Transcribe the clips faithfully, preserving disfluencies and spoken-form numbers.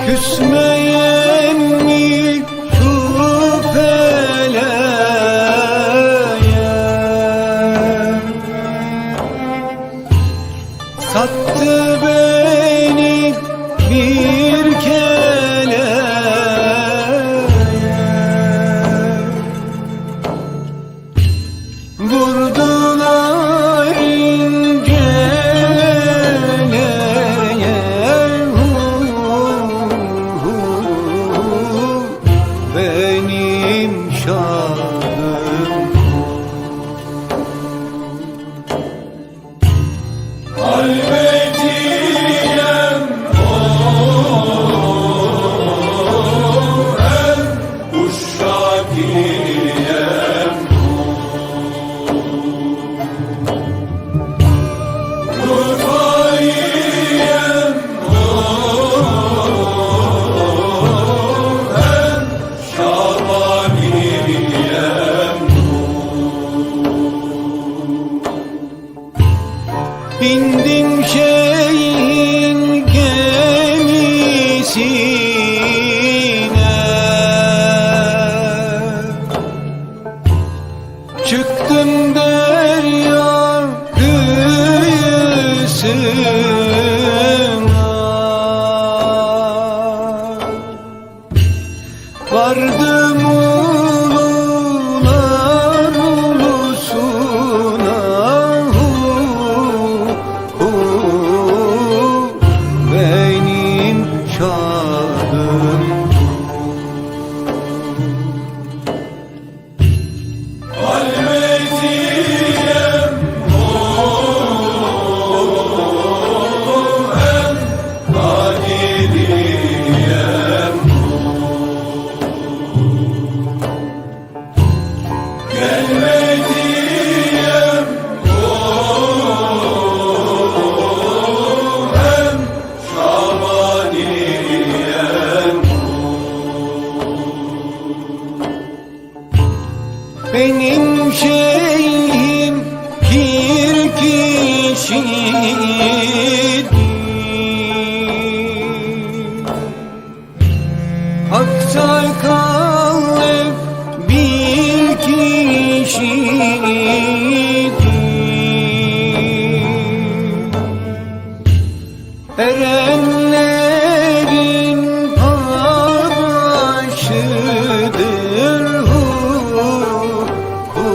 Küsmeyen mi şu feleğe? Sattı beni bir keleğe. Vurdular inceliğe, benim şahım. Halveciyem o, hem uşak İndim şeyhin gemisine. Çıktım derya kıyısına. Vardım ulular ulusuna. Hu, hu, benim şahım. Benim şeyhim bir kişidir. Aksakal bir kişidir. Erenlerin paşıdır. Hu, hu,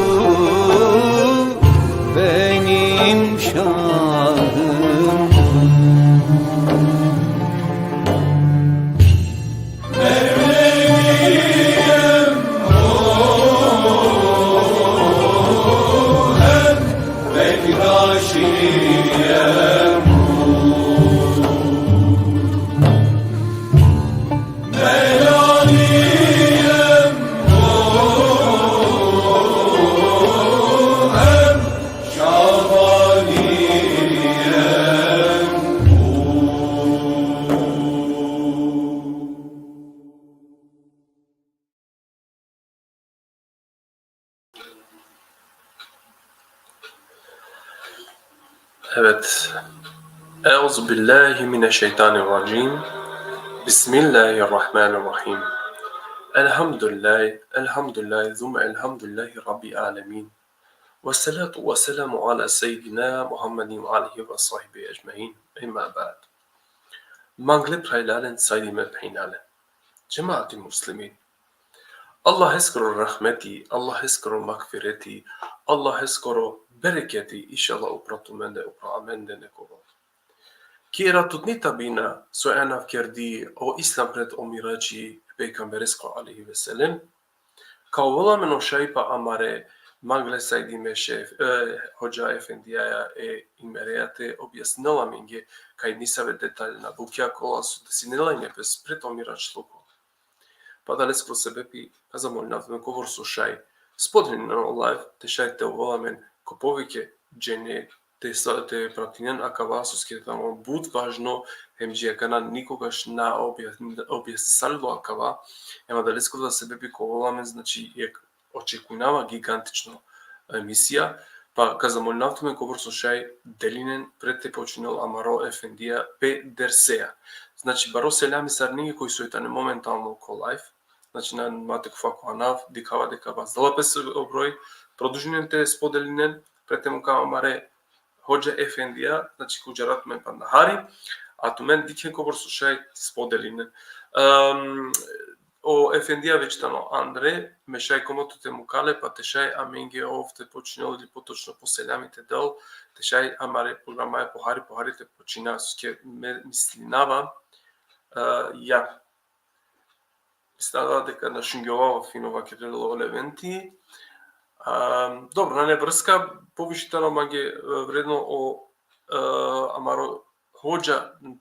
benim şahım. Evet. Euzu billahi mineşşeytanirracim. Bismillahirrahmanirrahim. Elhamdülillah, elhamdülillah, zumme elhamdülillahi rabbil alemin. Ve salatu ve selamu ala seyyidina Muhammedin ve alihi ve sahbihi ecmain. Emma ba'd. Mangle phralalen, sajdime phenjalen. Džemaati muslimin. Allaheskoro rahmeti, Allaheskoro magfireti, Allaheskoro bereketi, inšallah, upro tumende, upro amende nek ovel. Ki era tutni tabina so anav kerdi o Islam pred o Miradži e pejgambereskoro alejhi ve sellem, ka ovel amen o šaj pa amare mangle sajdime šejh, e, hodža efendijaja e Imereja te objasninel amenge kaj nisave detaljna bukja kola so desinela ine pes pred o Miradžluko. Pa adaleskoro sebepi, ka zamolinav tumen kobor so šaj spodelinen o live, te šaj te ovel amen ko poviše džene te sa-, te pratinen akava, soske tano but važno, hem dži akana nikogaš na obja-, objasnisalilo akava, hem adaleskoro sebepi ka ovel amen, znači, jekh očekujnava gigantično emisija, pa ka zamolinav tumen kobor so šaj delinen pred te počinel amaro efendija pe derseja. Znači, baro selami sarinenge koj so tane momentalno ko live. Znači, na mate kufa ko anav, dikhava deka vazdela pes o broj, produžinen te spodelinen, pre te muka amare hodža efendija, znači, ko džarav tumen panda hari, a tumen dikhen kobor so šaj spodelinen. Em, o efendija već tano andre, me šaj komo tute muka le, pa te šaj amenge ov te počinel ili potočno po selami te del, te šaj amare programaja po hari, po hari te počina, soske me mislinava, e, ja. Mislinava deka na šungjovava fino vakerela o Leventi. A, dobro, nane vrska, poviše tano mange, e, vredno o, e, amaro hodža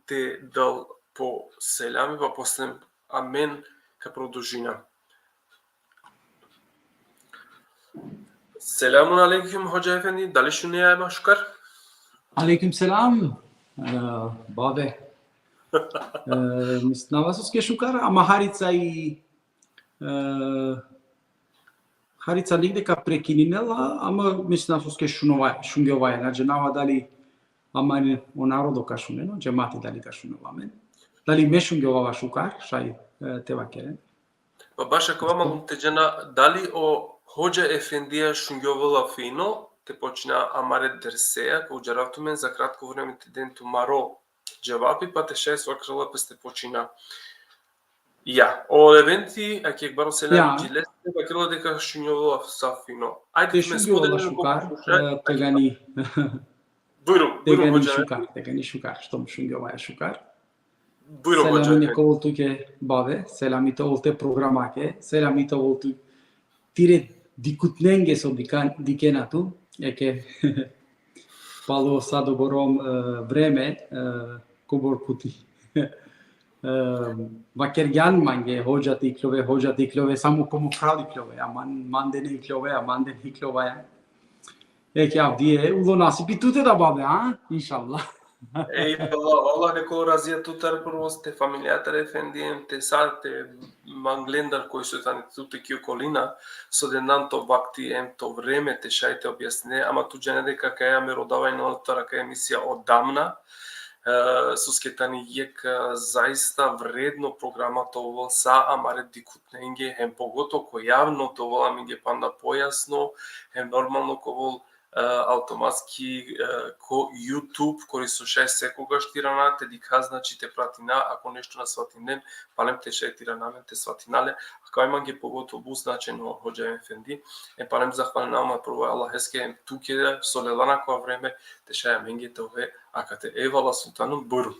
te del po selami, pa posle amen ka produžina. Selamun alejkum, hodža efendi, dali šuneja ma šukar? Alejkum selam, e, bave. E, mislinava soske šukar, ama harica i, e, harica ligde ka prekininela, ama mislinava soske šunova-, šungjovaja, na džanava dali amen o narodo ka šunen, o džemati dali ka šunel amen. Dali me šungjovava šukar, šaj, e, te vakeren. Pa baš akava mangum te džana, dali o hodža efendija šungjovela fino, te počina amare derseja, ko džarav tumen za kratko vreme te den tumaro dževapi, pa te šaj so vakerela pes te počina. Ja, o Leventi, a kek baro selami, ja, dži leste, vakerela deka šungjovela sa fino. Ajde, te šungjovela šukar, e, tegani. Bujrum, bujrum, hodža. Tegani šukar, tegani šukar, što šungjovaja šukar. Bujrum, hodža. Selami te ovel tuke, bave, selami te ovel te programake, selami te ovel tu tire dikhutnenge so dikhen-, dikhena tu, eke palo sa dobor, e, vreme, e, kobor puti. E, vakergjan mange, hodža te ikljove, hodža te ikljove, samo komo phral ikljove, a man, mande na ikljove, a mande na ikljove, ja. Eke avdive, ulo nasipi tute da, bave, a? Inšallah. Ej, Allah, Allah nek ovel razija tutar, prvo te familijatar efendien, te sa te manglendar koj so tane tute ki okolina, so dendan to vakti em to vreme te šaj te objasnine, ama tu džane deka kaj me rodava i na tutar kaj emisija odamna, e, soske tani jek, e, zaista vredno programa te ovel sa amare dikhutnenge, hem pogotovo ko javno te ovel amenge panda pojasno, hem normalno ka ovel, e, automatski, e, ko YouTube, kori so šaj sekogaš te irana, te dikha, znači te pratina, ako nešto na svatinen, palem te šaj te irana amen te svatina le, a kaj mange pogotovo but značajno, hodža efendi, e palem zahvalinava ma prvo Allaheske, em tuke so lela na kova vreme, te šaj amenge te ove akate. Ejvallah, sultanom, bujrum.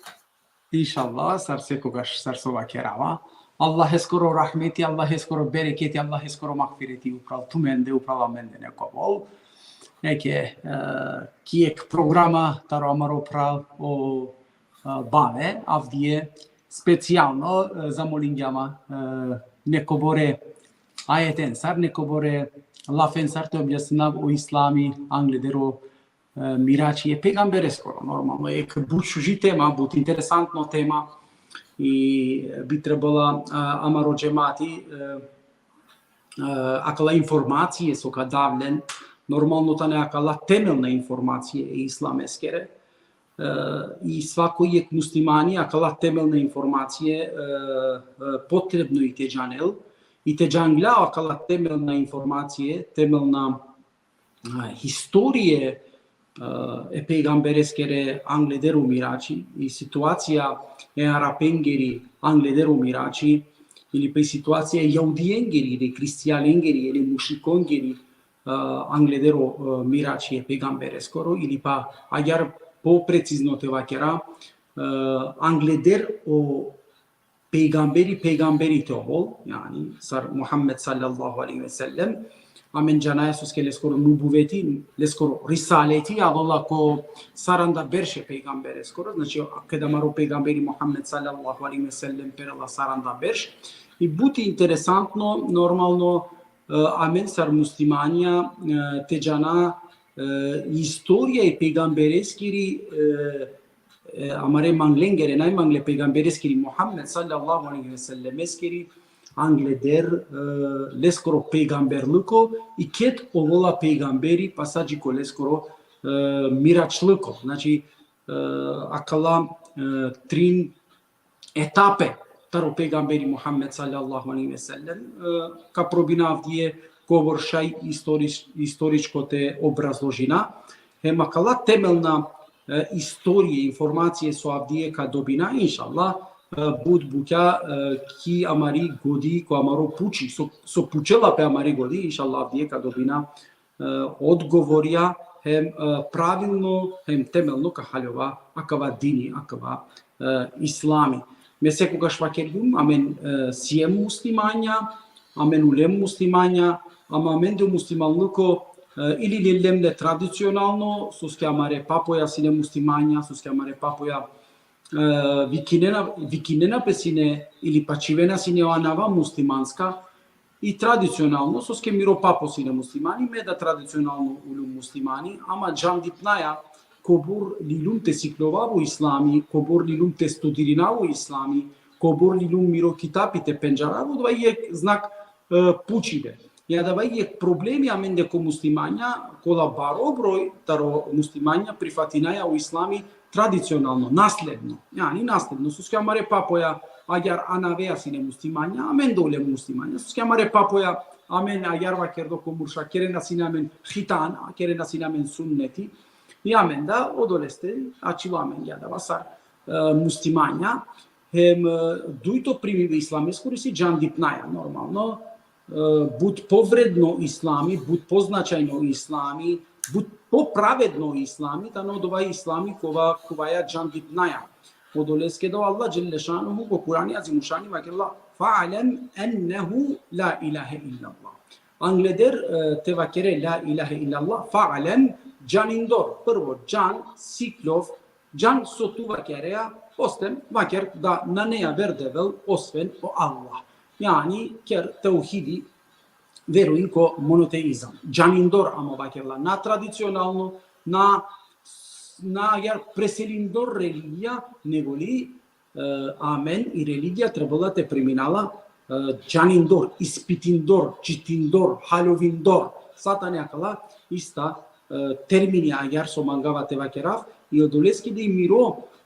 Inšallah, sar sekogaš, sar so vakerava. Allaheskoro rahmeti, Allaheskoro bereketi, Allaheskoro magfireti upral tumende, upral amende nek ovel. Eke, e, ki jek programa taro amaro phral o, e, bave, avdive specijalno, e, zamolingjam, e, nekobore ajeten sar, nekobore lafen sar te objasninav o islami angleder o e, mirači e pejgambereskoro. Normalno, jek but šuži tema, but interesantno tema, i bi trebela, a, amaro džemati, e, e, akala informacije so ka dav len, normalno tane akala temelna informacije e islameskere, e, i svako jek muslimani akala temelna informacije, e, e, potrebno i te džanel, i te džangla akala temelna informacije, temelna a, historije, a, e pejgambereskere angleder o mirači, i situacija e Arapengeri angleder o mirači, ili pa i situacija e Jahudijengeri, ili Kristijanengeri, ili mušrikongeri, a, angleder o, a, mirači e pejgambereskoro, ili pa agjar poprecizno te vakera, a, angleder o pejgamberi, pejgamberi te ovol, jani, sar Muhammed sallallahu alejhi ve sellem, amen džanaja soske leskoro nubuveti, leskoro risaleti, avela ko saranda berš e pejgambereskoro, znači, keda amaro pejgamberi Muhammed sallallahu alejhi ve sellem perela saranda berš, i but interesantno, normalno, e, amen sar muslimanja, e, te džana, e, istorija e pejgambereskiri, e, e, amare manglengere, najmangle pejgambereskiri Muhammed sallallahu alejhi ve sellemeskiri, angleder, e, leskoro pejgamberluko, i ked ovola pejgamberi, pa sa dži ko leskoro, e, miračluko. Znači, e, akala, e, trin etape taro pejgamberi Muhammed sallallahu alejhi ve sellem, e, ka probina avdive kobor šaj istorič-, istoričko te obrazložina. Hem akala temelna, e, istorije, informacije so avdive ka dobina, inšallah, e, but bukja, e, ki amari godi, ko amaro puči, so, so pučela pe amari godi, inšallah avdive ka dobina, e, odgovorja, hem, e, pravilno, hem temelno ka haljova akava dini, akava, e, islami. Me sekogaš vakergjum, amen, e, siem muslimanja, amen ulem muslimanja, ama amende o muslimanluko, e, ili lelem le tradicionalno, soske amare papoja sine muslimanja, soske amare papoja, e, vikinena, vikinena pe sine ili pačivena sine o anava muslimanska, i tradicionalno, soske miro papo sine muslimani, me da tradicionalno uljum muslimani, ama džandipnaja kobor lilum te sikljovav o islami, kobor lilum te studirinav o islami, kobor lilum miro kitapi te pendžarav, odova i jekh znak, e, pučibe. I adava i jekh problemi amende ko muslimanja, kola baro broj taro muslimanja prifatinaja o islami tradicionalno, nasledno. Jani nasledno, soske amare papoja agjaar anavea sine muslimanja, amen da ulem muslimanja, soske amare papoja, amen agjaar vakerdo ko murša, kerena sine amen hitan, kerena sine amen sunneti, i amen da odoleste ačhilo amen adava sar, e, muslimanja, hem, e, dujto primibe islameskoro isi džandipnaja, normalno, e, but povredno islami, but poznačajno islami, but popravedno islami, tano odova islami kova, kovaja džandipnaja. Odoleske da o Allah dželle šanuhu ko Kurani Azimušani vakerela: "Fa'lem ennehu la ilahe illallah." Angleder, e, te vakere la ilahe illallah, fa'lem, džanindor, prvo džan, sikljov, džan so tu vakerea, posle vaker da nane aver devel osven o Allah. Jani, ker tevhidi, verujin ko monoteizam. Džanindor, ama vakerela, na tradicionalno, na, na agjaar preselindor religija, negoli, e, amen i religija trebela te primina la, e, džanindor, ispitindor, čitindor, haljovindor. Sa tane akala ista, e, termini agjaar so mangava te vakerav, i odoleske da i miro,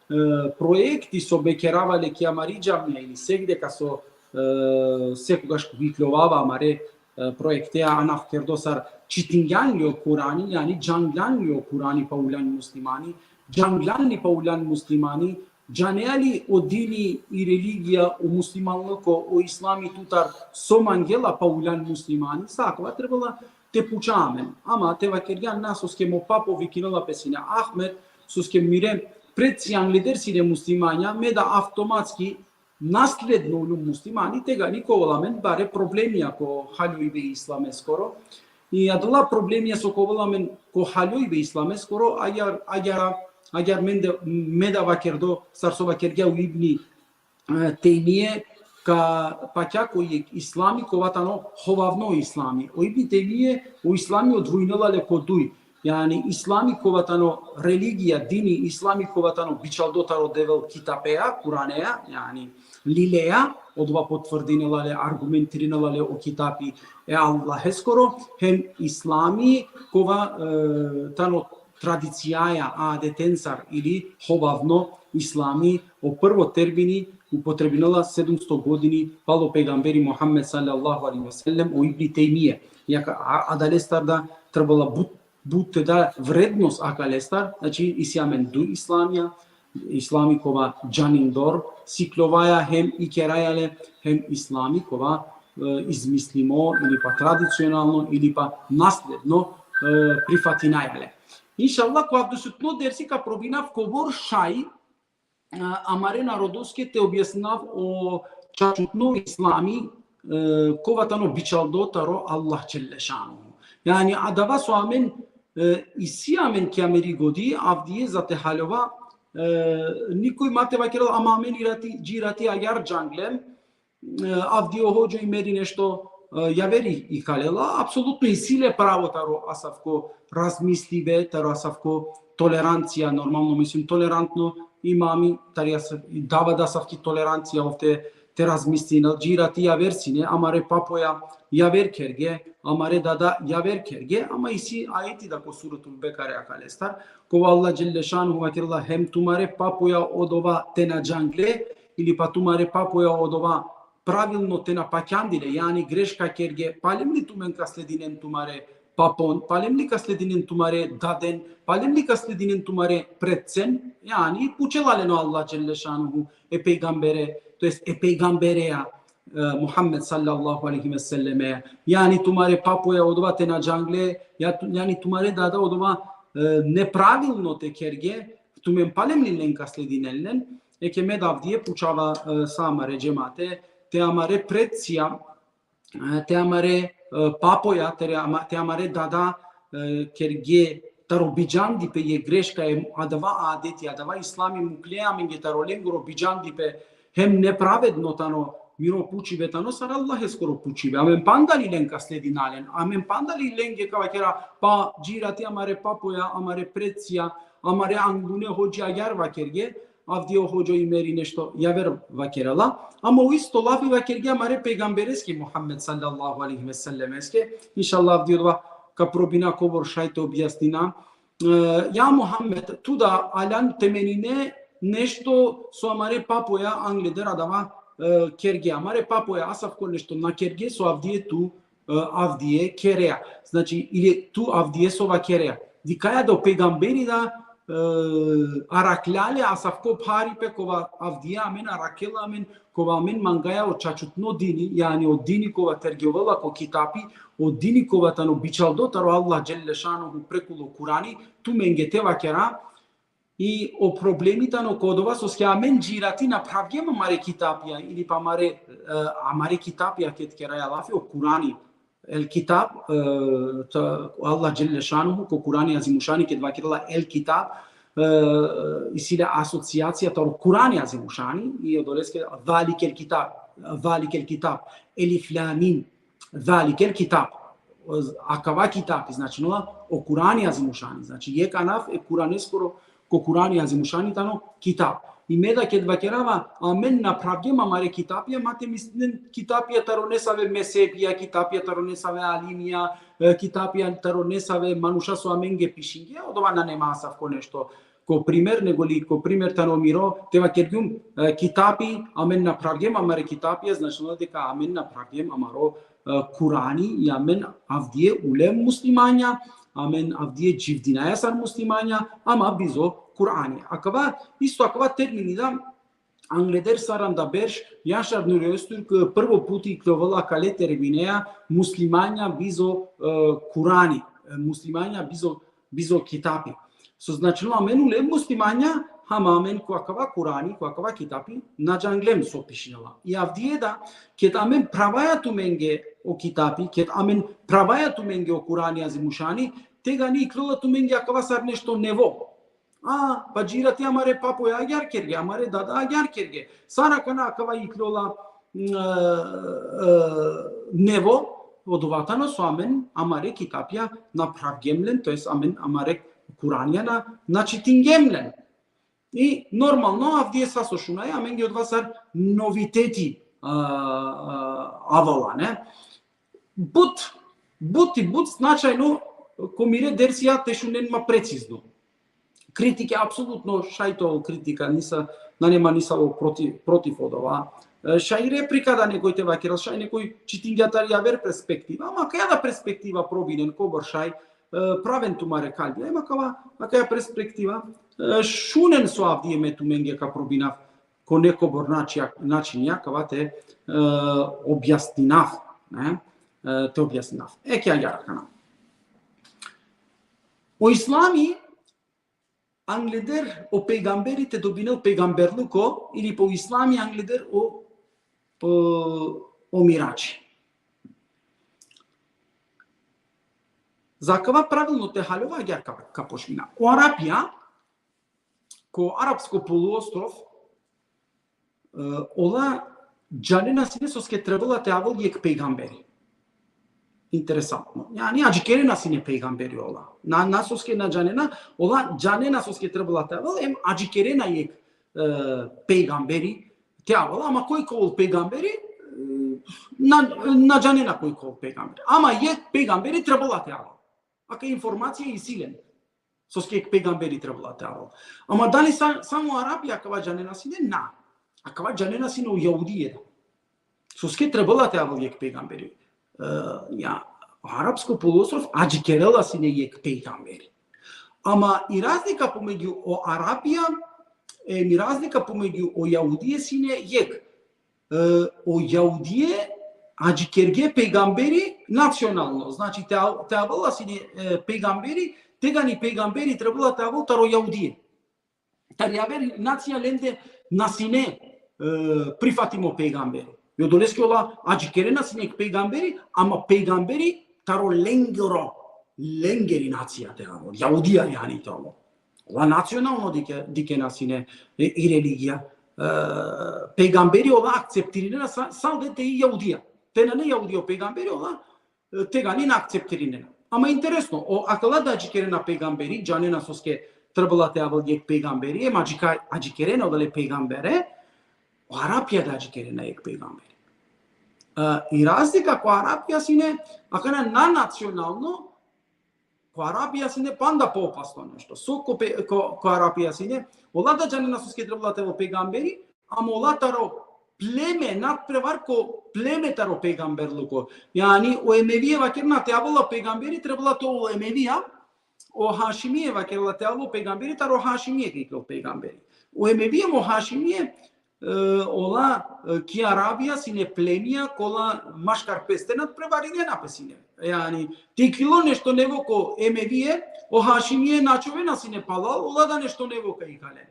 e, projekti so bekerava le ki amari džamija ili segde ka so, e, sekogaš vikljovava amare, e, projektea, anav kerdo sar čitingjan li o Kurani, jani džanglan li o Kurani pa uljan muslimani, džanglan li pa uljan muslimani, džanea li o dini i religija, o muslimanluko, o islami tutar so mangela pa uljan muslimani, sa akava trebela te puča amen. Ama te vakergjan na, soske mo papo vikinela pe sine Ahmet, soske mire preci angleder sine muslimanja, me da avtomatski nasledno uljum muslimani, tegani ka ovel amen bare problemija ko haljojbe islameskoro. I adala problemija so ka ovel amen ko haljojbe islameskoro, agjaar, agjaar, agjaar mende, me da vakerdo, sar so vakergja o Ibni, e, Tejmije, ka pakja ko jekh islami kova tano hovavno islami. O Ibni Tejmije o islami odvojinela le ko duj. Jani islami kova tano religija, dini islami kova tano bičaldo taro Devel, kitapea, Kuranea, jani lilea, odova potvrdinela le, argumentirinela le o kitapi e Allaheskoro, hem islami kova, e, tano tradicijaja, adetensar ili hovavno islami, o prvo termini upotrebinela sedumsto godini palo pejgamberi Muhammed sallallahu alejhi ve sellem, o Ibni Tejmije. Jaka a-, adalestar da trebela but, but te da vrednost akalestar, znači isi amen duj islamija, islami kova džanindor sikljovaja hem ikeraja le, hem islami kova, e, izmislimo ili pa tradicionalno ili pa nasledno, e, prifatinaja le. Inšallah, ko avdisutno dersi ka probinav kobor šaj, a, amare narodoske te objasninav o čačutno islami, e, kova tano bičaldo taro Allah dželle šanuhu. Jani adava so amen, e, isi amen ki amari godi, avdive za te haljova, e, nikoj ma te vakerel, ama amen irati, dži irati agjaar džanglem, e, avdive o hodža i meri nešto, e, javeri ikalela, apsolutno isi le pravo taro asavko razmislibe, taro asavko tolerancija, normalno, mislim, tolerantno imami, tari asav-, dava da asavki tolerancija ov te, te razmislinel, dži irati javer sine, amare papoja javer kerge, amare dada javer kerge, ama isi ajeti da ko Suretul Bekare akalestar, kova Allah dželle šanuhu vakerela: hem tumare papoja odova te na džangle, ili pa tumare papoja odova pravilno te na pakjandile, jani greška kerge, palem li tumen ka sledinen tumare papon, palem li ka sledinen tumare daden, palem li ka sledinen tumare pretcen, jani pučela len o Allah dželle šanuhu e pejgambere, to jest e pejgambereja, e, Muhammed sallallahu alejhi ve selleme, jani tumare papoja odova te na džangle, ja tu-, jani tumare dada odova, e, nepravilno te kerge, tumen palem li len ka sledinen len, e ke me da avdive pučava, e, sa amare džemate, te amare pretcija, e, te amare, e, papoja, te ama-, te amare dada, e, kerge taro bidžandipe jekh greška, e adava adeti, adava islami mukle amenge taro lengoro bidžandipe, hem nepravedno tano, miro pučibe tano sar Allaheskoro pučibe. Amen panda li len ka sledina len, amen panda li lenge ka vakera, pa džirati amare papoja, amare pretcija, amare anglune hodži agjaar vakerge, avdive o hodžo Imeri nešto javer vakerela. Ama o isto lafi vakerge amare pejgambereske Muhammed sallallahu alejhi ve sellemeske. Inšallah avdive odova ka probina kobor šaj te objasnina. E, ja Muhammed, tu da aljan te menine nešto so amare papoja angleder adava, e, kerge. Amare papoja asavko nešto na kerge, so avdive tu, e, avdive kerea. Znači, ili tu avdive so vakerea. Dikhaja da o pejgamberi da, e, araklja le asavko pharipe kova avdive amen arakela amen, kova amen mangaja o čačutno dini, jani o dini kova tergjovela ko kitapi, o dini kova tano bičhaldo taro Allah dželle šanuhu prekolo Kurani, tumenge te vakera, i o problemi tano ko odova soske amen džirati na phravgjem amare kitapja, ili pa amare, e, amare kitapja ked keraja lafi, o Kurani, el kitab, e, ta, Allah dželle šanuhu, ko Kurani azimušani, ked vakerela el kitab, e, isi le asocijacija taro Kurani azimušani, i odoleske zalikel kitab, zalikel kitab, elif lam mim, zalikel kitab. O, akava kitapi, znači, no, o Kurani azimušani, znači, jekh anav e Kuraneskoro, ko Kurani azimušani tano kitab. I me da ked vakerava, amen na phravgjem amare kitapja, ma te mislinen kitapja taro nesave mezhebija, kitapja taro nesave alimija, e, kitapja taro nesave manuša so amenge pišingje, odova nane ma asavko nešto ko primer, nego li ko primer tano miro, te vakergjum, e, kitapi, amen na phravgjem amare kitapja, znači deka amen na phravgjem amaro, e, Kurani, i amen avdive ulem muslimanja, amen avdive dživdinaja sar muslimanja, ama bizo Kurani. Akava, isto akava termini da, angleder saranda berš, Jašar Nuri Ozturk prvo puti ikljovela akale termineja muslimanja bizo, e, Kurani, e, muslimanja bizo, bizo kitapi. So značilo amen ulem muslimanja, ama amen ko akava Kurani, ko akava kitapi, na džanglem so pišinela. I avdive da, ked amen phravaja tumenge o kitapi, ked amen phravaja tumenge o Kurani azimušani, tegani iklola tumenge akava sar nešto nevo. A, pa džirati amare papoja agjaar kerge, amare dada agjaar kerge. Sar akana akava iklola, mm, e, e, nevo, odova tano so amen amare kitapja na phravgjem len, to jest amen amare Kuranja na, na čitingjem len. I normalno, avdive sa so šunaja, amenge odova sar noviteti, a, a, avela, ne? But, but i but značajno, ko mire dersija te šunen ma precizno. Kritike, apsolutno, šaj te ovel kritika, nisa, nane ma nisavo protiv, protiv odova. E, šaj replika da nekoj te vakerel, šaj nekoj čitingja tari javer perspektiva, ama kaja da perspektiva probinen, kobor šaj, e, phraven tumare kalbija, ama kava, akaja perspektiva, e, šunen so avdive me tumenge ka probinav, ko nekobor način, način, ja, kava te, e, objasninav, ne? E, te objasninav. E, kja agjaar akana. O islami, angleder o pejgamberi te dobinel pejgamberluko, ili po islami angleder o, o, o mirači. Za kava pravilno te haljova, agjaar ka, ka počmina. O Arapija, ko arapsko poluostrov, e, ola džanena sine soske trebela te avel jekh pejgamberi. Interesantno. Jani, adžikerena sine pejgamberi ola. Na, na soske na džanena, ola džanena soske trebela te avel, em adžikerena jekh, e, pejgamberi te avel, ama koj ka ovel pejgamberi, e, na, na džanena koj ka ovel pejgamberi. Ama jekh pejgamberi trebela te avel. Aka informacija isi len. Soske jekh pejgamberi trebela te avel. Ama dali sa-, samo Arapija kava džanena sine? Na. Akava džanena sine o jahudije da. Soske trebela te avel jekh pejgamberi. E, ja, arapsko poluostrov adžikerela sine jekh pejgamberi. Ama i razlika pomegju o Arapija, e, i razlika pomegju o jahudije sine jekh. E, o jahudije adžikerge pejgamberi nacionalno. Znači, te, a- te avela sine, e, pejgamberi, tegani pejgamberi trebela te avel taro jahudije. Tari javer nacija lende na sine, e, prifatimo pejgamberi. I odoleske ola adžikerena sine jekh pejgamberi, ama pejgamberi taro lengoro, lengeri nacija te avel. Jahudija, jani, te avel. Ola nacionalno dike, dikena sine, e, i religija. E, pejgamberi ola akceptirinena sa, sa lende i jahudija. Te nane jahudija o pejgamberi, ola, e, tegani na akceptirinena. Ama interesno, o, akala da adžikerena pejgamberi, džanena soske trebela te avel jekh pejgamberi, em adžika-, adžikerena odole pejgambere, o Arapija da adžikerena jekh pejgamberi. E, i razlika ko Arapija sine, akana na nacionalno, ko Arapija sine panda poopasno nešto. So ko, pe, ko, ko Arapija sine, ola da džanena soske trebela te avel pejgamberi, ama ola taro pleme, nadprevar ko pleme taro pejgamberluko. Jani, o Emevije vakerena te avela pejgamberi, trebela te ovel o Emevija, o Hašimije vakerela te avel o pejgamberi, taro Hašimije ka iklol pejgamberi. O Emevije em o Hašimije, e, ola, e, ki Arapija sine plemija, kola maškar peste nadprevarinena pe sine. Jani, te iklilo nešto nevo ko Emevije, o Hašimije na ačhovena sine palal, ola da nešto nevo ka ikalen.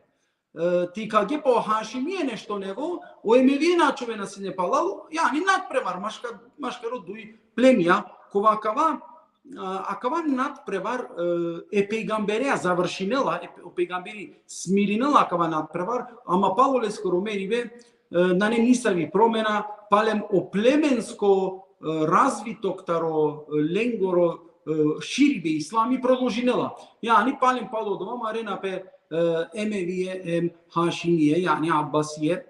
E, te ikage pa o Hašimije nešto nevo, o Emevije na ačhovena sine palal, jani, nadprevar, maška-, maškaro duj plemija, kova akava, a, akava nadprevar, e, e pejgamberea završinela, e, o pejgamberi smirinela akava nadprevar, ama palo leskoro meribe, e, nane nisavi promena, palem o plemensko, e, razvitok taro, e, lengoro, e, širibe islami prodolžinela. Jani, palem palo odova marena pe, e, Emevije em Hašimije, jani Abbasije, e,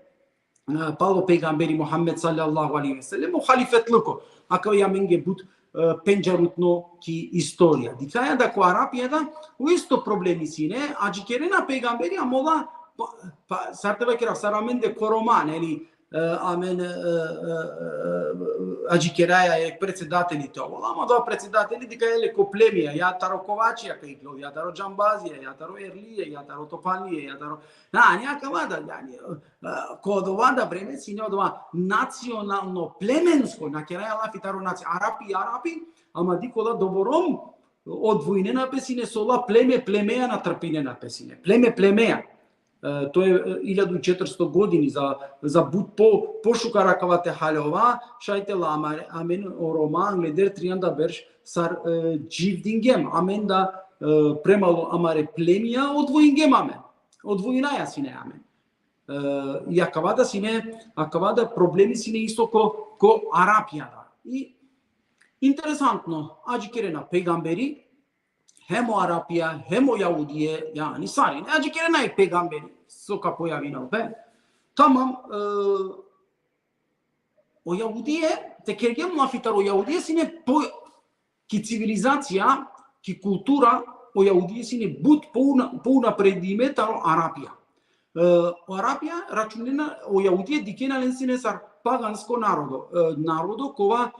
palo pejgamberi Muhammed sallallahu alejhi ve sellem, o halifetluko. Akava i amenge but, e, pendžarutno ki istorija. Dikhaja da ko Arapija da, o isto problemi sine, adžikerena pejgamberi, ama ola, pa, pa, sar te vakera, sar amende ko Roma, neli, e, amen, e, e, e, adžikeraja e predsedateli te ovel, ama da predsedateli dikhaja le ko plemija, ja taro Kovačija ka iklol, ja taro Džambazija, ja taro Erlije, ja taro Topalije, ja taro, na, nane akava da, jani, e, ko odova da vreme sine odova nacionalno plemensko, na keraja lafi taro naci-, Arapi, Arapi, ama dikh ola doborom odvojinena pe sine, so ola pleme, plemeja na trpinena pe sine. Pleme, plemeja. E, to je, e, iljadu i četiristo godini za, za but po, pošukar akava te haljova, šaj te la amare, amen o Roma angleder trianda berš sar, e, dživdingjem, amen da, e, premalo amare plemija odvojingjem amen. Odvojinaja sine amen. E, i akava da sine, akava da problemi sine isto ko, ko Arapija da. I interesantno, adžikerena pejgamberi, hem o Arapija, hem o Jahudije, jani sarine adžikerena e pejgamberi, so ka pojavinel pe. Tamam, e, o Jahudije, te kergjem lafi taro Jahudije sine po, ki civilizacija, ki kultura, o Jahudije sine but pouna-, pounapredime taro Arapija. E, o Arapija računena, o Jahudije dikena len sine sar pagansko narodo, e, narodo kova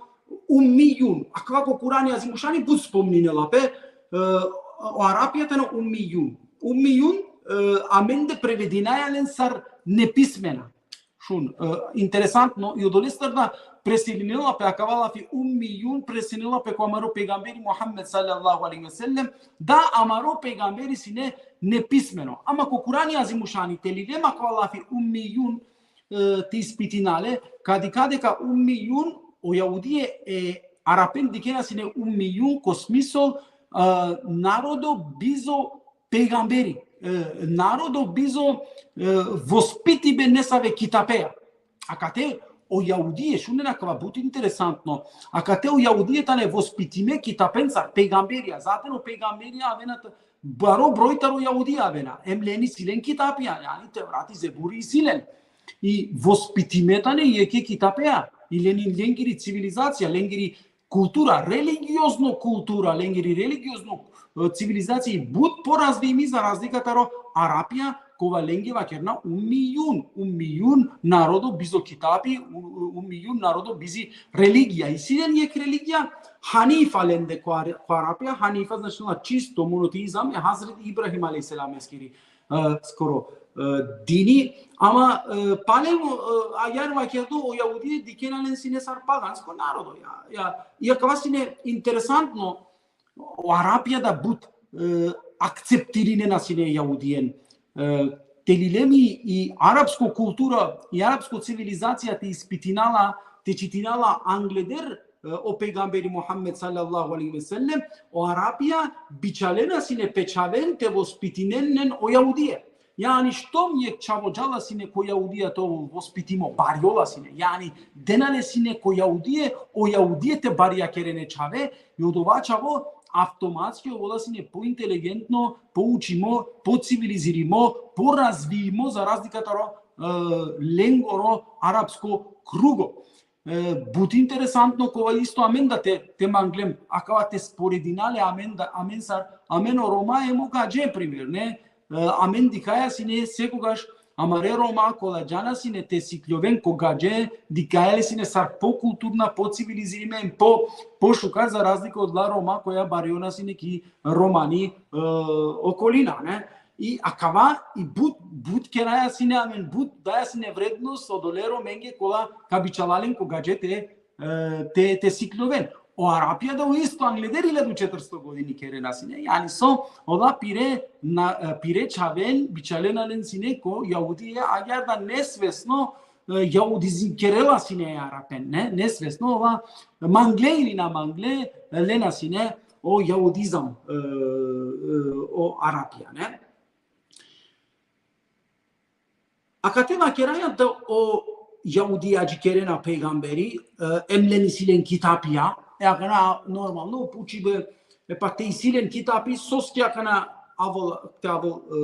ummijun. Akava ko Kurani Azimušani but spomninela pe, e, o Arapija tane ummijun. Ummijun, e, amende prevedinaja len sar nepismena. Šun, e, interesantno, i odolestar da preselinela pe akava lafi ummijun, preselinela pe ko amaro pejgamberi Muhammed sallallahu alejhi ve sellem, da amaro pejgamberi sine nepismeno. Ama ko Kurani Azimušani te lilem akava lafi ummijun, e, te ispitina le, ka dikha deka ummijun, o Jahudije, e, Arapen dikena sine ummijun, ko smisol, e, narodo bizo pejgamberi, e, narodo bizo, e, vospitibe nesave kitapea. Akate o Jahudije, šunen akava but interesantno, akate o Jahudije tane vospitime kitapencar, pejgamberija, zaten o pejgamberija avena t-, baro broj taro Jahudija avena, em leni isi len kitapija, jani Tevrati, Zeburi isi len. I vospitime tane jekhe kitapea, i leni lengiri civilizacija, lengiri kultura, religiozno kultura, lengiri religiozno, e, civilizacija i but porazvimi za razlika taro Arapija, kova lenge vakerena ummijun, ummijun narodo bizo kitapi, u-, u-, ummijun narodo bizi religija. Isi len jekh religija, Hanifa lende ko Ar-, ko Arapija, Hanifa značinela čisto, monoteizam, e Hazreti Ibrahim alejhi selameskiri, e, skoro, e, dini, ama, e, palem, e, agjaar vakerdo o Jahudije dikhena len sine sar pagansko narodo, ja, ja, i akava sine interesantno, o Arapija da but, e, akceptirinena sine Jahudijen. E, te lilem i arapsko kultura, i arapsko civilizacija te ispitina la, te čitina la angleder, e, o pejgamberi Muhammed sallallahu alejhi ve sellem, o Arapija bičhalena sine pe čhaven te vospitinen len o Jahudije. Jani štom jekh čhavo džala sine ko Jahudija te vospitimo, barjola sine. Jani dena le sine ko Jahudije, o Jahudije te barjakeren e čhave, i odova čhavo avtomatski ovola sine pointeligentno, poučimo, pocivilizirimo, porazvijimo, za razlika taro, e, lengoro arapsko krugo. E, but interesantno, kova isto amen da te, te manglem, akava te sporedina le amen da, amen sar, amen o Roma em o gadže, primer, ne? E, amen dikhaja sine sekogaš amare Roma kola džana sine te sikljoven ko gadže, dikhaja le sine sar pokulturna, pocivilizirime, po, pošukar, za razlika odola Roma koja barjona sine ki romani, e, okolina, ne? I akava, i but, but keraja sine amen, but daja sine vrednost odole Romenge kola ka bičhala len ko gadže te, e, te, te sikljoven. O Arapija da o isto angleder iljada u četiristo godini kerena sine. Jani so, ola pire, na, e, pire čhaven bičhalena len sine ko Jahudije, agjaar da nesvesno, e, jahudizirela sine e Arapen, ne? Nesvesno, ola mangle ili na mangle, e, lena sine o jahudizam, e, e, o Arapija, ne? Akate vakeraja da o Jahudija adžikerena pejgamberi, e, em len isi len kitapija, e akana normalno pučibe, e pa te isi len kitapi, soske akana avol, te avol, e,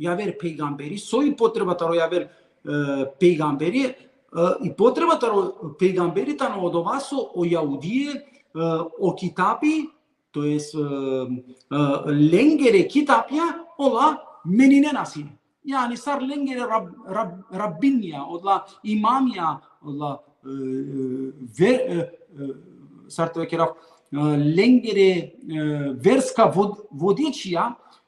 javer pejgamberi, so i potreba taro javer, e, pejgamberi, e, i potreba taro pejgamberi tano odova so o Jahudije, e, o kitapi, to jest, e, e, lengere kitapja, ola meninena sine. Jani sar lengere rab-, rab-, rabinja, odola imamja, odola, e, e, ve-, e, e, sar te vakerav, e, lengere, e, verska vod-, vodičija,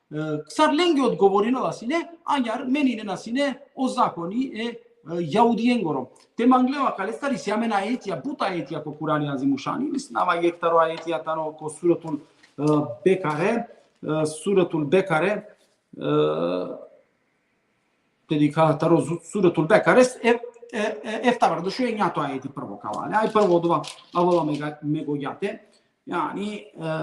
e, sar lenge odgovorinela sine, agjaar meninena sine o zakoni e, e, Jahudijengoro. Te manglem akalestar, isi amen ajetja, but ajetja ko Kurani Azimušani, mislinava jekh taro ajetja tano ko Suratul, e, Bekare, e, Suratul Bekare, e, te dikha taro zu-, Suratul Bekare, e, e, e, eftavardeš u enjato ajeti prvo ka avel. Aj prvo odova, avela me ga-, me gogjate. Jani, e,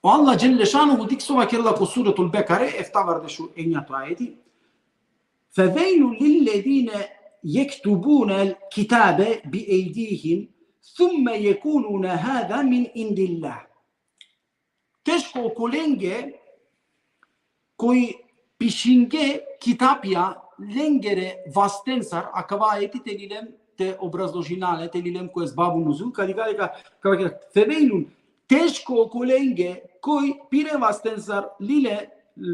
o Allah dželle šanuhu dikh so vakerela ko Suratul Bekare, eftavardeš u enjato ajeti. فويل للذين يكتبون الكتاب بأيديهم ثم يقولون هذا من عند الله. Teško okolenge koj pišinge kitapja lengere vastensar, akava ajeti te lilem, te obrazložina le, te lilem ko esbabu nuzul, ka dikha deka, ka dikha, fevejlun, teško okolenge koj pire vastensar lile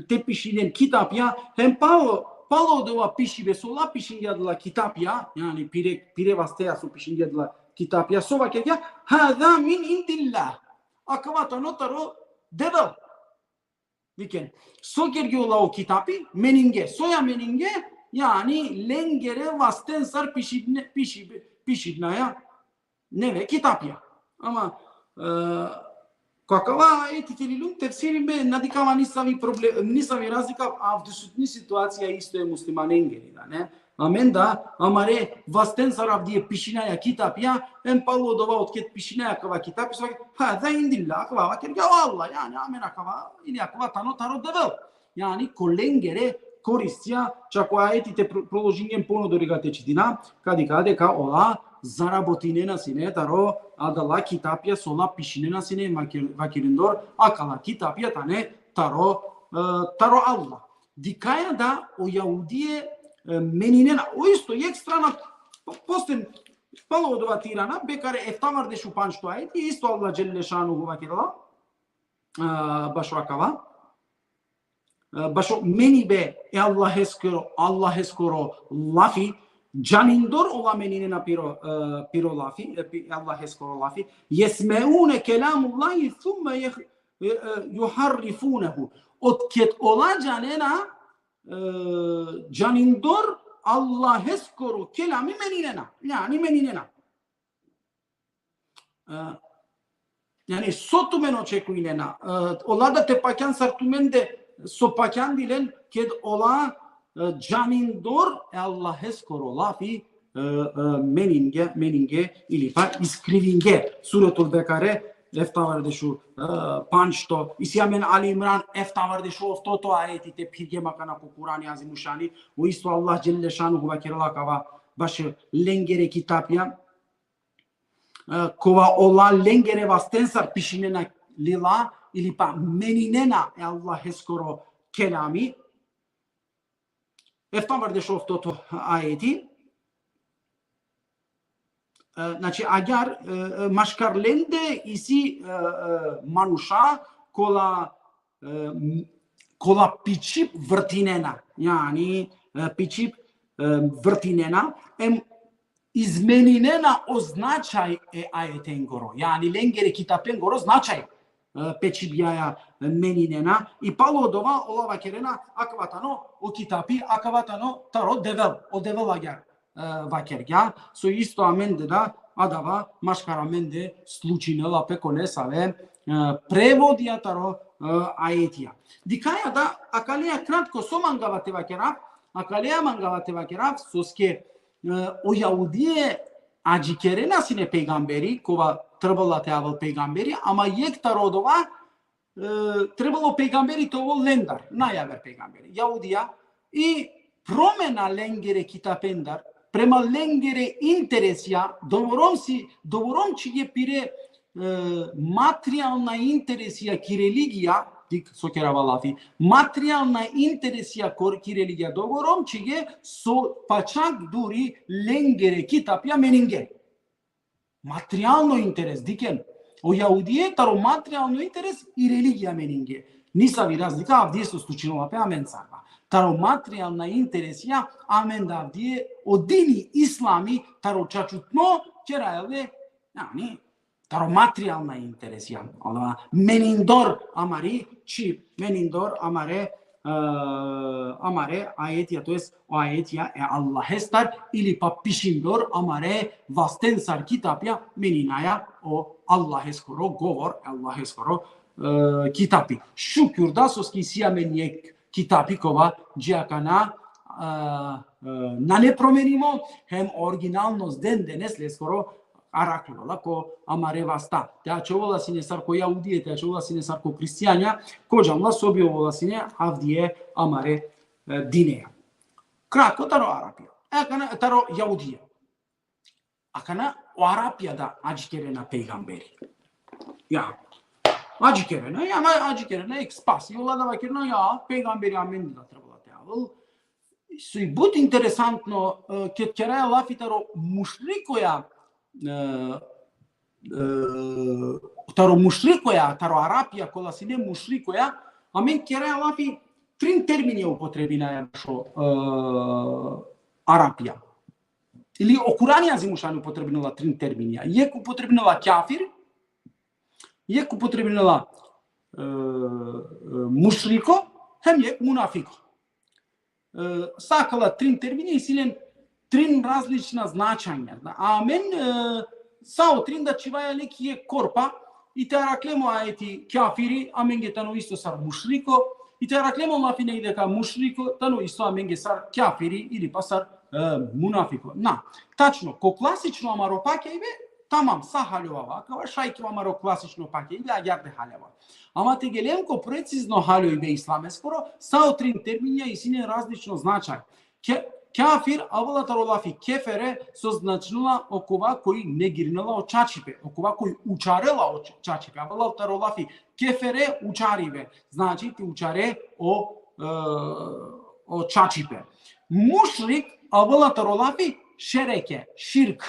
te pišinen kitapja, hem palo, palo odova pišibe, so ola pišingje odola kitapja, jani pire, pire vasteja so pišingje odola kitapja, so vakergja, hada min indillah. Akava tano taro Devel. Viken. So kergje ola o kitapi, meninge. Soja meninge, jani lengere vastensar pišibne, pišib-, pišibnaja neve kitapja. Ama, e, ko akava ajeti te lilum tefsiri, me na dikhava nisavi problem, nisavi razlika, avdisutni situacija isto e muslimanengeri da, ne? Amen da, amare vastensar avdive pišinaja kitapja, em palo odova otked pišinaja akava kitapi, so, hada indillah, akava vakergja o Allah, jani amen akava, ili akava tano taro Devel. Jani ko lengere koristja, čak o ajeti te pro-, proložingjem ponodo, deka te čitina, ka dikha deka ola zarabotinena sine taro adala kitapja so ola pišinena sine, vaker-, vakerindor, akala kitapja tane taro, e, taro Allah. Dikhaja da o Jahudije, e, meninena, o isto, jekh strana, po-, posle, palo odova te irana, Bekare eftavardeš u pandžto ajeti, isto Allah dželle šanuhu vakerela, e, bašo akava. e, bašo menibe e Allaheskoro, Allaheskoro lafi, džanindor ola meninena piro, e, piro lafi, e, pi-, Allaheskoro lafi, jesmeune kelamullahi thumme jeh-, e, e, juharrifunehu. Od ked ola džanena, e, džanindor Allaheskoro kelami meninena. Jani meninena. E, jani, so tumen očekujnena? E, ola da te pakjan sar tumende so pakjandile len, ked ola, e, džanindor e Allaheskoro lafi, e, e, meninge, meninge ili pa iskrivinge. Suretul Bekare, eftavardeš u, e, pandžto, isi amen Ali Imran, eftavardeš u oftoto ajeti te phirgjem akana ko Kurani Azimušani, o isto Allah dželle šanuhu vakerela kava bašo lengere kitapja, e, kova ola lengere vastensar pišinena lila, ili pa meninena e Allaheskoro kelami. Eftavardeš u oftoto ajeti. E, znači, agjaar, e, e, maškar lende isi, e, e, manuša kola, e, m-, kola pičip vrtinena, jani, e, pičip, e, vrtinena, em izmeninena o značaj e ajetengoro, jani lengere kitapengoro značaj, e, pičipjaja meninena, i palo odova ola vakerena, akava tano o kitapi, akava tano taro Devel, o Devel agjaar, e, vakergja, so isto amende da, adava maškar amende slučinela pe ko nesave, e, prevodija taro, e, ajetija. Dikhaja da, akaleja kratko so mangava te vakerav, akaleja mangava te vakerav, soske, e, o jahudije adžikerena sine pejgamberi, kova trebela te avel pejgamberi, ama jekh taro odova, e, trebalo pejgamberi te ovel lendar, na javer pejgamberi. Jahudija, i promena lengere kitapendar, prema lengere interesija, dovorom si, dovorom čhige pire, e, materijalna interesija ki religija, dikh so kerava lafi, materijalna interesija kor ki religija, dovorom čhige so pa čak duri lengere kitapja meninge. Materijalno interes, dikhen. O jahudije taro materijalno interes i religija meninge. Nisavi razlika avdive so slučinela pe amen sarva. Taro materijalna interesija, amen da avdive o dini islami taro čačutno keraja le, jani, taro materijalna interesija. Adava menindor amari čhib, menindor amare, e, amare ajetija, to jest o ajetija e Allahestar, ili pa pišindor amare vastensar kitapja, meninaja o Allaheskoro govor, Allaheskoro, e, kitapi. Šukjur da soske isi amen jekh kitapi kova dži akana, e, e, nane promenimo, hem originalnost den denes leskoro arakhlola ko amare vasta. Te ačhovola sine sar ko jahudije, te ačhovola sine sar ko hristijanja, ko džanela so bi ovola sine avdive amare, e, dineja. Kratko taro Arapija. E, akana taro jahudije. Akana o Arapija da adžikerena pejgamberi. Ja. Adžikerena, ja, na adžikerena, ek spas. I ola da vakerena, ja, pejgamberi amen da trebela te avel. So i but interesantno, e, ked keraja lafi taro mušrikoja, e, e, taro mušrikoja, taro Arapija, kola sine mušrikoja, amen keraja lafi, trin terminija upotrebinaja bašo, e, Arapija. Ili o Kurani Azimušan upotrebinela trin terminija. Jekh upotrebinela kafir, jekh upotrebinela, e, e, mušriko, hem jekh munafiko. E, sa akala trin termini isi len trin različna značenja. Da, amen, e, sa o trin da čhivaja le ki jekh korpa, i te araklem o ajeti kafiri, amenge tano isto sar mušriko, i te araklem o lafi negde ka mušriko, tano isto amenge sar kafiri ili pa sar, e, munafiko. Na, tačno, ko klasično amaro pakjaibe, tamam, sa haljovava, akava šaj ki amaro klasično pakjaibe, agjaar te haljova. Ama te gelem ko precizno haljojbe islameskoro, sa o trin terminja isi len različno značaj. Ke-, kafir avela taro lafi kefere, so značinela okova koj negirinela o čačipe, okova koj učarela o č-, čačipe. Avela taro lafi kefere, učaribe. Znači, te učare o, e, o čačipe. Mušrik avela taro lafi šereke, širk.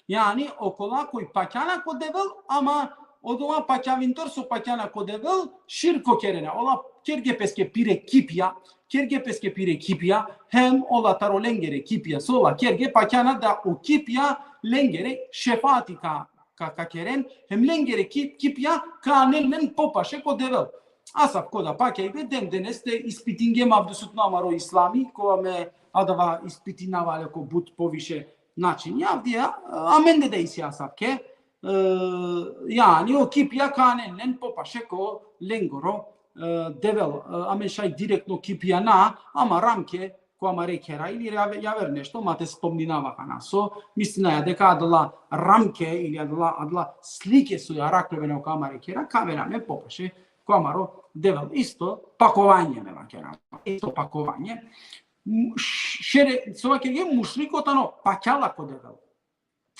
Jani, okola koj pakjana ko Devel, ama odova pakjavindor so pakjana ko Devel, širko kerena. Ola kerge peske pire kipja, kerge peske pire kipja, hem ola taro lengere kipja, so ola kerge pakjana da o kipja lengere šefati ka, ka, ka keren, hem lengere kip, kipja ka anen len popaše ko Devel. Asavko da pakjaibe, den deneste ispitingjem avdisutno amaro islami, ko me adava ispitinava le ko but poviše način. Avdija, amende da isi asavke, e, jani, o kipja ka anen len popaše ko lengoro, e, Devel. E, amen šaj direktno kipja na, ama ramke, ko amare kera ili jave-, javer nešto, ma te spomninava kana so, mislinaja deka adala ramke ili adala, adala slike so arakljovena ko amare kera, ka avena amen popaše ko amaro Devel. Isto pakovanje me vakera. Isto pakovanje. M-, šere, so vakerge, mušriko tano pakjala ko Devel.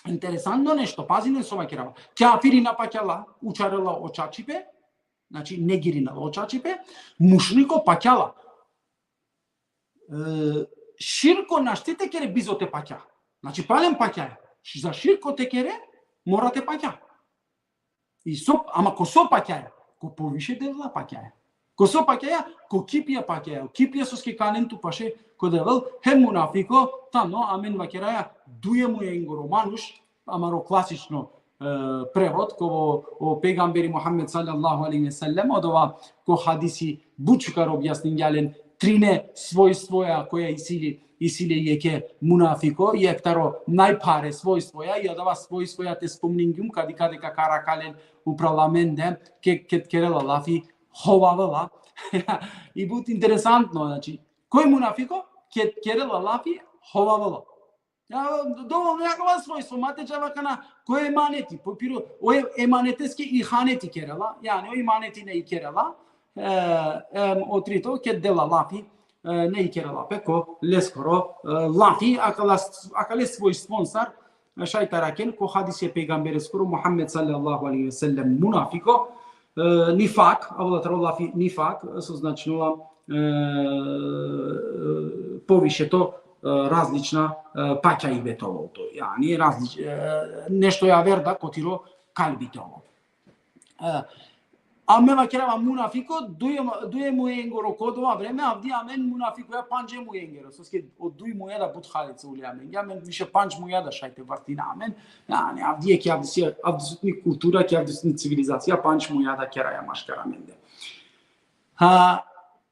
Interesantno nešto, pazinen so vakerava. Kjafiri na pakjala, učarela o čačipe, znači negirinela o čačipe, mušriko pakjala. E, širko našti te kere bizo te pakja. Znači, palem pakjaja. Za širko te kere, mora te pakja. I so, ama ko so pakjaja? Ko poviše Devla pakjaja. Ko so pakjaja? Ko kipja pakjaja. Kipja soske ka anen tu paše ko Devel, hem munafiko, tano, amen vakeraja, dujemujengoro manuš, amaro klasično, e, prevod, ko o, o pejgamberi Muhammed sallallahu alejhi ve sellem, odova ko hadisi but šukar objasningja len trine svojstvoja koja isi le, isi le jekhe munafiko, jekh taro najphare svojstvoja, i odova svojstvoja te spomningjum kadi kade ka arakha len upral amende, ke, ked kerela lafi hovavela. I but interesantno, znači, koj munafiko, ked kerela lafi hovavela. Ja, dovoljno jakava svojstvo, ma te džava kana, ko emaneti, po piro, o e-, emaneteske ihaneti kerela, jani o emaneti ne ikerela, e, em, o trito, ked dela lafi, e, ne ikerela pe ko leskoro, e, lafi, akala s-, akale svojstvon sar, e, šaj te arakhen, ko hadisi e pejgambereskoro, Muhammed sallallahu alejhi ve sellem, munafiko, e, nifak, avela taro lafi nifak, so značinela, e, poviše to, e, različna, e, pakjaibe te ovel to. Jani, različ-, e, nešto javer da ko tiro kalbi te ovel. E, a me vakerava munafiko, duje, dujemujengoro ko odova vreme, avdi amen munafikoja pandžemujengero. Soske o duj muja da but halice ule amen. Ja, amen više pandž muja da šaj te vartina amen. Jani, avdi jekh, avdi si, avdisutni kultura, ki avdisutni civilizacija, pandž muja da keraja maškar amende. Ha,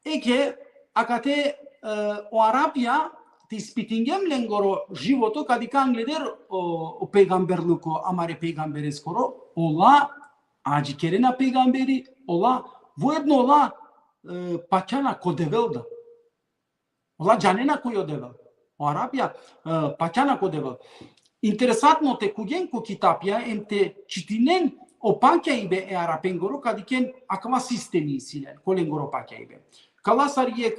eke, akate, e, o Arapja, te ispitingjem lengoro životo, kadi ka angleder o, o pejgamberluko, amare pejgambereskoro, ola adžikerena pejgamberi, ola, voedno ola, e, pakjana ko Devel da. Ola džanena koj o Devel. O Arapja, e, pakjana ko Devel. Interesantno te kugjen ko kitapja, em te čitinen o pakjaibe e Arapengoro, kadi ken akava sistemi isi len, ko lengoro pakjaibe. Kala sar jekh,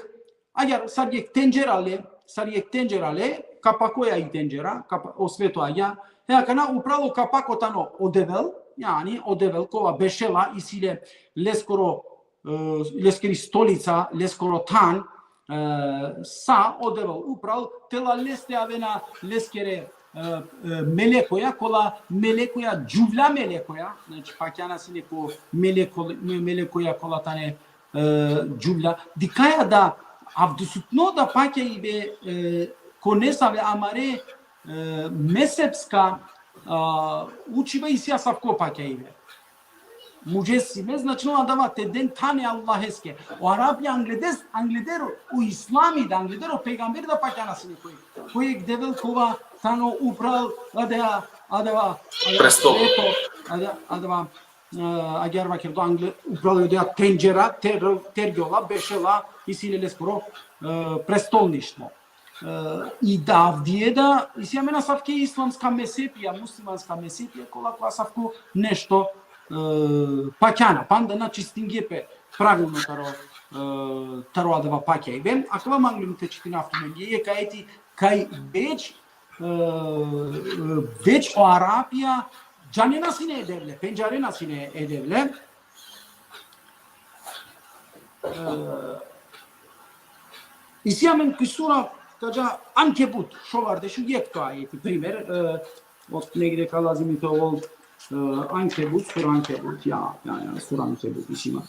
agjar sar jekh tendžera le, sar jekh tendžera le, kapakoja i tendžera, kapa-, o sveto agja, e akana upral o kapako tano o Devel, jani o Devel kova bešela, isi le leskoro, e, leskeri stolica, leskoro than, e, sa o Devel upral, tela leste avena leskere, e, e, melekoja, kola melekoja, džuvlja melekoja, znači, pakjana sine ko meleko-, me-, melekoja kola tane, e, džuvlja. Dikhaja da avdisutno da pakjaibe, e, ko nesave amare, e, mezhepska, a, učiba isi asavko pakjaibe. Mudžessime, znači, adava te den than e Allaheske. O Arapja angledes, angleder o islami da, angleder o pejgamberi da pakjana sine koj, koj jekh Devel kova tano upral, adava, adava, adava Prestol. Sveto, adava, adava, e, agjar vakerdo angle, upral odoja tendžera, ter-, tergjola, bešela, isi le leskoro, e, prestolništvo. E, i da avdive da, isi amen asavke islamska mezhepija, muslimanska mezhepija, kola ko asavko nešto, e, pakjana, panda na čistingje pe pravilno taro, e, taro adava pakjaibe. Akava mangljum te čitina tumenge, jekh ajeti kaj već, e, već o Arapja džanena sine e Devle, pendžarena sine e Devle. E, isi amen ki sura, ka dža, Ankebut, šovardeš u jekhto ajeti, primer, e, ot negde ka lazimi te ovel, e, Ankebut, sura Ankebut, ja, ja, ja, sura Ankebut, isi ma.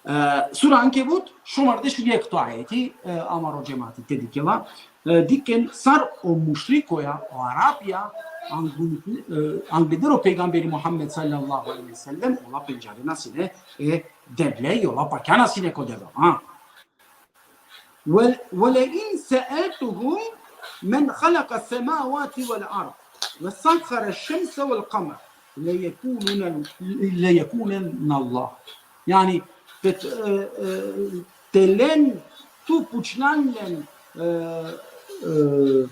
E, sura Ankebut, šovardeš u jekto ajeti, e, amaro džemati te dikela, e, dikhen sar o mušrikoja, o Arapija, angled-, e, angleder o pejgamberi Muhammed sallallahu alejhi ve sellem, ola pendžarena sine e Devle, i ola pakjana sine ko Devle. Ha? Vel-, ولئن سألتهم من خلق السماوات والأرض وسخر الشمس والقمر ليقولن، ليقولن الله. Jani, te, e, e, te len, tu pučlan len, e, e,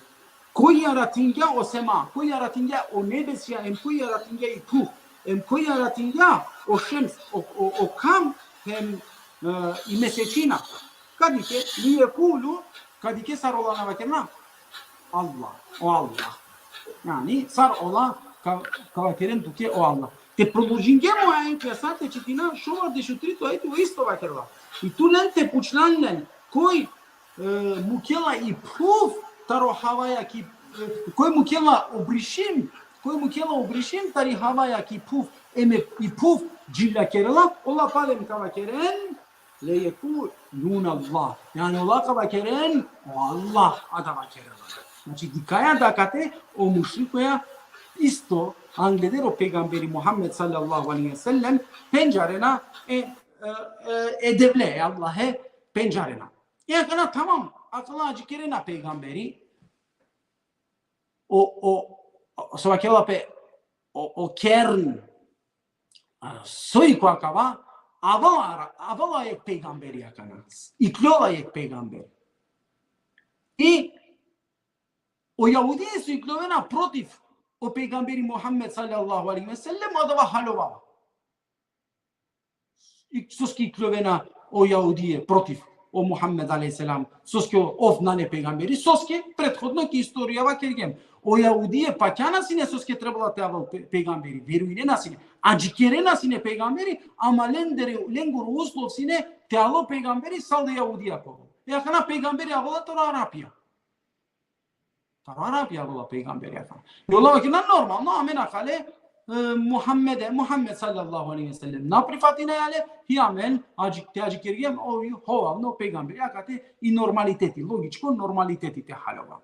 koj jaratingja o sema, koj jaratingja o nebesja, em koj jaratingja i phuv, em koj jaratingja o šems, o, o, o kam, hem, e, i mesečina. Ka dikhe, ليقولن, ka dikhe sar ola na vakerena, Allah, o Allah. Jani, sar ola ka, ka vakeren tuke o Allah. Te prodolžingjem o ajeti, sar te čitina, šovardeš u trito ajeti, o isto vakerela. I tu len te pučlan len, koj, e, mukela i phuv taro havaja ki, e, koj mukela o brišim, koj mukela o brišim tari havaja ki phuv, em i phuv dživljakerela, ola palem ka vakeren, ليقولن الله. Jani ola ka vakeren, o Allah, adava kerela. Znači, dikhaja da kate o mušrikoja isto angleder o pejgamberi Muhammed sallallahu alejhi ve sellem pendžarena e, e, e, e Devle, e Allahe pendžarena. E akana tamam, akala adžikerena pejgamberi, o, o, o, so vakerela pe, o, o kern, a, soj ko akava, avela, avela jekh pejgamberi akana. Ikljova jekh pejgamberi. I o jahudije so ikljovena protiv o pejgamberi Muhammed sallallahu alejhi ve sellem, adava haljovava. I soske ikljovena o jahudije protiv o Muhammed alejhi selam, soske ov nane pejgamberi, soske prethodno ki istorija vakergjem. O jahudije pakjana sine soske trebela te avel pe-, pejgamberi, verujnena sine. Adžikerena sine pejgamberi, ama lendere, lengoro uslov sine te alo pejgamberi sar o jahudija ka ovel. E akana pejgamberi avela taro Arapija. Taro Arapija avela pejgamberi akana. I ola vakerena normalno, amen akale, e, Muhammede, Muhammed sallallahu alejhi ve sellem na prifatinaja le, i amen adži-, te adžikergjem, o, i hovavno pejgamberi akate i normaliteti, logičko normaliteti te haljova.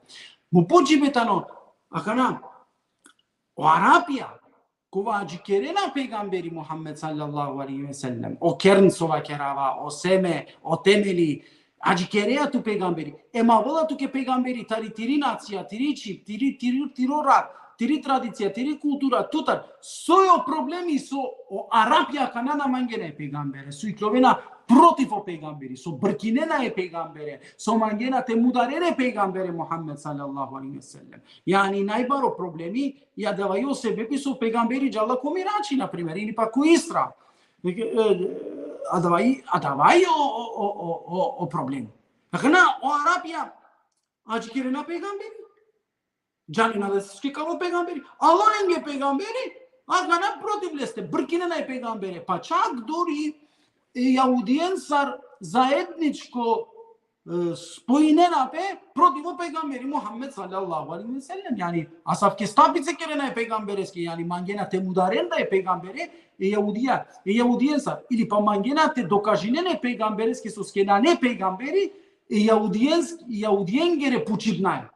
Mo pučibe tano, akana, o Arapija, kova adžikerena pejgamberi Muhammed sallallahu alejhi ve sellem, o kern so vakerava, o seme, o temeli, adžikerea tu pejgamberi. Em avela tuke pejgamberi tari tiri nacija, tiri čhib, tiri, tiri, tiro rat, tiri tradicija, tiri kultura, tutar. Soj o problemi so o Arapija akana na mangena e pejgambere, so ikljovena protiv o pejgamberi, so brkinena e pejgambere, so mangena te mudaren e pejgambere Muhammed sallallahu alejhi ve sellem. Jani najbaro problemi, i adava i o sebepi so pejgamberi džala ko Mirači, na primer, ili pa ko Isra. E, e, adava i, adava i o, o, o, o, o, o problem. Akana o Arapija adžikerena pejgamberi. Džanena da soske ka ovel pejgamberi. Alo lenge pejgamberi, akana protiv leste, brkinena e pejgambere. Pa čak dori e jahudijensar zaedničko, e, spojinena pe protiv o pejgamberi Muhammed sallallahu alejhi ve sellem. Jani, asavke stapice kerena e pejgambereske, jani, mangena te mudaren da e pejgambere, e jahudija, e jahudijensar. Ili pa mangena te dokažinen e pejgambereske soske nane pejgamberi, e jahudijens-, e jahudijengere pučibnaja.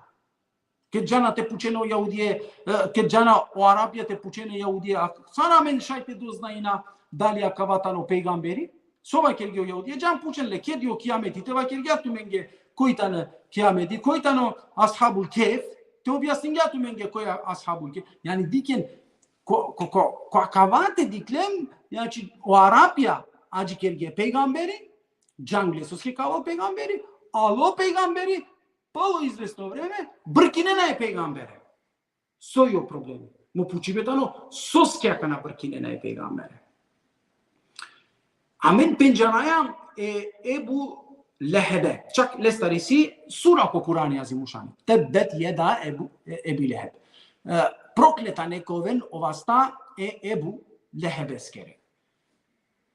Ked džana te pučen o jahudije, e, ked džana o Arapija te pučen o jahudije, a sar amen šaj te doznajna dali akava tano pejgamberi? So vakergje o jahudije, džan pučen le, kedi o kijameti, te vakergja tumenge koj tano kijameti, koj tano Ashabul Kehf, te objasningja tumenge koj je Ashabul Kehf. Jani dikhen, ko, ko, ko, ko akava te dikhlem, znači, o Arapija adžikergje pejgamberi, džangle soske ka ovel pejgamberi, alo pejgamberi, palo izvesno vreme, brkinena e pejgambere. Soj o problemi? Mo pučibe tano, soske akana brkinena e pejgambere? Amen pendžaraja e Ebu Lehebe. Čak lestar isi sura ko Kurani Azimušani. Tebbet jeda Ebu, e, Ebi Leheb. E, prokleta neka oven o vasta e Ebu Lehebeskere.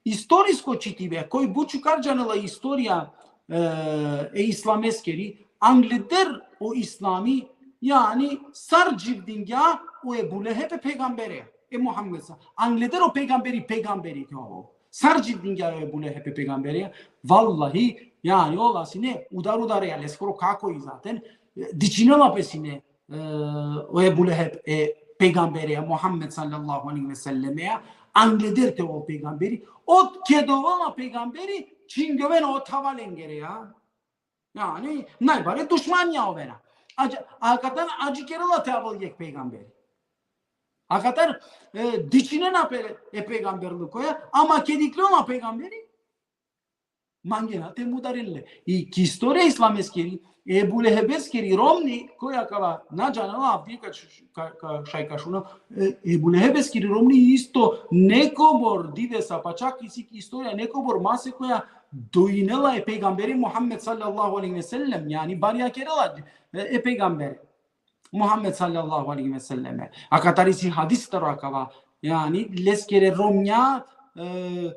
Istorisko čitibe, koj but šukar džanela istorija, e, e islameskeri, angleder o islami, jani, sar dživdingja o Ebu Leheb e pejgambere, e Muhammed sa-, angleder o pejgamberi, pejgamberi te ovel. Sar dživdingja o Ebu Leheb e pejgambereja, vallahi, jani, ola sine udar udareja, leskoro kako i zaten, dičinela pe sine, e, o Ebu Leheb e pejgambereja, Muhammed sallallahu alejhi ve sellemeja, angleder te o pejgamberi, ot ked ovela pejgamberi, čingjovena o thava lengereja. Jani, najbare dušmanja ovena. Ađa-, akatar adžikerela te avel jekh pejgamberi. Akatar, e, dičinena pe e pejgamberlukoja, ama ked ikljola pejgamberi, mangena te mudaren le. I ki istorija islameskiri, Ebu Lehebeskiri romni, koja kava na džanela avdive ka, ka, ka šaj ka šuna, e, Ebu Lehebeskiri romni isto nekobor divesa, pa čak isi ki istorija nekobor mase koja dojinela e pejgamberi Muhammed sallallahu alejhi ve sellem, jani barjakerela e, e pejgamberi Muhammed sallallahu alejhi ve selleme. Akatar isi hadis taro akava, jani leskere romnja, e, e,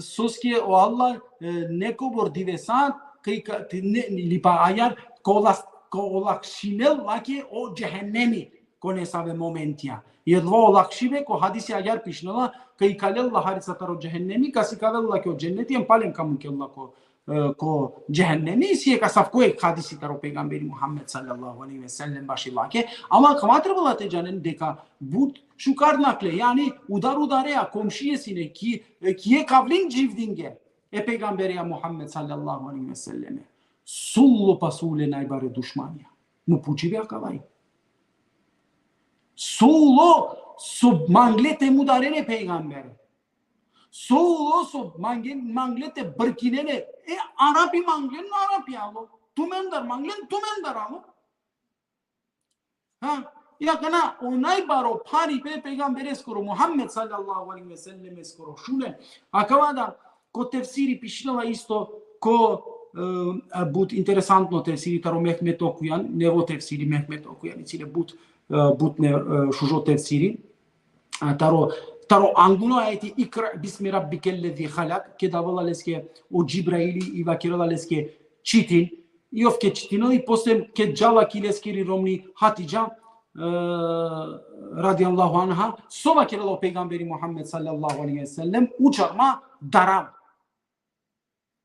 soske o Allah, e, nekobor divesa, kaj ka, te, ne, ili pa ajar, kolas-, kolakšinel lake o džehennemi, ko nesave momentija. I odova olakšibe, ko hadisi ajar pišinela, kaj ikalel la harica taro džehennemi, kas ikavel lake o dženneti, em palem ka mukel la ko, e, ko džehennemi, isi jekh asavko jekh hadisi taro pejgamberi Muhammed sallallahu alejhi ve sellem baši lake, ama kava trebela te džanen deka but šukar nakle, jani udar udareja, komšije sine, ki, e, ki jekh avlin dživdinge e pejgambereja Muhammed sallallahu alejhi ve selleme. Sullo pa sule najbare dušmanja. Mu pučibe akavaj. Sullo so mangle te mudaren e pejgambere. Sullo so mange-, mangle te brkinen e, e Arapi manglen Arapi alo. Tumendar manglen tumendar alo. Ha? I akana, o najbaro pharipe pejgambereskoro, Muhammed sallallahu alejhi ve sellemeskoro, šunen. Akava da, ko tefsiri pišinela isto, ko, e, but interesantno tefsiri taro Mehmet Okujan, nevo tefsiri Mehmet Okujan, isi le but, e, but ne, e, šužo tefsiri. A, taro, taro angluno ajeti, ikra bismi rabbike lezi halak, keda avela leske o Džibraili i vakerela leske čitin, i ov ke čitinela i posle ke džala ki leskiri romni Hatidža, e, radijallahu anha, so vakerela o pejgamberi Muhammed sallallahu alejhi ve sellem, učar ma darav.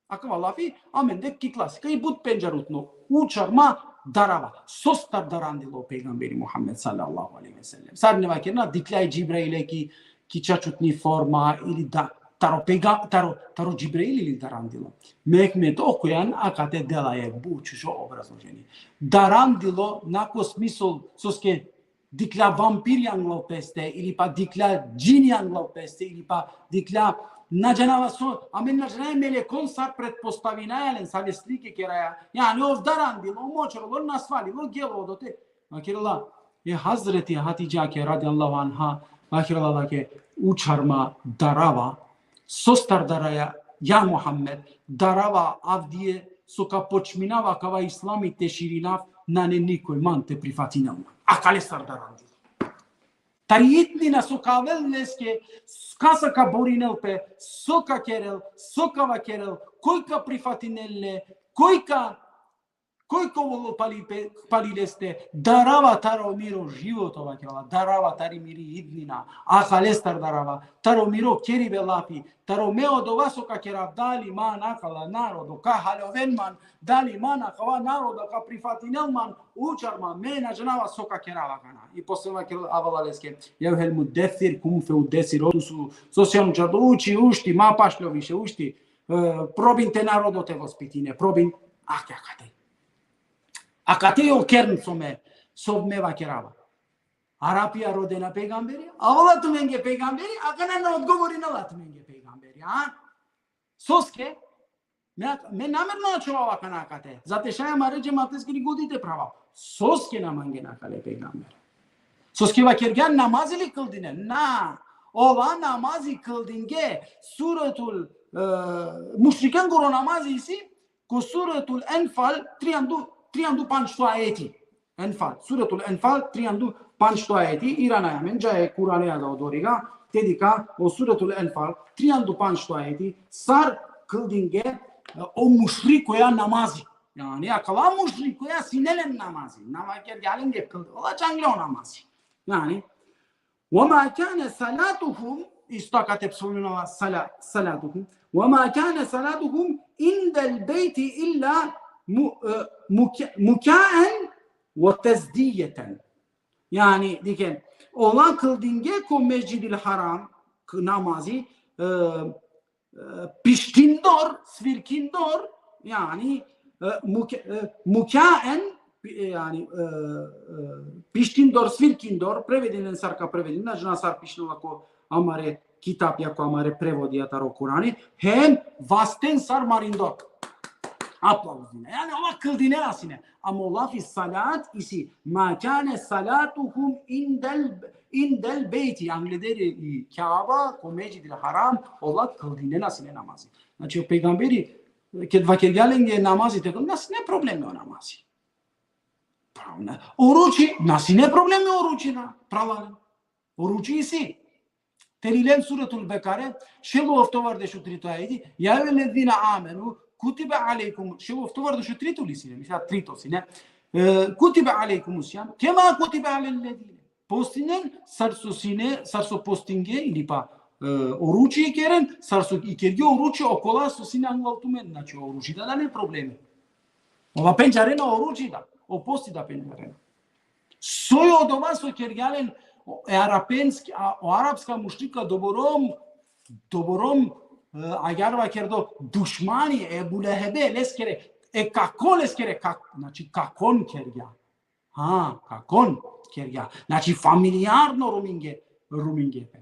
Akava lafi, amende ki klasika, i but pendžarutno, učar ma darava. Sostar darandilo o pejgamberi Muhammed sallallahu alejhi ve sellem. Sar ne vakerena, dikhlja e Džibraile ki, ki čačutni forma ili da, taro pejga-, taro, taro Džibrail ili darandilo. Mehmet Okujan akate dela jekh but šužo obrazloženie. Darandilo na ko smisol soske dikhlja vampiri anglal peste, ili pa dikhlja džini anglal peste, ili pa dikhlja, na džanava so, amen na džanaja melekon sar pretpostavinaja len, save slike keraja. Jani ov darandilo, močralo, nasvalilo, gelo odote. Vakerela, e Hazreti Hatidžake radijallahu anha, vakerela lake, učar ma darava, sostar daraja, ja Muhammed, darava avdive so ka počminav akava islami te širinav, nane nikoj man te prifatinel man. Akalestar darandilo. Tari idnina so ka avel leske, kasa ka borinel pe, so ka kerel, so ka vakerel, koj ka prifatinel le, koj ka, koj ka ovel pali pe, pali leste, darava taro miro životo, vakerela, darava tari miri idnina, akalestar darava, taro miro keribe lafi, taro me odova so ka kerav, dali man akala narodo ka haljoven man, dali man akava narodo ka prifatinel man, učar ma, me na džanava so ka kerav akana. I posle vakerela, avela leske, ja ejuhel muddessir, kum fe uddessir, o tu so, so sian učardo, uči, ušti, ma pašljo više, ušti, e, probin te narodo te vospitine, probin, ake, akate. Akate o kern so me, so me vakerava. Arapija rodena pejgamberi, avela tumenge pejgamberi, akana na odgovorinela tumenge pejgamberi, a? Soske, me, me namerno ačhovava akana akate. Za te šaj amare džemateskiri godi te prava. Soske na mangena akale pejgamber. Soske vakergjan namazi li kldine? Na. Ova namazi kldinge suratul, e, mušrikengoro namazi isi, ko suratul Enfal, triandu, triandu pandžto ajeti. Enfal, suratul Enfal, triandu pandžto ajeti, irana amen, džaja e Kur'aneja da odoriga, te dikha, o suratul Enfal, triandu pandžto ajeti, sar kldinge, e, o mušrikoja namazi. Jani, akala mušrikoja sine len namazi. Na vakergja lenge kldinge, ola čangle o namazi. Jani, وما كان صلاتهم isto akate spomenula sala, salatuhum. Ve ma kane salatuhum indel bejti illa mu, e, muka, mukaen ve tezdijeten. Yani, dikhen, ola kldinge ko Mesdžidil Haram, k-, namazi, e, e, pištindor, svirkindor, yani, e, muke-, e, mukaen, pi-, e, yani, e, e, pištindor, svirkindor, prevedinen sar ka prevedinen, na džanav sar pišinela ko amare kitapja, ko amare prevodija taro Kurani, hem vasten sar marindor. Aplauzine. Yani, ola kldinena sine. Ama o lafi salat isi, ma kane salatuhum indel, indel bejti, angleder i Kjaba, ko Mesdžidil Haram, ola kldinena sine namazi. Znači, o pejgamberi, ked vakergja lenge namazi te kl-, na sine problemi o namazi. Pravo, na. Oruči, na sine problemi oruči, na, pravo. Oruči isi. Te lile len Suretul Bekare, šel u oftovardeš u trito ajeti, ja ejuhellezine amenu, kutibe alejkum, šel u oftovardeš u trito li sine, mislim, trito sine. E, kutibe alejkumus sijam, kema kutibe alellezine. Postinen, sar so sine, sar so postinge, ili pa, e, oruči ikeren, sar so ikerge oruči okola so sine angla tumen, znači oruči da nane problemi. Ova pendžarena oruči da, o posti da pendžarena. Soj odova so kergja len, o, e arapenski, a, o arapska mušrika doborom, doborom, e, agjaar vakerdo dušmani, e Ebu Lehebe, leskere, e kako leskere, kak-, znači, kakon kergja. Ha, kakon kergja. Znači, familijarno ruminge, ruminge pe.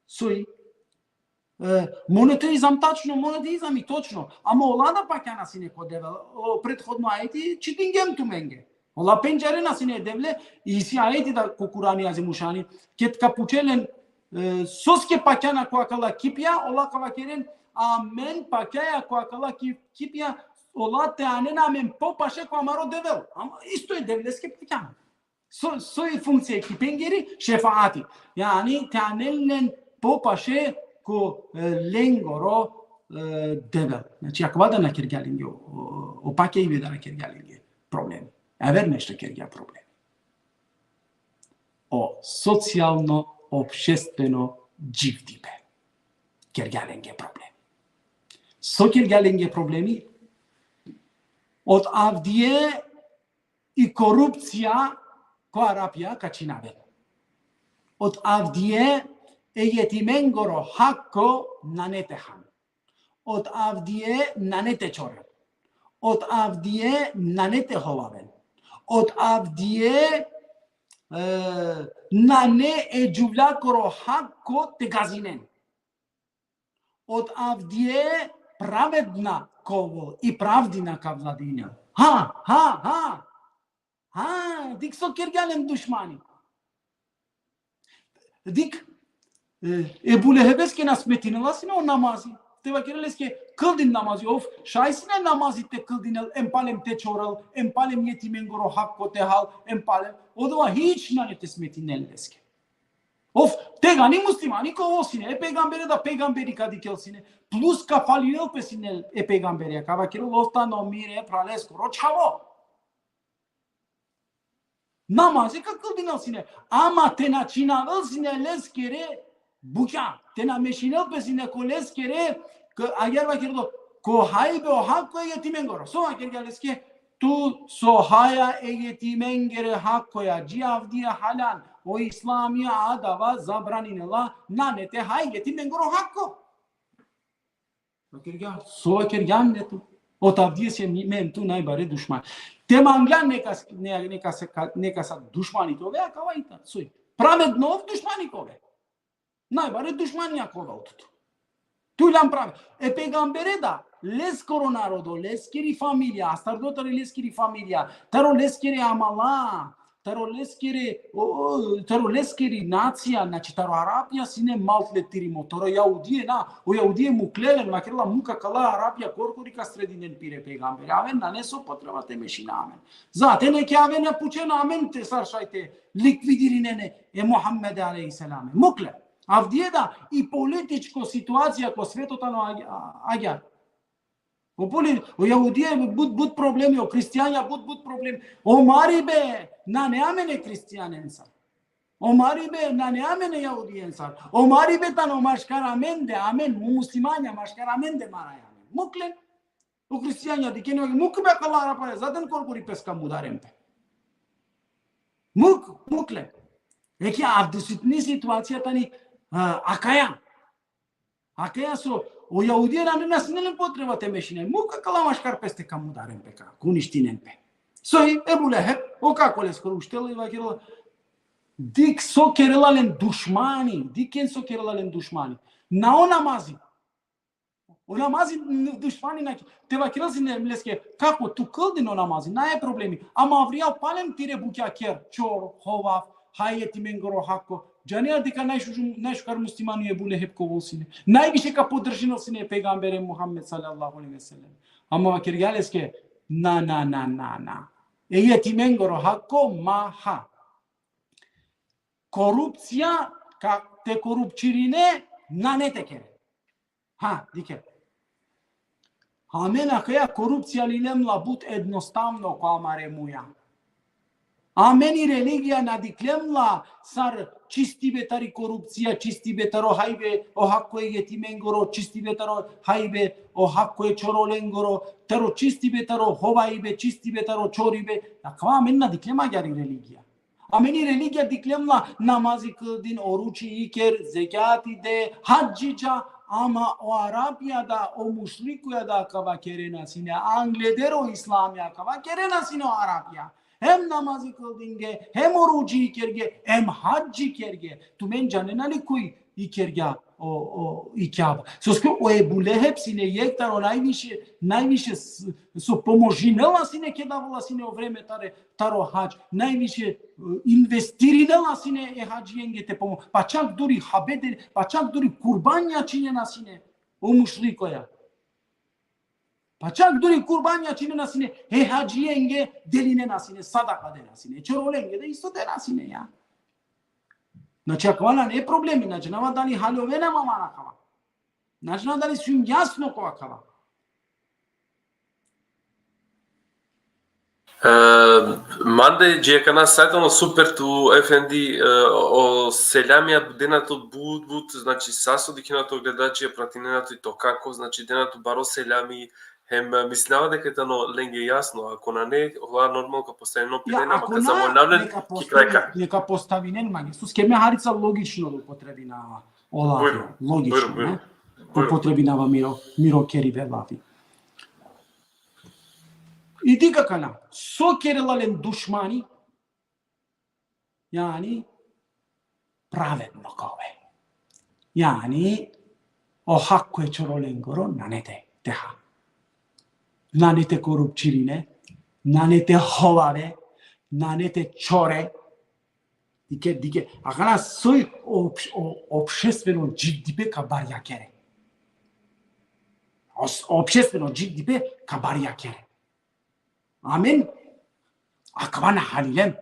Soj, e, monoteizam tačno, monoteizam i točno. Ama ola da pakjana sine ko Devel, o prethodno ajeti čitingjem tumenge. Ola pendžarena sine e Devle, isi ajeti da ko Kurani Azimušani, ked ka pučel len, e, soske pakjana ko akala kipja, ola ka vakeren, amen pakjaja ko akala ki-, kipja, ola te anen amen popaše ko amaro Devel. Ama isto e Devleske pakjana. So, soj funkcija e kipengeri, šefaati. Yani, te anen len popaše ko, e, lengoro, e, Devel. Znači, akava da na kergja lenge, o, o, o pakjaibe da na kergja lenge problem. Aver nešto kergja problem. O socijalno, opštveno dživdibe. Kergja lenge problem. So kergja lenge problemi? Od avdive i korupcija ko Arapja ka čhinaven. Od avdive e jetimengoro hakko nane te han. Od avdive nane te čoren. Od avdive nane te hovaven. Od avdive, e, nane e džuvljakoro hakko te gazinen. Od avdive pravedna ka ovel i pravdina ka vladinel. Ha, ha, ha. Ha, dikh so kergja len dušmani. Dikh, e, Ebu Lehebeske na smetinela sine o namazi. Te vakerel leske, kldin namazi, ov, šaj sine namazi te kldinel, em palem te čorel, em palem jetimengoro hakko te hal, em palem. Odova hič nane te smetinel leske. Ov, tegani muslimani ka ovel sine, e pejgambere da pejgamberi ka dikhel sine, plus ka falinel pe sine e pejgambere, ka vakerel ov tano mire phraleskoro čhavo. Namazi ka kldinel sine, ama te na čhinavel sine leskere bukja, te na mešinel pe sine ko leskere, ka, agjaar vakerdo, ko hajbe o hakko e jetimengoro. So vakergja leske, tu so haja e jetimengere hakkoja, dži avdive haljan, o Islami adava zabraninela, nane te haj e jetimengoro hakko. Vakergja, so vakergjan le tu? Od avdive si me hem tu najbare dušman. Te manglan nekas, ne, nekasa, nekasa dušmani te ove, akava i ta, soj. Pravedno ov dušmani ka ove. Najbare dušmanja ka ovel tut. Tu ilan prave. E pejgambere da, leskoro narodo, leskeri familija, astardo tari leskeri familija, taro leskere amala, taro leskere, o, o, taro leskeri nacija, znači taro Arapja sine maltretirimo, taro Jahudije na, o Jahudije mukle len, vakerela muk akala Arapja korkori ka sredinen pire pejgambere. Amen nane so potreba te mešina amen. Zate neke aven na pučen amen te sar šaj te likvidirinen e Muhammed alejhi selam. Mukle. Avdive da i političko situacija ko sveto tano agja-, agjaar. O poli-, o Jahudije but, but problemi, o hristijanja but, but problemi. O maribe, nane amen e hristijanenca. O maribe nane amen e jahudiensar. O maribe tano maškar amende, amen, mu muslimanja maškar amende maraja amen. Muk len, o hristijanja dikhen, muk be akala Arapa, zaten korkori pes ka mudaren pe. Muk, muk len. Eke avdisutni situacija tani, a, akaja. Akaja so, o jahudija nane, na sine len potreba te mešinen. Muk akala maškar peste ka mudaren pe, ka uništinen pe. So i Ebu Leheb, o kako leskoro uštela i vakerela, dik so kerela len dušmani, dikhen so kerela len dušmani. Na o namazi. O namazi n-, dušmani na, te vakerela sine leske, kako tu kldin o namazi, nane problemi. Ama avrijal palem tire bukja ker, čor, hovav, haj e jetimengoro hako. Džanea deka najšužum, najšukar muslimani o Ebu Leheb ka ovel sine. Najviše ka podržinel sine e pejgambere Muhammed sallallahu alejhi ve sellem. Ama vakergja leske, na, na, na, na, na. E jetimengoro hako ma ha. Korupcija, ka te korupčirine, nane te kere. Ha, dikhe. Amen akaja korupcija lilem la but ednostavno ko amare muja. Amen i religija na diklem la sar čistibe tari korupcija, čistibe taro hajbe o hako e jetimengoro, čistibe taro hajbe o hako e čorolengoro, taro čistibe taro hovajbe, čistibe taro čoribe. Akava amen na diklem agjaar i religija. Amen i religija diklem la namazi kldin, oruči iker, zekjati de, hadži dža, ama o Arapija da, o mušrikoja da akava kerena sine, angleder o islami akava kerena sine o Arapija. Hem namazi kldinge, hem oruči ikerge, hem hadži kerge. Tumen džanena li koj ikergja o, o, i Kjaba. Soske o Ebu Leheb sine jekh taro najviše, najviše s-, so pomožinela sine keda avela sine o vreme tare, taro hadž, najviše, e, investirinela sine e hadžijenge te pomo-, pa čak duri habede, pa čak duri kurbanja činena sine o mušrikoja. Pa čak duri kurbanja činena sine, e hadžijenge delinena sine, sadaka dena sine, čorolenge da isto dena sine, ja. Znači, akava nane problemi, znači, na džanava dali haljovena ma man akava. Znači, na dali sijum jasno ko akava. E, mande dži akana sajt, ano, super tu, efendi, e, o seljamija dena tut but, but, znači, sa so dikhena tut gledačija, pratinena tut i to kako, znači, dena tut baro seljami, hem, e, mislinava deka tano lenge jasno, ako nane, ola normalno ka postavinen o pitanje, ama ka zamolinav len ki kraj ka. Neka postavinen mange, soske me harica logično da upotrebinava. Ola, logično, ne? Upotrebinava miro, miro keribe lafi. I dikh akana, so kerela len dušmani, jani, pravedno ka ove. Jani, o hako e čorolengoro nane te, te ha. Nane te korupčirine, nane te hovave, nane te čore. Dikhe, dikhe, akana soj opš-, o-, opštveno dživdipe ka barjakere. Os-, opštveno dživdipe ka barjakere. Amen. Akava na halilem.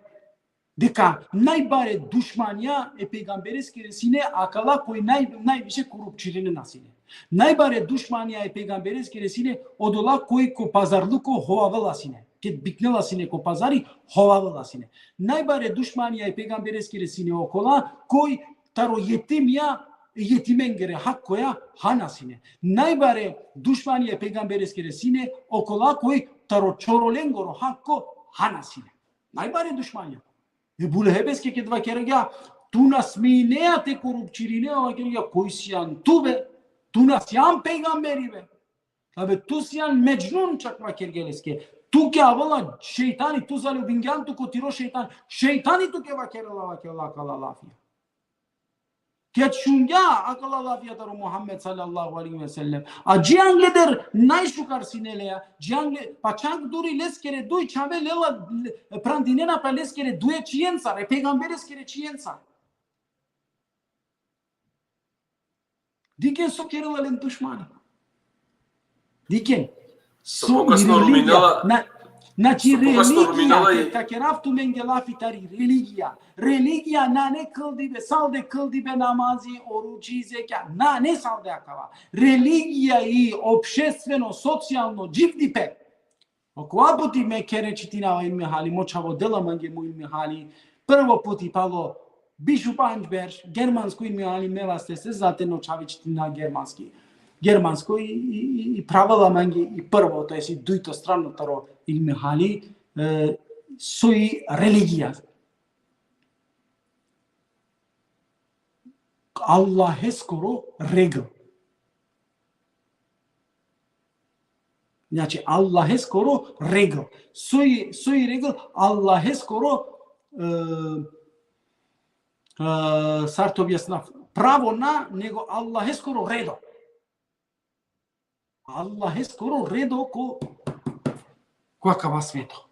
Deka najbare dušmanja e pejgambereskere sine akala koj naj-, najviše korupčirinena sine. Najbare dušmanja e pejgambereskere sine odola koj ko pazarluko hovavela sine. Ked biknela sine ko pazari, hovavela sine. Najbare dušmanja e pejgambereskere sine okola koj taro jetimija, jetimengere hakoja hana sine. Najbare dušmanja e pejgambereskere sine okola koj taro čorolengoro hako hana sine. Najbare dušmanja. Ebu Lehebeske ked vakergja, tu na sminea te korupčirine, vakergja, koj sian tu be, tu na sian pejgamberi be. Abe, tu sian medžnun, čak vakergja leske. Tuke avela šejtani, tu zaljubingjan tu ko tiro šejtan. Šejtani tuke vakerela, vakerela akala lafija. Ked šungja akala lafija taro Muhammed sallallahu alejhi ve sellem. A dži angleder najšukar sine leja, dži angle-, pa čak duri leskere duj čhave lela, le-, prandinena pe leskere duje čhijencar, e pejgambereskere čhijencar. Dikhen so kerela len dušmani. Dikhen. So i religija. Na, znači, religija, ka, ka kerav tumenge lafi tari religija. Religija nane kldibe, salde kldibe, namazi, oruči, zekja. Nane salde akava. Religija i opštveno, socijalno dživdipe. Okova puti me kere čitinava ilmi hali, mo čhavo dela mange mo ilmi hali. Prvo puti palo Biš u pandž berš, germansko ilmi hali me vastese, zaten o čhave čitinena germanski. Germansko i, i, i, i pravela mange i prvo, to jest i dujto strano taro ilmi hali, e, soj religija. Allaheskoro regl. Znači, Allaheskoro regl. Soj, soj regl, Allaheskoro, e, e, sar te objasnav, pravo na, nego Allaheskoro redo. Allaheskoro redo ko, ko akava sveto.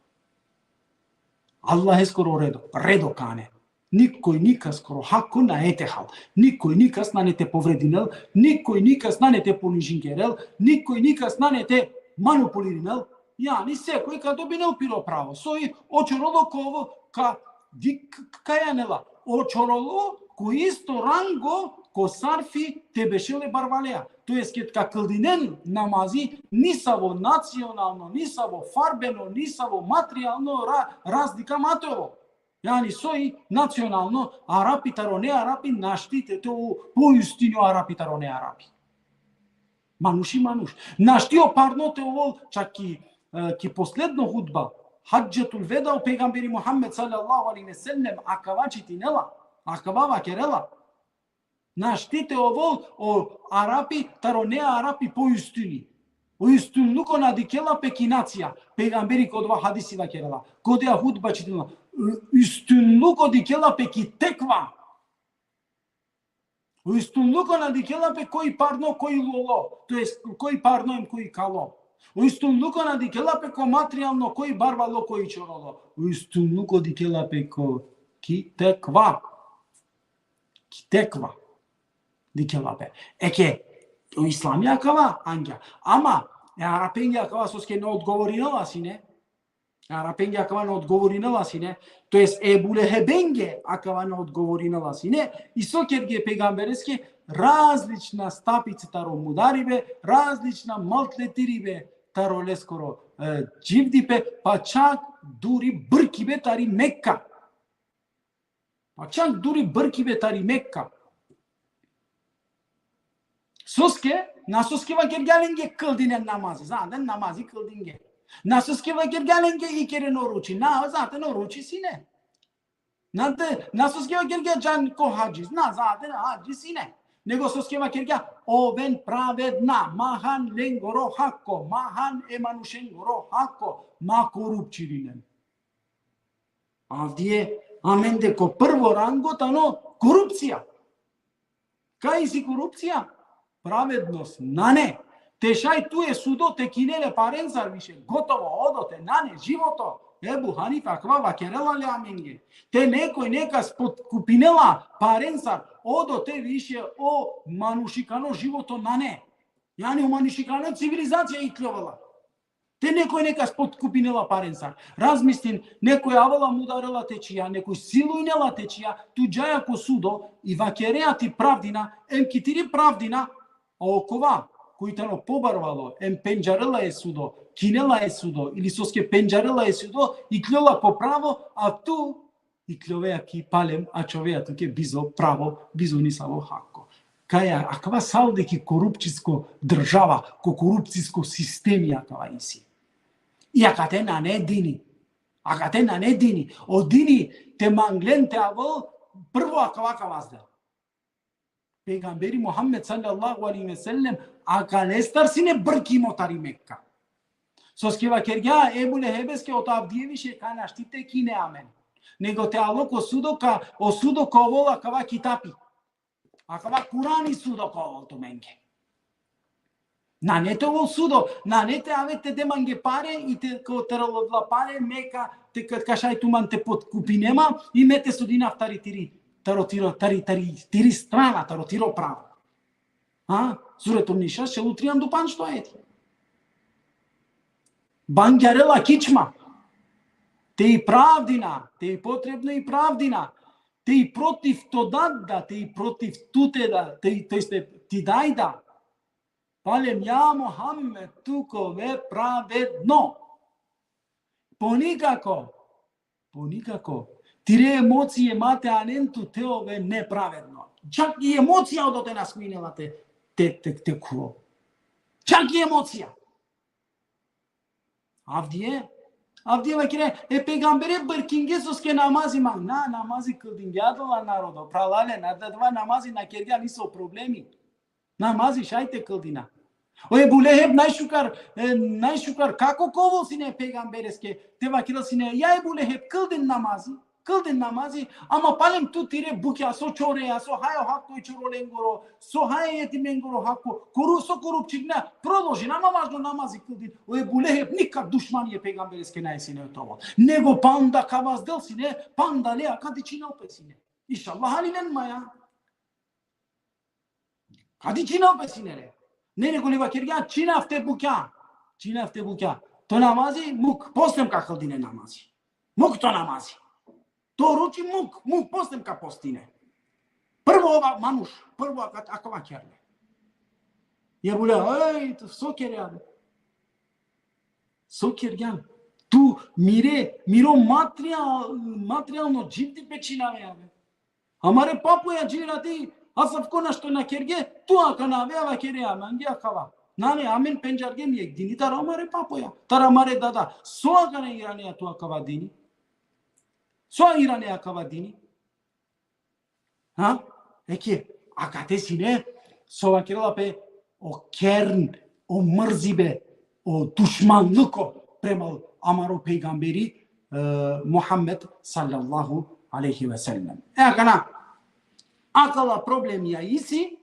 Allaheskoro redo, redo kane. Nikoj nikaskoro hako nane te hal. Nikoj nikas nane te povredinel, nikoj nikas nane te ponižingerel, nikoj nikas nane te manipulirinel. Jani sekoj ka dobinel piro pravo. Soj o čorolo kova ka di-, k-, kaj anela. O čorolo ko isto rango ko sarfi te bešel e barvalea. To jest, ked ka kldinen namazi, nisavo nacionalno, nisavo farbeno, nisavo materijalno ra-, razlika ma te ovel. Jani soj nacionalno, Arapi taro ne Arapi našti te, te ovel poistino Arapi taro ne Arapi. Manuš i manuš. Našti o parno te ovel, čak i, e, ki posledno hutba, Hadžetul Veda, o pejgamberi Muhammed sallallahu alejhi ve sellem, akava čitinela, akava vakerela. Našti te ovel o Arapi taro ne Arapi poistini. O istinluko na dikhela pe ki nacija. Pejgamberi ko dova hadisi vakerela. Ko dova hutba čitinela. Istinluko dikhela pe ki tekva. O istinluko na dikhela pe koj parno, koj lolo. To jest, koj parno em koj kalo. O istinluko na dikhela pe ko materijalno, koj barvalo, koj čorolo. O istinluko dikhela pe ko ki tekva. Ki tekva. Dikhela pe. Eke, o islami akava angja. Ama, e Arapenge akava soske na odgovorinela sine. E Arapenge akava na odgovorinela sine. To jest Ebu Lehebenge akava na odgovorinela sine. I so kerge? Pejgambereske različna stapice taro mudaribe, različna maltretiribe taro leskoro, e, dživdipe, pa čak duri brkibe tari Mekka. Pa čak duri brkibe tari Mekka. Soske, na soske vakergja lenge kldinen namazi, zaten namazi kldinge. Na soske vakergja lenge ikeren oruči, na, zaten oruči sine. Na te, na soske vakergja džan ko hadži, na, zaten hadži sine. Nego soske vakergja oven pravedna, ma han lengoro hako, ma han e manušengoro hako, ma korupčirinen. Avdive amende ko prvo rango tano korupcija. Kaj isi korupcija? Pravednost nane. Te šaj tu e sudo te kine le parencar više. Gotovo, odote, nane životo. Ebu Hanife akava vakerela le amenge. Te nekoj nekas potkupinela parencar, odote više o manušikano životo nane. Jani o manušikano civilizacija ikljovela. Te nekoj nekas potkupinela parencar. Razmislin, nekoj avela mudarela te čhija, nekoj silujnela te čhija, tu džaja ko sudo i vakerea ti pravdina, em ki tiri pravdina, a okova, koj tano pobarvalo, em pendžarela e sudo, kinela e sudo, ili soske pendžarela e sudo, ikljola ko pravo, a tu ikljovea ki palem, ačhovea tuke bizo pravo, bizo nisavo hako. Kaj akava saldi ki korupcijsko država, ko korupcijsko sistemi akava isi. I akate nane dini. Akate nane dini. O dini te manglen te avel, prvo akava ka vazdel. Pejgamberi Muhammed sallallahu alejhi ve sellem, akalestar sine brkimo tari Mekka. Soske vakergja Ebu Lehebeske, oto avdive više ka našti te kine amen. Nego te alo ko sudo ka, o sudo ka ovel akava kitapi. Akava Kurani sudo ka ovel tumenge. Nane te ovel sudo, nane te ave te de mange pare i te ko te rola pare, me ka, te ka, ka šaj tuman te potkupinema i me te sudinav tari tiri, taro tiro, tari, tari, tiri strana, taro tiro pravo. A? Suretul Nisa, šel u trianda u pandžto ajeti. Bangjarela kičma. Te i pravdina, te i potrebno i pravdina, te i protiv to dad da, te i protiv tute da, te i, to jest ti daj da. Palem ja Muhammed, tu ka ove pravedno. Po nikako, po nikako, Tire emocije ma te anen tu te ove nepravedno. Čak i emocija odote na sminela te, te, te, te khuvo. Čak i emocija. Avdive, avdive vakere, e pejgambere brkinge soske namazi ma. Na, namazi kldinge, adola narodo, pralale, na, adava namazi na kergja niso problemi. Namazi šaj te kldina. O Ebu Leheb najšukar, e, najšukar kako kovo sine pejgambereske, te vakerel sine, ja Ebu Leheb, kldin namazi, kldin namazi, ama palem tu tire bukja, so čoreja, so hajo hako i čorolengoro, so hajo jetimengoro hako, koru, so korupčigna, prodolžin, ama važno namazi kldin. O Ebu Leheb nikad dušmani e pejgambereske naj sine otovol. Nego panda ka vazdel sine, panda le, a ka dičinel pe sine. Inšallah, halilen maja. Ka dičinel pe sine re. Ne, nego le vakergja, činav te bukja. Činav te bukja. To namazi, muk, postem ka kldine namazi. Muk to namazi. To ruči muk, muk, postem ka postine. Prvo ova manuš, prvo aka-, akava kerle. Ja bule, ej, to so kergjan? So kergjan? Tu mire, miro material, materijalno dživdipe činave, abe. Amare papoja dživdina ti, asavko našti na kerge, tu akana ave, a vakere, amen ge akava. Nane, amen pendžargjem jek dini taro amare papoja, taro amare dada. So akana iranea tu akava dini? So iranea akava dini? Ha? Eke, akate sine, so vakerela pe o kern, o mrzibe, o dušmanluko prema amaro pejgamberi, e, Muhammed sallallahu alejhi ve sellem. E akana, akala problemija isi,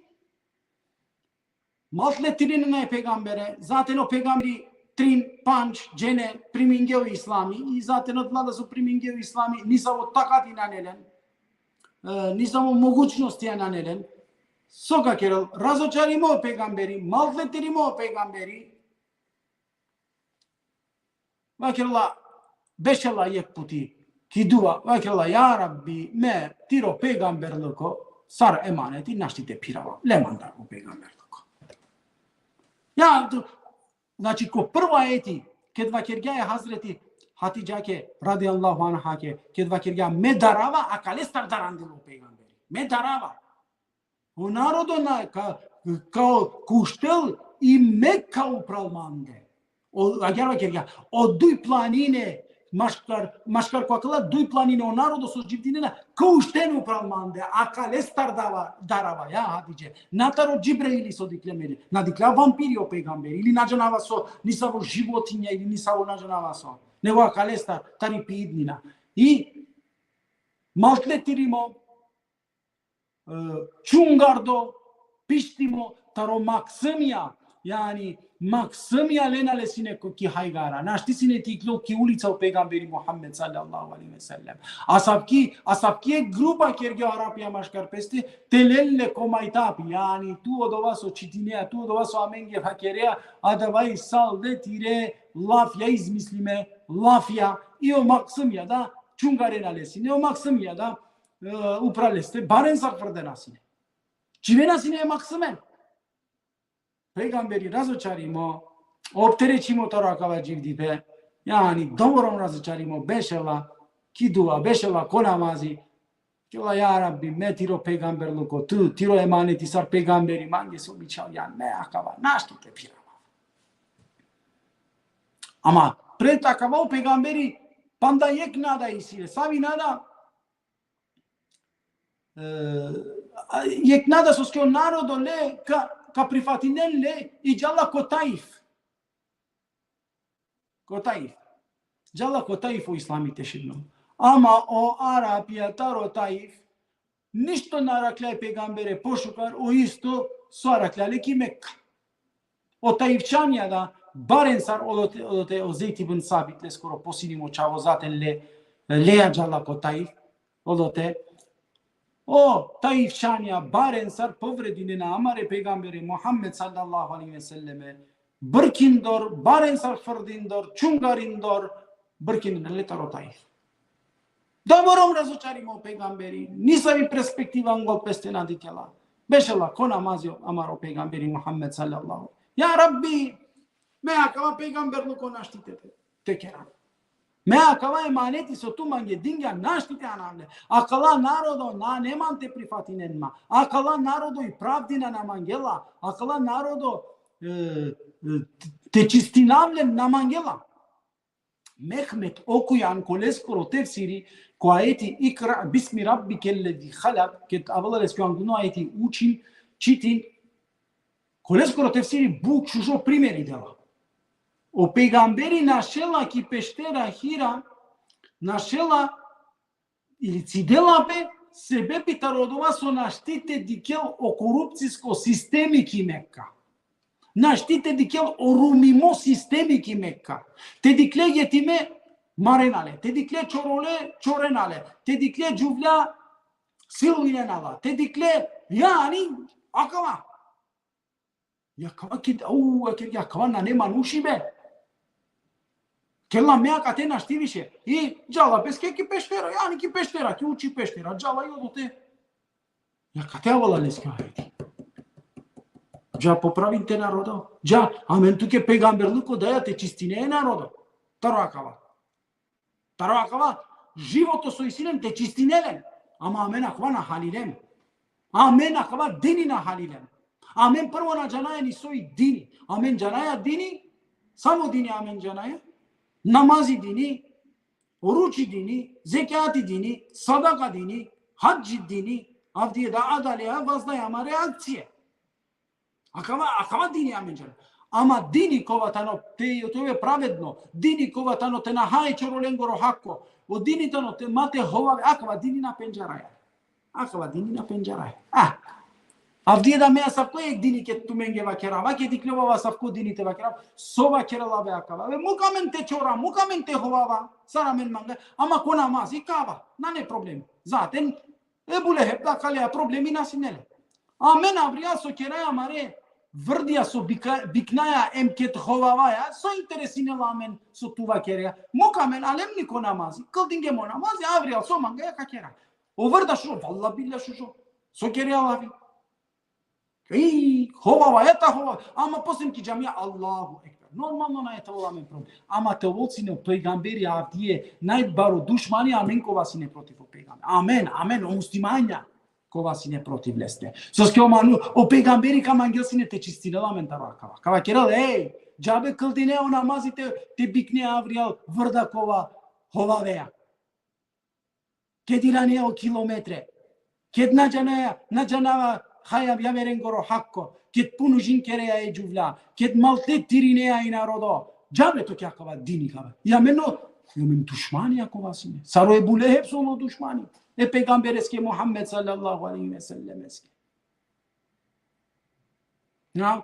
maltretirinena e pejgambere, zaten o pejgamberi trin, pandž džene primingje o islami, i zaten odola so primingje o islami, nisavo takati nane len, e, nisavo mogućnosti nane len. So ka kerel? Razočarimo o pejgamberi, maltretirimo o pejgamberi. Vakerela, bešela jek puti ki dua, vakerela, ja Rabbi, me tiro pejgamberluko sar emaneti našti te phirava. Le mandar o pejgamberluko. Ja, tu, znači, ko prvo ajeti, ked vakergja e Hazreti Hatidžake, radijallahu anhake, ked vakergja, me darava, akalestar darandilo o pejgamberi. Me darava. O narodo na ka, ka uštel i Mekka upral mande. O, agjaar vakergja, o duj planine, maškar, maškar ko akala duj planine, o narodo so dživdinena, ka ušten upral mande, akalestar dava, darava, ja Hatidže. Na taro Džibreili so dikhle me le. Na dikhlja vampiri o pejgamberi, ili na džanava so, nisavo životinja, ili nisavo na džanava so. Nego akalestar, tari pi idnina. I maltretirimo, e, čungardo, pištimo, taro maksumija, jani maksumija lena le sine ko ki hajgara. Našti sine te iklol ki ulica o pejgamberi Muhammed sallallahu alejhi ve sellem. Asavki, asavki jek grupa kergja o Arapija maškar peste, te len le ko majtapi, jani tu odova so čitinea, tu odova so amenge vakerea, adava i salde tire lafija, izmislime lafija, i o maksumija da, čungarena le sine, o maksumija da, e, upral leste, barem sar frdena sine. Dživena sine e maksumen. Pejgamberi razočarimo, opterećimo taro akava dživdipe, jani, doborom razočarimo, bešela ki dua, bešela ko namazi, vakerela, ja Rabbi, me tiro pejgamberluko, tu, tiro emaneti sar pejgamberi, mange so bičhalgjan, me akava našti te phirava. Ama pred akava o pejgamberi panda jek nada isi le. Savi nada? E, a, jek nada soske o narodo le ka, ka prifatinen le i džala ko Taif. Ko Taif. Džala ko Taif o islami te širnel. Ama o Arapija taro Taif ništo na araklja e pejgambere pošukar, o isto so araklja le ki Mekka. O Taifčanja da, barem sar odote, odote o Zejd ibn Sabit, leskoro posinimo čhavo, zaten le, leja džala ko Taif, odote. O Taifčanja barem sar povredinena amare pejgambere Muhammed sallallahu alejhi ve selleme, brkindor, barem sar frdindor, čungarindor, brkindor le taro Taif. Doborom razočarimo o pejgamberi, nisavi perspektiva angol peste na dikhela. Bešela ko namazi amaro pejgamberi Muhammed sallallahu. Ja Rabbi, me akava pejgamberluko našti te, te kerav. Me akava emaneti so tu mange dingja našti te anavle. Akala narodo nane man te prifatinen ma. Akala narodo i pravdina na mangela. Akala narodo e, e, te čistinavlen na mangela. Mehmet Okujan ko leskoro tefsiri, ko ajeti ikra bismi rabbike lezi halak, ked avela leske angluno ajeti učin, čitin, ko leskoro tefsiri but šužo primeri dela. O pejgamberi našela ki peštera Hira, našela ili cidela pe, sebepi taro odova so našti te dikel o korupcisko sistemi ki Mekka. Našti te dikel o rumimo sistemi ki Mekka. Te dikle jetime, marena le. Te dikle čorole, čorena le. Te dikle džuvlja, silvinena la. Te dikle, jani, akava. Ja kava ki, u, ja kava nane manuši be. Kela me akate našti više. I džala peske ki peštera, jani ki peštera, ki uči peštera, džala i odote. Ja kate avela leske ajeti. Dža popravin te narodo. Dža, amen tuke pejgamberluko daja te čistine narodo. Taro akava. Taro akava životo so isi len te čistine len. Ama amen akava na halilen. Amen akava dini na halilen. Amen prvo na džanaja ni soj dini. Amen džanaja dini, samo dini amen džanaja. Namazi dini, oruči dini, zekjati dini, sadaka dini, hadži dini, avdive da adaleja vazdaja amare akcije. Akava, akava dini amen džanaja. Ama dini kova tano te, te ove pravedno, dini kova tano te na hae čorolengoro hakko, o dini tano te ma te hovave, akava dini na pendžaraja. Akava dini na pendžaraja. Ah. Avdive da me asavko ek dini ked tumenge vakerava, ked ikljova asavko dini te vakerava, so vakerela be akava. Be, muk amen te čora, muk amen te hovava, sar amen manga, ama ko namazi kava, nane problem. Zaten Ebu Leheb da kalea problemi na sine le. Amen avrial so keraja amare vrdija so bika-, biknaja em ked hovavaja, so interesinela amen so tu vakerea. Muk amen, alem niko namazi, kldingjem o namazi, avrial so mangaja ka kera. O vrda šužo, valla billa šužo. So keraja lavi. Ej, hovavaja ta hova, ama posem ki džamija, Allahu ekber. Normalno nane te ovel amen problem. Ama te ovel sine o pejgamberi avdive najbaro dušmani amen kova sine protiv o pejgamberi. Amen, amen, o muslimanja kova sine protiv leste. Soske o manu, o pejgamberi ka mangel sine te čistinel amen taro akava. Ka vakerel, ej, džabe kldine o namazi te, te bikne avrial vrda kova hovavea. Ked iranea o kilometre. Ked na džanaja, na džanava haja javerengoro hakko. Ked punužin kerea e džuvlja. Ked maltretirinea i narodo. Džabe tuke akava dini kava. Ja amen o, ja amen dušmani akava sine. Sar o Ebu Leheb so ulo dušmani e pejgambereske Muhammed sallallahu alejhi ve sellemeske. Na?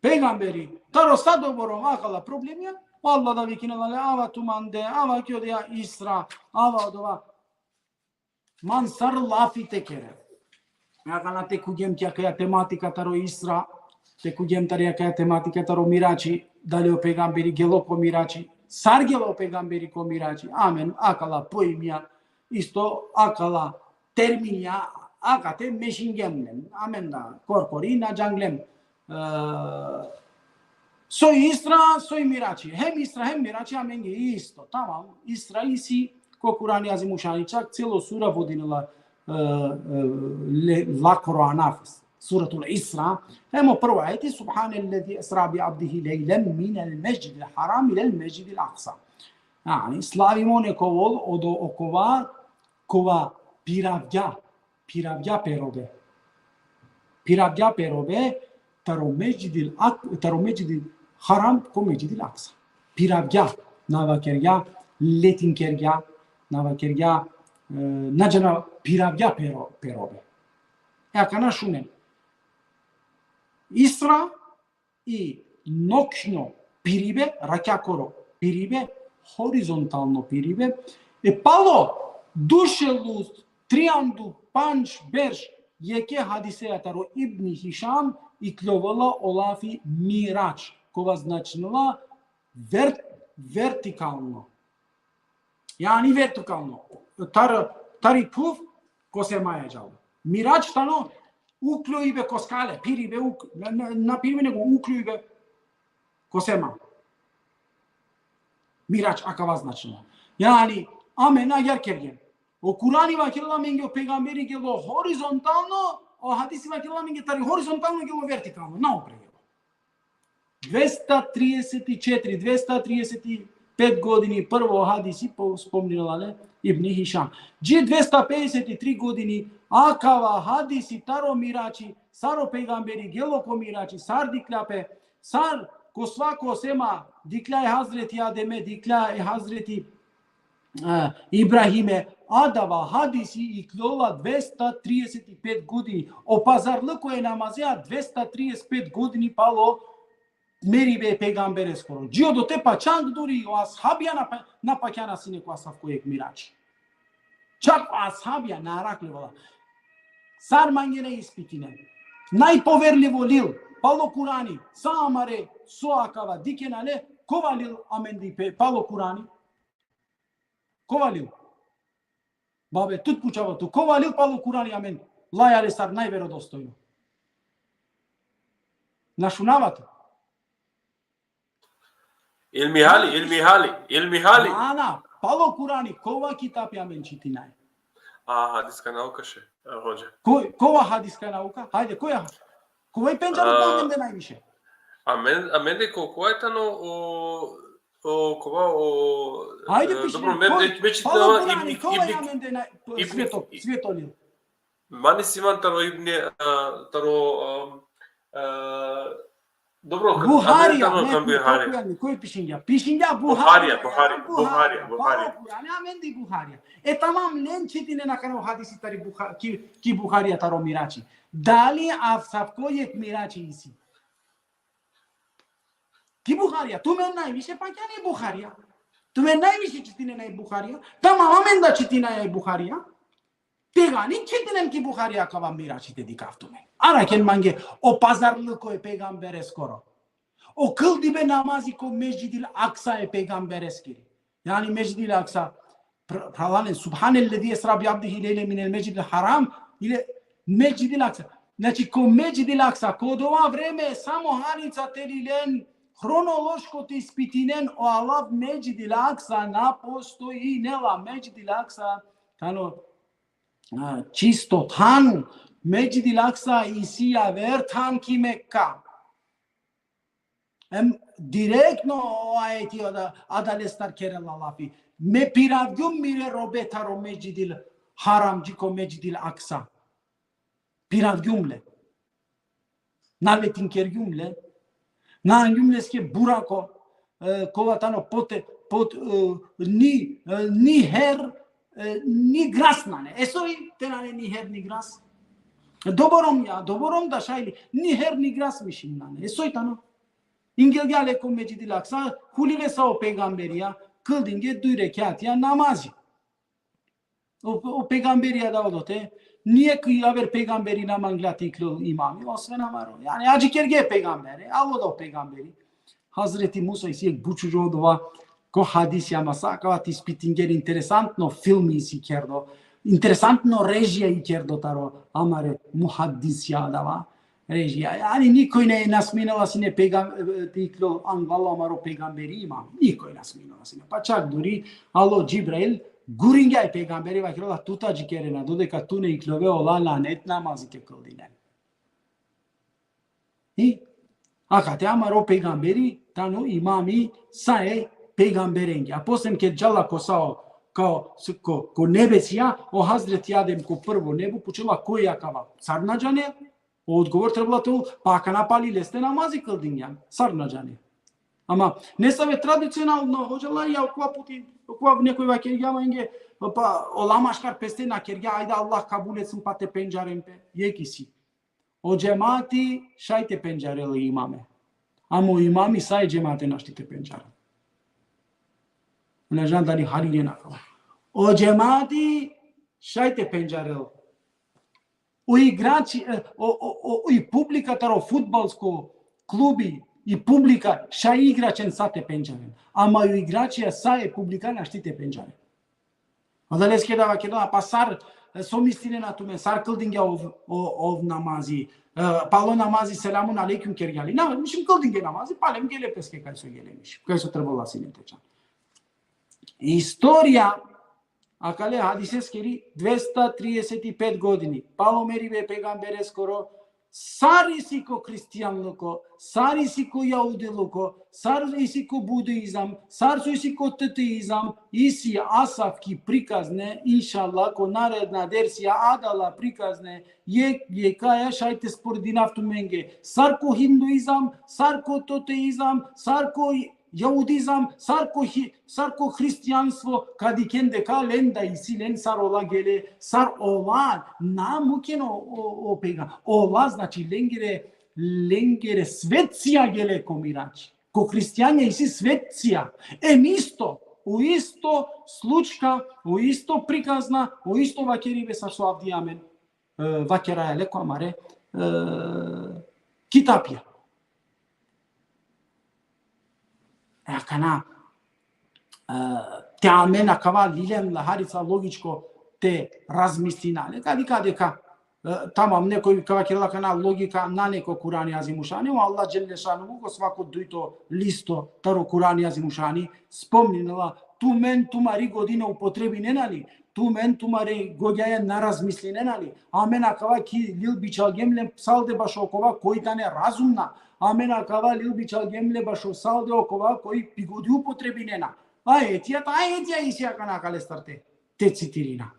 Pejgamberi, taro sa dobor o akala problemija, o Allah da vikinela le, ava tu mande, ava ki odeja Isra, ava odova. Man sar lafi te kere. Akana te kugjem ki akaja tematika taro Isra, te kugjem tari akaja tematika taro Mirači, dali o pejgamberi gelo ko Mirači, sar gelo o pejgamberi ko Mirači, amen, akala pojmija, isto akala terminija, akate mešingjem len, amen da korkori na džanglem. E, soj Isra, soj Mirači. Hem Isra, hem Mirači, amenge isto. Tamam, Isra isi ko Kurani Azimušani, čak celo sura vodinela, e, e, le, lakoro anafes. Suratul Isra. Hem o prvo ajeti, Subhanellezi esra bi abdihi lejlen minel mesdžidil haram ilel mesdžidil aksa. Jani, slavimo neko vol odo okova, kova piravgja, piravgja pe robe. Piravgja pe robe, taro mesdžidil ak-, taro mesdžidil haram, ko mesdžidil aksa. Piravgja, na vakergja, letinkergja, na vakergja, e, na džana piravgja pe ro-, pe robe. E akana šunen. Isra i noćno piribe, rakjakoro piribe, horizontalno piribe, e palo dušelu triandu pandž berš, jekhe hadiseja taro Ibni Hišam, ikljovola o lafi Mirač, kova značinela vert-, vertikalno. Jani vertikalno. Tar, tari phuv, ko semaja džala. Mirač tano ukljoibe ko skale, piribe uk-, na, na, na piribe nego ukljoibe ko sema. Mirač akava značinela. Jani, amen agjaar kergjem. O Kurani vakerela amenge o pejgamberi gelo horizontalno, o hadisi vakerela amenge tari horizontalno gelo vertikalno, naopre gelo. Dvesta trideset i četiri, dvesta trideset i pet godini, prvo hadisi, po-, spomninela le Ibni Hišam. Dži dvesta pedeset i tri godini, akava hadisi taro mirači, sar o pejgamberi gelo ko mirači, sar dikhlja pe, sar ko svako sema dikhlja e Hazreti Ademe, dikhlja e Hazreti, e, Ibrahime, adava hadisi ikljola dvesta trideset i pet godini. O pazarlko e namazea dvesta trideset i pet godini palo meribe e pejgambereskoro. Dži odote pa čak duri o ashabija na pa-, na pakjana sine ko asavko jekh mirači. Čak o ashabija na arakhle, vala. Sar mangena ispitinen. Najpoverlivo lil, palo Kurani, sa amare, so akava dikhena le, kova lil amende pe-, palo Kurani? Kova lil? Babe, tut pučava tu, kova lil palo Kurani amen laja le sar najverodostojno? Na šunava tu? Ilmihali, Ilmihali, Ilmihali. Na, na, palo Kurani, kova kitapi amen čitinaja? A, hadiska nauka še, a, hodža. Ko-, kova hadiska nauka? Hajde, koja? Kova i pendžar A, amende najviše? Amen, amende ko-, kova tano o, o, kova o, Hajde, e, piši, dobro, me, koj-, me, me palo čitava Kurani, Ibni, kova i Ibni, amende naj-, Ibni, sveto, sveto lil? Mani siman taro Ibni, a, taro, a, a, dobro, ka-, Buharija, amen tano ne, kan ne, Buharija. Koj, koj pišingja? Pišingja Buharija, Buharija, Buharija, Buharija, Buharija. Palo Kurani, amende Buharija. E, tamam, len čitinen akana o hadisi tari Buha-, ki, ki Buharija taro mirači. Dali asavko jekh mirači isi? Ki Buharija, tumen najviše pakjani Buharija. Tumen najviše čitinen e Buharija. Tamam, amen da čitinaja e Buharija. Tegani čitinen ki Buharija kava mirači te dikhav tumen. Arakhen mange o pazarlko e pejgambereskoro. O kıldibe namazi ko Mesdžidil Aksa e pejgambereskiri. Jani Mesdžidil Aksa, pr-, phralalen, Subhanellezi esra bi abdihi lejlen minel mesdžidil haram, ile Mesdžidil Aksa. Znači, ko Mesdžidil Aksa, ko dova vreme samo hanica te lilen, hronološko te ispitinen, o alav Mesdžidil Aksa na postojinela, Mesdžidil Aksa, tano, a, čisto than, Mesdžidil Aksa isi javer than ki Mekka. Em, direktno o ajeti oda-, adalestar kerela lafi. Me piravgjum mire robe taro Mesdžidil Haram, dži ko Mesdžidil Aksa. Piravgjum le. Na letinkergjum le. Na angjum leske burako, e, kova tano pote, pot, e, ni, e, ni her, e, ni gras nane. Esoj te nane ni her ni gras. Doborom ja, doborom da šaj li, ni her ni gras mišin nane. Esoj tano. Ingelgja le ko Mesdžidil Aksa, hulile sa o pejgamberija, kildinge duj rekjatija namazi. O, o pejgamberi adava odote, nijekh javer pejgamberi na mangla te iklol imami, osven amaro. Jani, adžikerge pejgambere, alo da o pejgamberi. Hazreti Musa isi jekh bučužo dova, ko hadisi, ama sa akava te ispitingjen, interesantno filmi isi kerdo, interesantno režija i kerdo taro amare muhadisija adava. Režija. Jani, nikoj ne, na sminela sine pejgam-, e, te iklol anglo amaro pejgamberi imam. Nikoj na sminela sine. Pa čak duri, alo Džibrail, guringja e pejgamberi, vakerela: tu te adžikerena, dodeka tu na ikljove, ola lanet namazi te kildinen. I akate amaro pejgamberi tano imami sa e pejgamberenge. A posle ked džala ko sa o, ko, ko, ko nebesija, o Hazreti Adem ko prvo nebo, pučela: koj akava? Sar na džane? O odgovor trebela te ol, pa akana pali leste namazi kildingjan. Sar na džane? Ama nesave tradicionalno, hodžala, ja okova puti, okova nekoj vakergja mange, pa ola maškar peste na kergja, ajde Allah kabul etsin pa te pendžaren pe. Jekh isi. O džemati šaj te pendžarel e imame. Ama o imami sa e džemate našti te pendžarel. Na džanav dali haliljen akava. O džemati šaj te pendžarel. O igrači, e, o, o, o, i publika taro fudbalsko klubi, i publika šaj igračen sa te pendžaren. Ama o igračija sa e publika našti te pendžaren. Adaleske da vakerela, pa sar, e, so mislinena tumen, sar kildingja ov, o, ov namazi, e, palo namazi selamun alejkum kergja li? Na, mišim kildingja namazi, palem gele peske kaj so gele mišim, kaj so trebela sine te džan. Istorija akale hadiseskiri dvesta trideset i pet godini. Palo meribe pejgambereskoro, sar isi ko hristijanluko, sar isi ko jahudiluko, sar isi ko buduizam, sar so isi ko teteizam, isi asavki prikazne, inšallah, ko naredna dersija adala prikazne, jek, jekaja šaj te sporedinav tumenge, sar ko hinduizam, sar ko teteizam, sar ko jahudizam, sar ko hi-, sar ko hristijanstvo, ka dikhen deka lenda isi len sar ola gele, sar ola, na muken o, o, o pega. Ola, znači, lengere, lengere svecija gele ko mirači. Ko hristijanja isi svecija. Em isto, o isto slučka, o isto prikazna, o isto vakeribe sar so avdive amen, e, vakeraja le ko amare, e, kitapja. E, akana, e, te amen akava lilem la harica logičko te razmislina le. Ka dikha deka, e, tamam, nekoj ka vakerela akana logika nane ko Kurani Azimušani, o Allah dželle šanuhu ko svako dujto listo taro Kurani Azimušani spomninela, tumen tumari godine upotrebinena li, tumen tumare gogjaja na razmislinena li. Amen akava ki lil bičhalgjem le salde bašo okova koj tane razumna. Amen akava lil bičhalgjem le bašo salde okova koj pi godi upotrebinena. Ajetija, ta ajetija isi akana akalestar te, te citirina.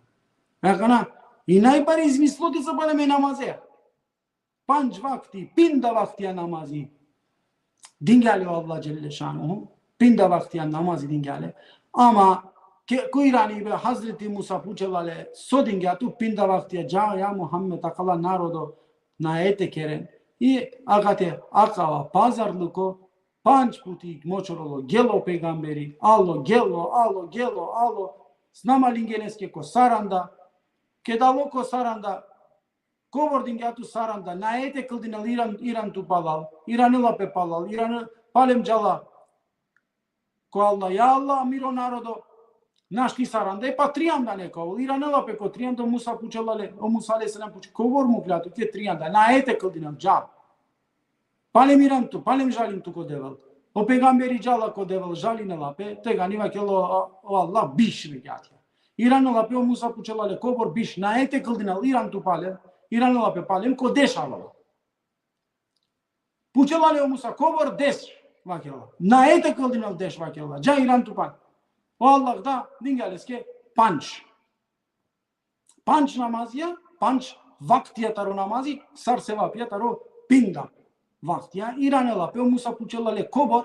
Akana, i najbari izmislotica palem e namazeja. Pandž vakti, pinda vaktija namazi dingja le o Allah dželle šanuhu, pinda vaktija namazi dingja le. Ama ke, ko iranibe Hazreti Musa pučela le, so dingja tu pinda vaktija? Dža, ja Muhammed, akala narodo naete keren. I akate akava pazarluko, pandž puti močorolo, gelo pejgamberi, alo, gelo, alo, gelo, alo, s-, na malinge leske ko saranda, keda alo ko saranda, kobor dingja tu saranda, naete kldinel iran, iran tu palal, iranela pe palal, iran palem džala ko Allah, ja Allah, miro narodo, našti saranda, e pa trianda neka ovel, iranela pe ko trianda, o Musa pučela le, o Musa alejhi selam puči, kobor mukhlja tu ke trianda, naete kldinel, dža. Palem iran tu, palem žalin tu ko Devel. O pejgamberi džala ko Devel, žalinela pe, tegani vakerela o, o Allah, biš regja tija. Iranela pe, o Musa pučela le, kobor? Biš. Naete kldinel, iran tu palem? Iranela pe palem, ko deš avela. Pučela le o Musa, kobor? Deš, vakerela. Naete kldinel, deš, vakerela. Dža, iran tu palem. O Allah da, dingja leske pandž. Pandž namazija, pandž vaktija taro namazi, sar sevapija taro pinda vaktija. Iranela pe, o Musa pučela le, kobor?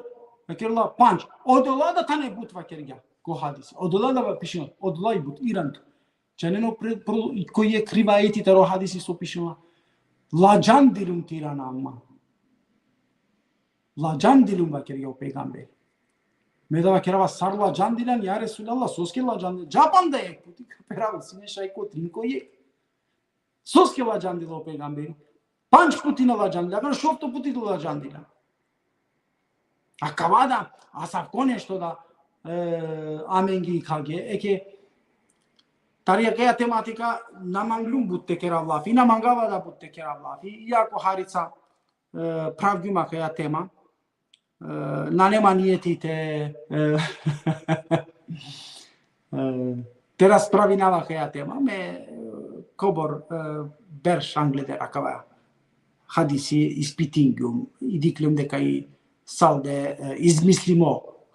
Vakerela, pandž. Odola da tane but, vakergja ko hadisi. Odola da va pišinela, odola i but, iran tu. Džanen o pre-, pro-, ko jekh rivajeti taro hadisi so pišinela. Ladžandilum te irana, ama. Ladžandilum, vakergja o pejgamberi. Me da vakerava, sar ladžandilan, ja Resulallah, soske ladžandilan? Dža panda jekh puti, ka perav sine šaj ko trin, ko jekh. Soske ladžandila o pejgamberi? Pandž puti na ladžandila, akana šovto puti da ladžandila. Akava da, asavko nešto da, e, amenge ikalge, eke, tari akaja tematika na manglum but te kerav lafi, na mangava da but te kerav lafi, iako harica, e, pravgjum akaja tema, e, nane ma nijeti te, e, e, te raspravinav akaja tema, me, e, kobor, e, berš angleder akava hadisi, ispitingjum, i dikhlum deka i salde, e, izmislimo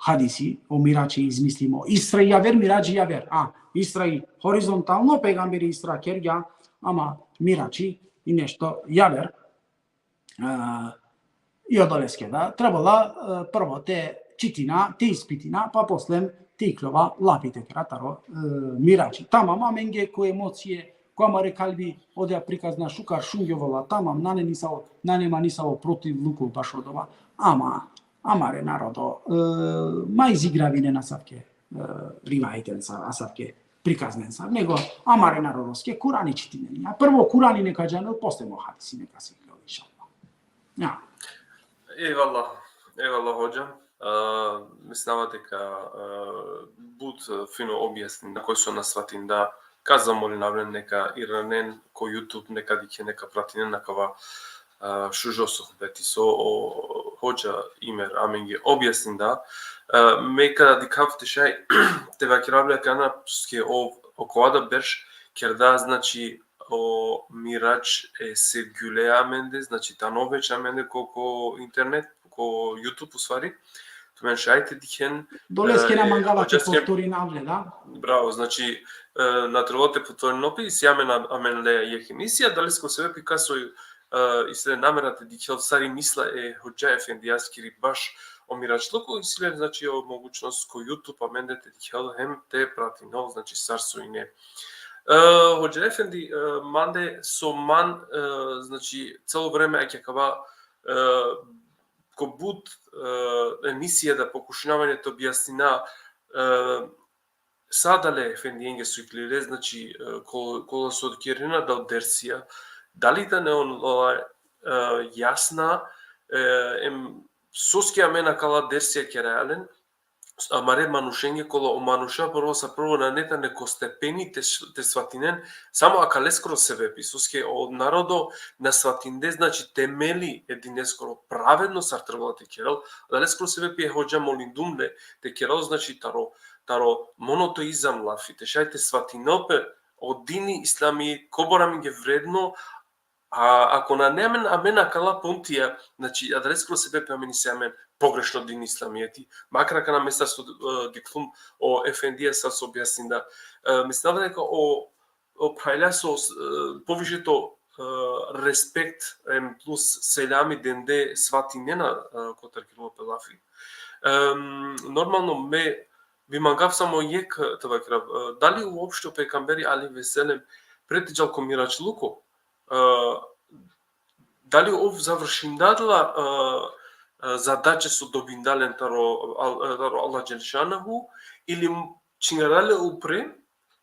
hadisi, o Mirači izmislimo. Isra javer, Mirači javer. A, Isra i horizontalno, pejgamberi Isra kergja, ama Mirači i nešto javer. E, i odoleske da trebela, e, prvo te čitina, te ispitina, pa poslem te ikljova lafi te kera taro, e, Mirači. Tamam, amenge ko emocije, ko amare kalbi, odoja prikazna šukar šungjovela, tamam, nane nisavo, nane ma nisavo protivluko bašo dova, ama amare narodo, e, ma izigravinen asavke, e, rivajeten sar, asavke prikaznen sar, nego amare narodoske Kurani čitinen. Ja, prvo Kurani neka džanel, posle o hadisi neka sikljol, inšallah. Ja. Ejvallah, ejvallah hodža. A, mislinava deka, a, but, a, fino objasnin, na koj so na svatinda, ka zamolinav len neka iranen ko YouTube, neka dikhen, neka pratinen akava, a, šužo sohbeti so o hodža Imer amenge objasninda. E, me ka dikhav te šaj te vakerav le akana, soske ov okova da berš kerda, znači, o Mirač e Sevgjule amende, znači, tano već amende ko, ko internet, ko YouTube, u stvari. Tumen šaj te dikhen. Doleske na, e, mangava te hođaske povtorinav le, da? Bravo, znači, e, na trebela te povtorinel pe, isi amen, amen le jekh emisija, doleske o sebepi kaso, e, isi le namera te dikhel sar i misla e hodža efendijaskiri baš o Miračluko, isi le, znači, o mogućnost ko YouTube amende te dikhel hem te pratinel, znači, sar so ine. E, hodža efendi, e, mande so man, e, znači, celo vreme akava, e, ko but, e, emisija da pokušinava te objasnina, e, sa adale efendijenge so iklile, znači, e, ko-, kola so kerena adala dersija, dali tane on, ola, e, jasna, e, em, soske amen akala dersija keraja len, amare manušenge, kola o manuša prvo sa prvo nane tane ko stepeni te s-, te svatinen, samo akaleskoro sebepi, soske o narodo na svatinde, znači, temeli e dineskoro pravedno sar trebela te kerel, adaleskoro sebepi e hodža molindum le te kerel, znači, taro, taro monoteizam lafi, te šaj te svatinel pe o dini islami, kobor amenge vredno, a ako nane amen, amen akala puntija, znači, adaleskoro sebepi amen isi amen pogrešno din islamijeti. Makar akana me sar so, e, dikhlum o efendija sar so objasninda. E, mislinava deka o, o phralja so, e, poviše to, e, respekt, em, plus selami dende svatinena, e, kotar kerela pe lafi. Em, normalno me bi mangav samo jekh te vakerav, e, dali uopšte o pejgamberi alejhi ve sellem pred te džal ko Miračluko, e, dali ov završinda adala, e, e, zadače so dobinda len taro, al-, e, taro Allah dželle šanuhu, ili m-, čhingara le upre,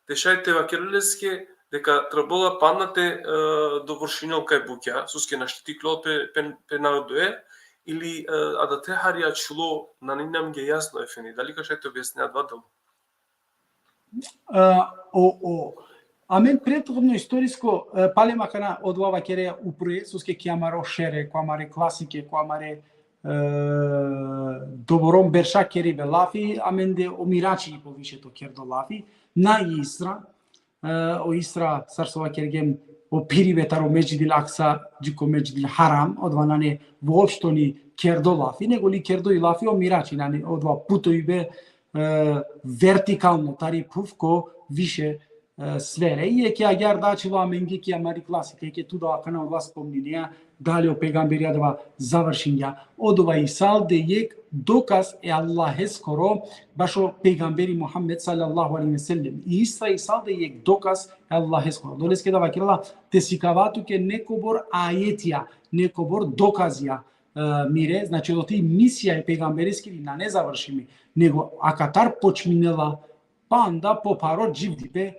te šaj te vakerel leske deka trebela pana te, e, dovršinel kaj bukja, soske našti te iklol pe, pe, pe narodoja, ili, e, adate hari ačhulo, nane amenge jasno, efendi, dali ka šaj te objasnine adava delo? E, o, o, amen prethodno istorisko, e, palem akana odova vakereja upre, soske ki amaro šere, ko amare klasike, ko amare, e, doborom berša keribe lafi, amende o Mirači poviše to kerdo lafi, na i Isra, e, o Isra, sar so vakergjem, o phiribe taro Mesdžidil Aksa dži ko Mesdžidil Haram, odova nane uopšteno kerdo lafi, nego li kerdo i lafi o Mirači, nane odova putoibe, e, vertikalno tari phuv ko više, e, sfere. Iako agjaar da ačhilo amenge ki amari klasike, ke tu da akana odova spomninea, dali o pejgamberi adava završingja. Odova isal de jekh dokaz e Allaheskoro, bašo pejgamberi Muhammed sallallahu alejhi ve sellem. I Isra isal de jekh dokaz e Allaheskoro. Doleske da vakerela te sikava tuke nekobor ajetija, nekobor dokazija, e, mire, znači, odote misija e pejgambereskiri nane završimi, nego akatar počminela, panda po pharo dživdipe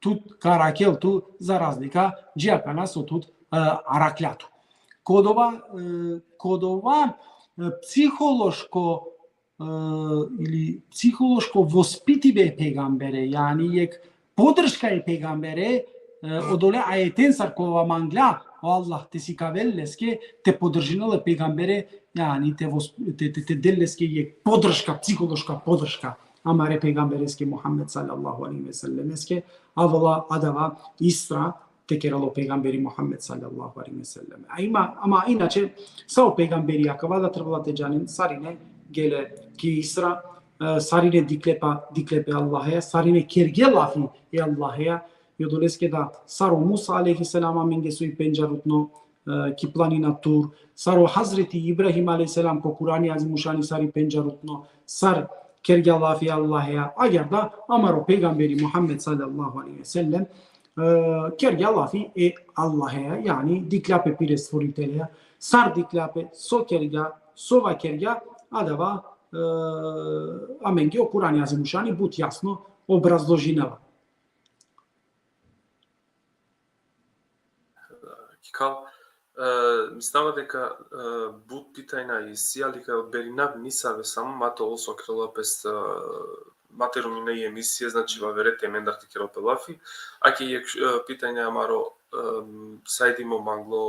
tut ka arakhel tu, za razlika dži akana so tut, e, araklja tu. Kodova, e, kodova, e, psihološko, e, ili psihološko vospitibe e pejgambere, jani jekh podrška e pejgambere, e, odole ajetensar kova mangla o Allah te sikavel leske, te podržinel e pejgambere, jani te vos-, te, te, te del leske jekh podrška, psihološka podrška amare pejgambereske Muhammed sallallahu alejhi ve sellemeske, avela adava Isra te kerel o pejgamberi Muhammed sallallahu alejhi ve sellem. A ima, ama inače, sa o pejgamberi akava da trebela te džanen, sarine gele ki Isra, e, sarine dikhle pe, dikhle pe Allahe, sarine kerge lafi e Allahe, i odoleske da sar o Musa alejhi selam amenge so i pendžarutno, e, ki planina Tur, sar o Hazreti Ibrahim alejhi selam ko Kurani Azimušani sar i pendžarutno, sar kergja lafi e Allahe, agjaar da amaro pejgamberi Muhammed sallallahu alejhi ve sellem, e, kergja lafi e Allahe, jani dikhlja pe pire Stvoritelja, sar dikhlja pe, so kergja, so vakergja, adava, e, amenge o Kurani Azimušani but jasno obrazložinela. Kikal, e, mislinava deka, e, but pitanja isi, ali ka berinav nisave samo, ma te ol so kerela pes, e, ma te rumina i emisija, znači, vavere te mendar te kerel pe lafi. Ake jekh, e, pitanje amaro, e, Saidi mo manglo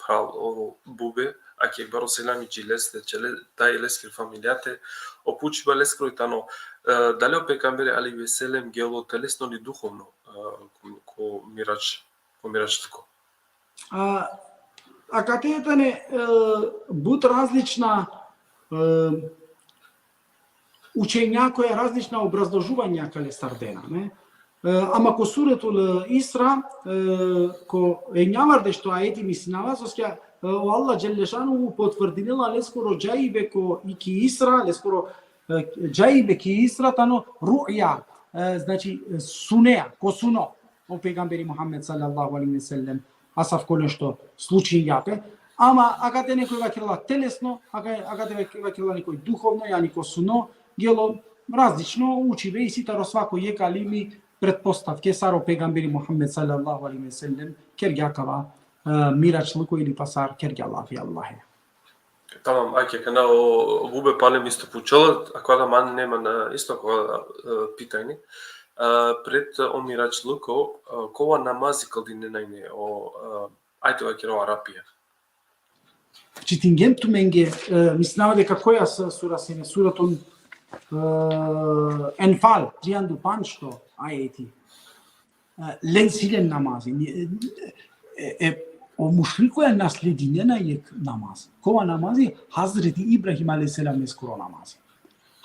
phral, oro bube, Ake baro selami dži leste, čele, taj leskere familijate, o pučiba leskoro tano, e, dali o pejgamberi alejhi ve sellem gelo telesno ili duhovno, e, ko, ko Mirač, ko Miračluko. A, akate tane, e, but različna, e, učenjakoja, različna obrazložuvanja kale sardena, ne? E, ama ko Suratul Isra, e, ko enjavardeš to ajeti mislinava, soske, e, o Allah dželle šanuhu potvrdinela leskoro džaibe ko i ki Isra, leskoro, e, džaibe ki Isra tano ru'ja, e, znači, sunea, ko suno, o pejgamberi Muhammed sallallahu alejhi ve sellem, asavko nešto slučinja pe. Ama akate nekoj vakerela telesno, aka-, akate vak-, vakerela nekoj duhovno, jani ko suno, gelo različno učibe, isi taro svako jekh alimi pretpostavke sar o pejgamberi Muhammed sallallahu alejhi ve sellem kergja kava, e, Miračluko ili pa sar kergja lafi Allahe. Tamam, ake, kana o, o Bube Palem isto pučela, akava da man nema na isto akava, e, pitanje. E, pred o Miračluko, e, kova namazi kldinena ine o, e, ajde vakera o Arapija. Čitingjem tumenge, e, mislinava deka koja s-, sura sine, Suratun, e, Enfal, trianda u pandžto ajeti. E, len si len namazi. Ni-, e, e, o mušrikoja nasledinena jekh namazi. Kova namazi? Hazreti Ibrahim alejhi selameskoro namazi.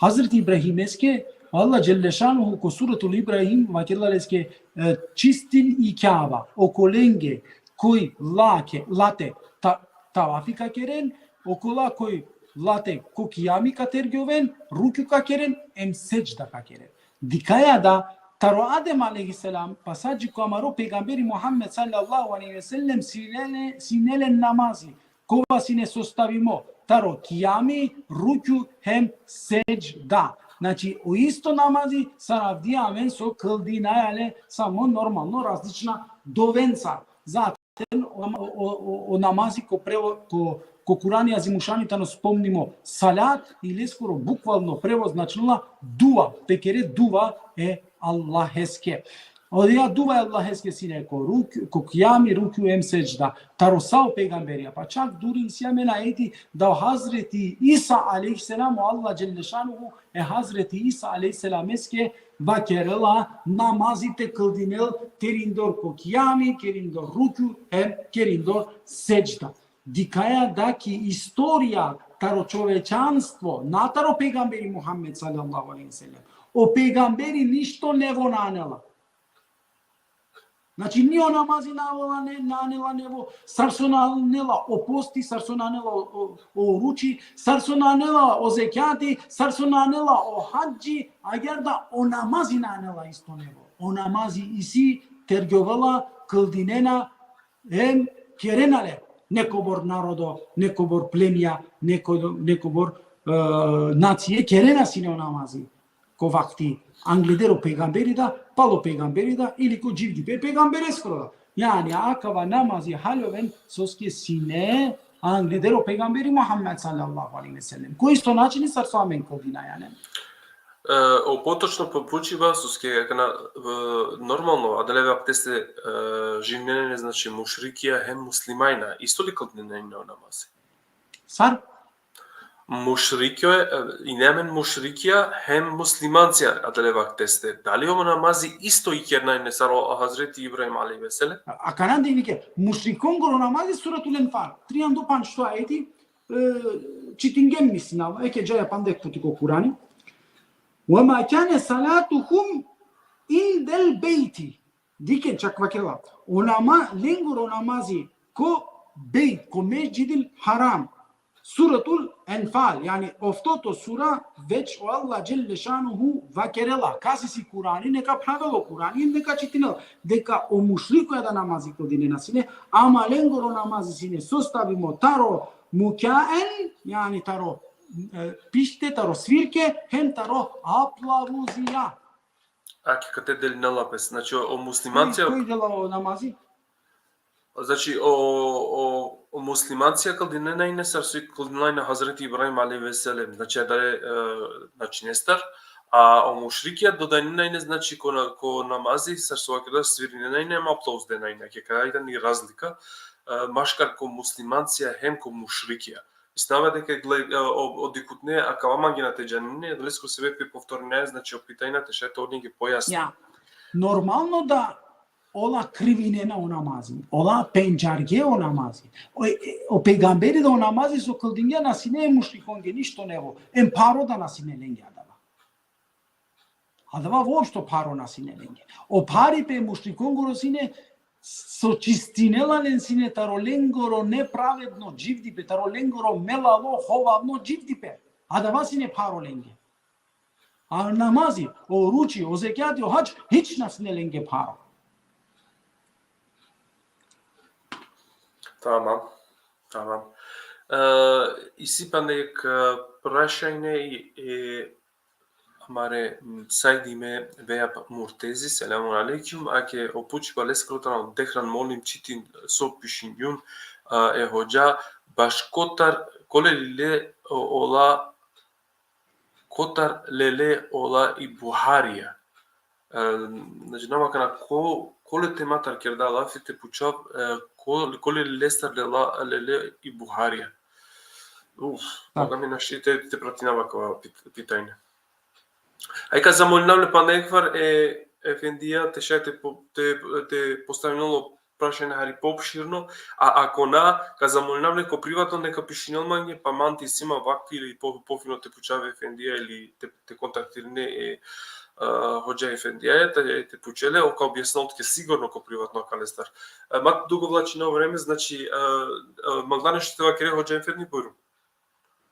Hazreti Ibrahimeske, Allah dželle šanuhu ko Suratul Ibrahim vakerela leske, e, čistin i Kjaba, okolenge koj lake, late ta-, tavafi ka keren, okola koj late ko kijami ka tergjoven, rukju ka keren, em sedžda ka keren. Dikhaja da taro Adem alejhi selam, pa sa dži ko amaro pejgamberi Muhammed sallallahu alejhi ve sellem sine le-, sine len namazi, kova sine sostavimo taro kijami, rukju hem sedžda. Znači, o isto namazi sar avdive amen so kldinaja le, samo normalno različna dovenca. Zatim, o, o, o, o namazi ko prevo-, ko, ko Kurani Azimušani tano spomnimo salat, i leskoro bukvalno prevod značinela duva, te kere duva e Allaheske. Odoja duva e Allaheske sine ko ruk-, ko kijami, rukju em sedžda. Taro sa o pejgamberija, pa čak duri isi amen ajeti da o Hazreti Isa alejhi selam, o Allah dželle šanuhu e Hazreti Isa alejhi selameske vakerela namazi te kldinel terindor ko kijami, kerindor rukju, em kerindor sedžda. Dikhaja da ki istorija taro čovečanstvo, na taro pejgamberi Muhammed sallallahu alejhi ve sellem. O pejgamberi ništo nevo na anela. Znači, ni o namazi na anela, ne, na anela nevo, sar so na anela o posti, sar so na anela o, o, o oruči, sar so na anela o zekjati, sar so na anela o hadži, agjaar da o namazi na anela isto nevo. O namazi isi, tergjovela, kldinena, em kerena le. Nekobor narodo, nekobor plemija, neko-, nekobor, e, nacije kerena sine o namazi ko vakti, angleder o pejgamberi da, palo pejgamberi da, ili ko dživdipe pejgambereskoro da. Jani, akava namazi haljoven soske sine angleder o pejgamberi Muhammed sallallahu alejhi ve sellem. Ko isto način sar so amen kldinaja len. E, o potočno po pučiba, soske kana, e, normalno, adale vakteste, e, živnena ine, znači, mušrikija hem muslimanja, isto li kldinena ine o namazi? Sar? Mušrikija, e, ine amen mušrikija hem muslimancija adale vakteste. Dali o namazi isto ikerena ine sar o Hazreti Ibrahim alejhi ve sellem? A, akana dikh, mušrikongoro namazi, Suratul Enfal, trianda u pandžto ajeti, e, čitingjem mislinava, eke džaja panda jekh puti ko Kurani. Ve ma kane salatuhum indel bejti. Dikhen, čak vakerela. O nama-, lengoro namazi ko bejt, ko Mesdžidil Haram. Suratul Enfal, jani oftoto sura, već o Allah dželle šanuhu vakerela. Kas isi Kurani, neka phravel o Kurani, neka čitinel. Deka o mušrikoja da namazi kldinena sine, ama lengoro namazi sine sostavimo taro mukaen, jani taro, e, pište, taro svirke, hem taro aplavuzija. Akate delinela pes, znači, o, o muslimancija. Koj, koj dela o namazi? Znači, o, o, o muslimancija kldinena ine sar so kldinela ine Hazreti Ibrahim alejhi ve sellem, znači, adale, e, znači, nestar, A o mušrikija dodajnena ine, znači, ko, na, ko namazi, sar so vakerda, svirinena ine, ama aplauz dena ine, ke kaj tani razlika, e, maškar ko muslimancija hem ko mušrikija. Mislava deka gle-, e, o, o dikhutne akava mangena te džanine, adaleske o sebepi povtorinaja, znači, o pitajna te šaj te ovel lenge pojasno. Ja. Normalno da ola krivinena o namazi, ola pendžarge o namazi. O, e, o pejgamberi da o namazi so kldingja na sine e mušrikonge ništo nevo, em pharo da na sine lenge adava. Adava voopšto pharo na sine lenge. O pharipe e mušrikongoro sine so čistinela len sine taro lengoro nepravedno dživdipe, taro lengoro melalo, hovavno dživdipe. Adava sine pharo lenge. A namazi, o ruči, o zekjati, o hadž, hič na sine lenge pharo. Tamam, tamam. E, isi panda jekh, e, prašanje, e, amare, m, sajdime Vejab Murtezi, selamun alejkum, ake o pučiba leskoro tano: Dehran, molim, čitin so pišingjum, a, e hodža, baš kotar, kole lile o-, ola, kotar lele ola i Buharija. E, znači, nama kana ko, kole tematar kerda lafi te pučav, e, ko-, kole lestar lela, lele i Buharija. Uf, Da. Boga mi našti te, te pratinava kova pit-, pitanje. Aj ka zamolinav le panda jekh var e efendija te šaj te po-, te, te postavinel o prašanje hari poopširno, a ako na, ka zamolinav le ko privatno neka pišinel mange, pa man te isi ma vakti ili po-, pofino te pučav e efendija ili te, te kontaktirine e, a, hodža efendija, te, te pučel le, ov ka objasnel tuke sigurno ko privatno akalestar. E, ma te dugo vlačinav vreme, znači, e, e, mangla nešto te vakere, hodža efendi, bujrum.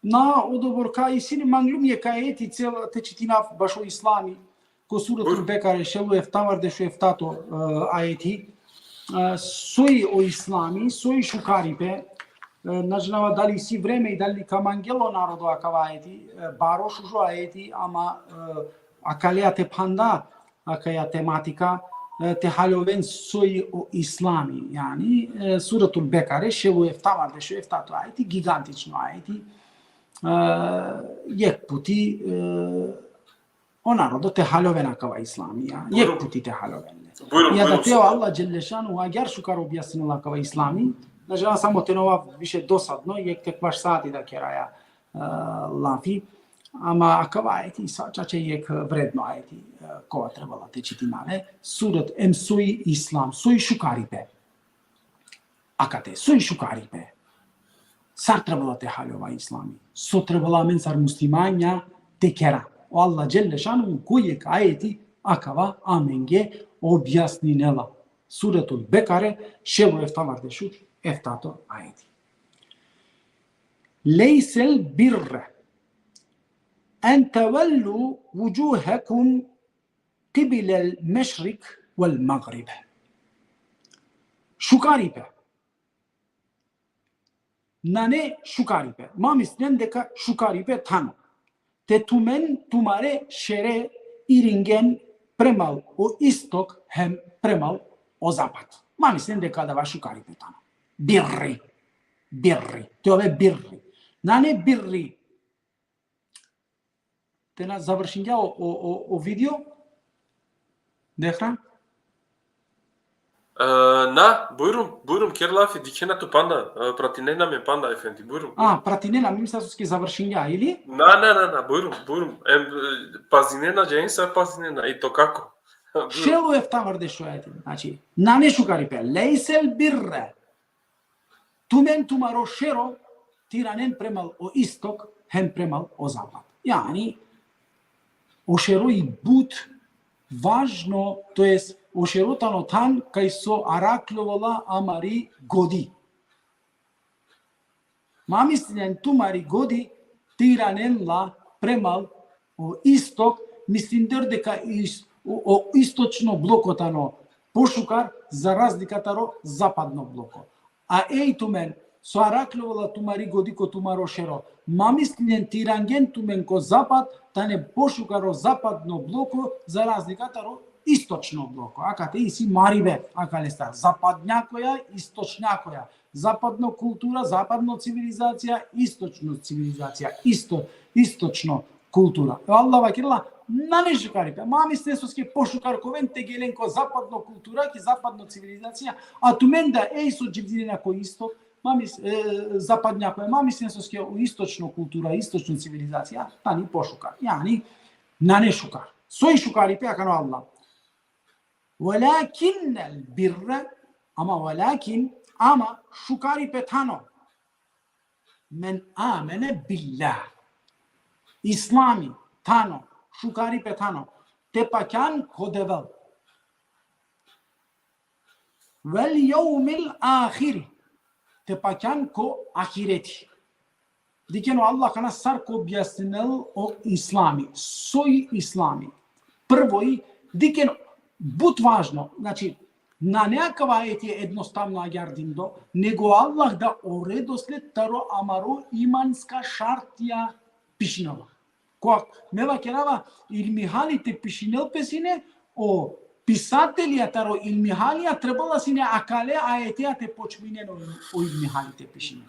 Na, odobor, ka isi li, manglum jekh ajeti cel te čitinav bašo islami, ko Suratul Bujrum. Bekare, šel u efta vardeš u eftato, e, ajeti. E, soj o islami, soj šukaripe, e, na džanava dali isi vreme i dali ka mangel o narodo akava ajeti, e, baro šužo ajeti, ama, e, akalea te phanda, akaja tematika, e, te haljoven soj o islami, jani, e, Suratul Bekare, šel u efta vardeš u eftato ajeti, gigantično ajeti, e, jekh puti, e, o narodo te haljoven akava islami, ja, jekh Bujrum. puti te haljoven le. Bujrum, I bujrum, adate o super. Allah dželle šanuhu agjaar šukar objasninela akava islami, na džanav samo te na ovav više dosadno, jekh te kvaš sati da keraja, e, lafi. Ama akava ajeti sa čače jekh vredno ajeti, e, kova trebela te čitina le. Surat em soj islam, soj šukaripe. Akate, soj šukaripe. Sar trebela te haljova islami. So trebela amen sar muslimanja te kera. O Allah dželle šanuhu ko jekh ajeti akava amenge objasninela. Suratul Bekare, šel u efta vardeš u eftato ajeti. Lejsel birre en tevellu vudžuhekum kibilel mešrik vel magrib. Šukaripe. Nane šukaripe. Ma mislinen deka šukaripe tano te tumen tumare šere iringen premal o istok hem premal o zapad. Ma mislinen deka adava šukaripe tano. Birri. Birri. Te ove birri. Nane birri. Te na završingja o, o, o, o video? Dehran? E, na, bujrum, bujrum, ker lafi, dikhena tu panda, e, pratinena me panda, efendi, bujrum, A, bujrum. pratinena, mi mislija soske završingja, ili? Na, na, na, na, bujrum, bujrum. Em, e, pazinena, džain sa pazinena, i to kako. Bujrum. Šel u efta vardeš u ajeti, znači, nane šukaripe, lejsel birre. Tumen tumaro šero te iranen premal o istok, hem premal o zapad. Jani, o šero i but važno, to jest o šero tano than kaj so arakljovola amari godi. Ma mislinen tumari godi te iranen la premal o istok, mislinder deka is-, o, o istočno bloko tano pošukar, za razlika taro zapadno bloko. A ej tumen, so arakljovola tumari godi ko tumaro šero, ma mislinen te irangjen tumen ko zapad, tane pošukar o zapadno bloko, za razlika taro istočno bloko. Akate isi maribe, akalestar. Zapadnjakoja, istočnjakoja. Zapadno kultura, zapadno civilizacija, istočno civilizacija, isto-, istočno kultura. E Allah vakerela, Nane šukaripe. Ma mislen soske pošukar ka oven te gelen ko zapadno kultura, ki zapadno civilizacija, a tumen da ej so dživdinena ko isto, ma mis-, e, zapadnjakove, ma mislen soske o istočno kultura, istočno civilizacija, tani pošukar. Jani, nane šukar. Soj šukaripe akana o Allah. Walakinnel birre, ama walakin, ama šukaripe tano. Men amene billah. Islami tano, šukaripe tano. Te pakjan ko Devel. Wal jevmil ahiri. Te pakjan ko ahireti. Diken o Allah akana sar ka objasninel o Islami. Soj Islami. Prvo i, diken, but važno, znači, nane akava ajeti jednostavno agjaar dindo, nego Allah da o redosled taro amaro imanska šartija pišinela. Ko me vakerava, ilmihali te pišinel pe sine, o pisatelja taro ilmihalija trebela sine akale ajeteja te počminen o, o ilmihali te pišinen.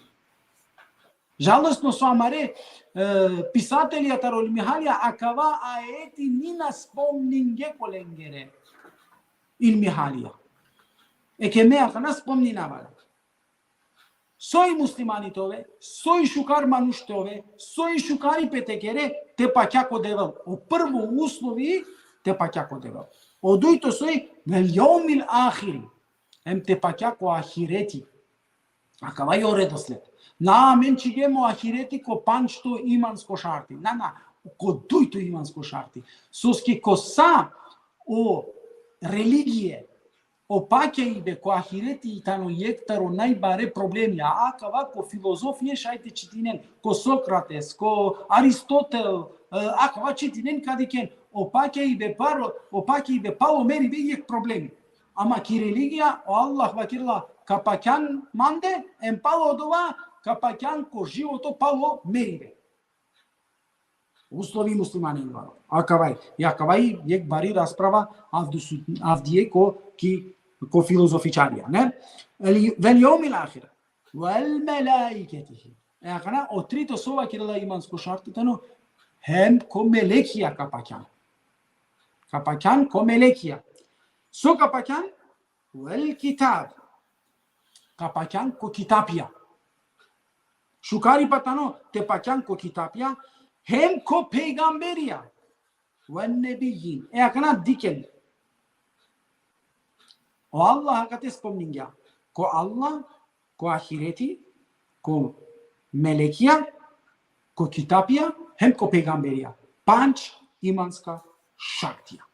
Žalostno so amare, e, pisatelja taro ilmihalija akava ajeti ni na spomninge ko lengere ilmihalija. Eke me akana spomninava la. Soj muslimani te ove, soj šukar manuš te ove, soj šukaripe te kere, te pakja ko Devel. O prvo uslovi, te pakja ko Devel. O dujto soj, wal jevmil ahiri. Em te pakja ko ahireti. Akava i o redosled. Na amen čhigjem o ahireti ko pandžto imansko šarti. Na, na, ko dujto imansko šarti. Soske ko sa o religije, o pakjaibe ko ahireti i tano jekh taro najbare problemi. A akava ko filozofije šaj te čitinen, ko Sokrates, ko Aristotel, e, akava čitinen ka diken, o pakjaibe palo, o pakjaibe palo meribe jekh problemi. Ama ki religija, o Allah vakerela ka pakjan mande, em palo odova ka pakjan ko životo palo meribe. Uslovi muslimanengo. Akava i, i akava i jekh bari rasprava avdu su-, avdive ko, ki, ko filozofičarija, ne? El, wal jevmil ahiri. Wal melaiketihi. E akana o trito so vakerela imansko šarti tano, hem ko melekija ka pakjan. Ka pakjan ko melekija. So ka pakjan? Wal kitab. Ka pakjan ko kitapija. Šukaripa tano te pakjan ko kitapija, hem ko pejgamberija. Wan nebijjin. E akana diken. O Allah akate spomningja. Ko Allah, ko ahireti, ko melekija, ko kitapija, hem ko pejgamberija. Pandž imanska šartija.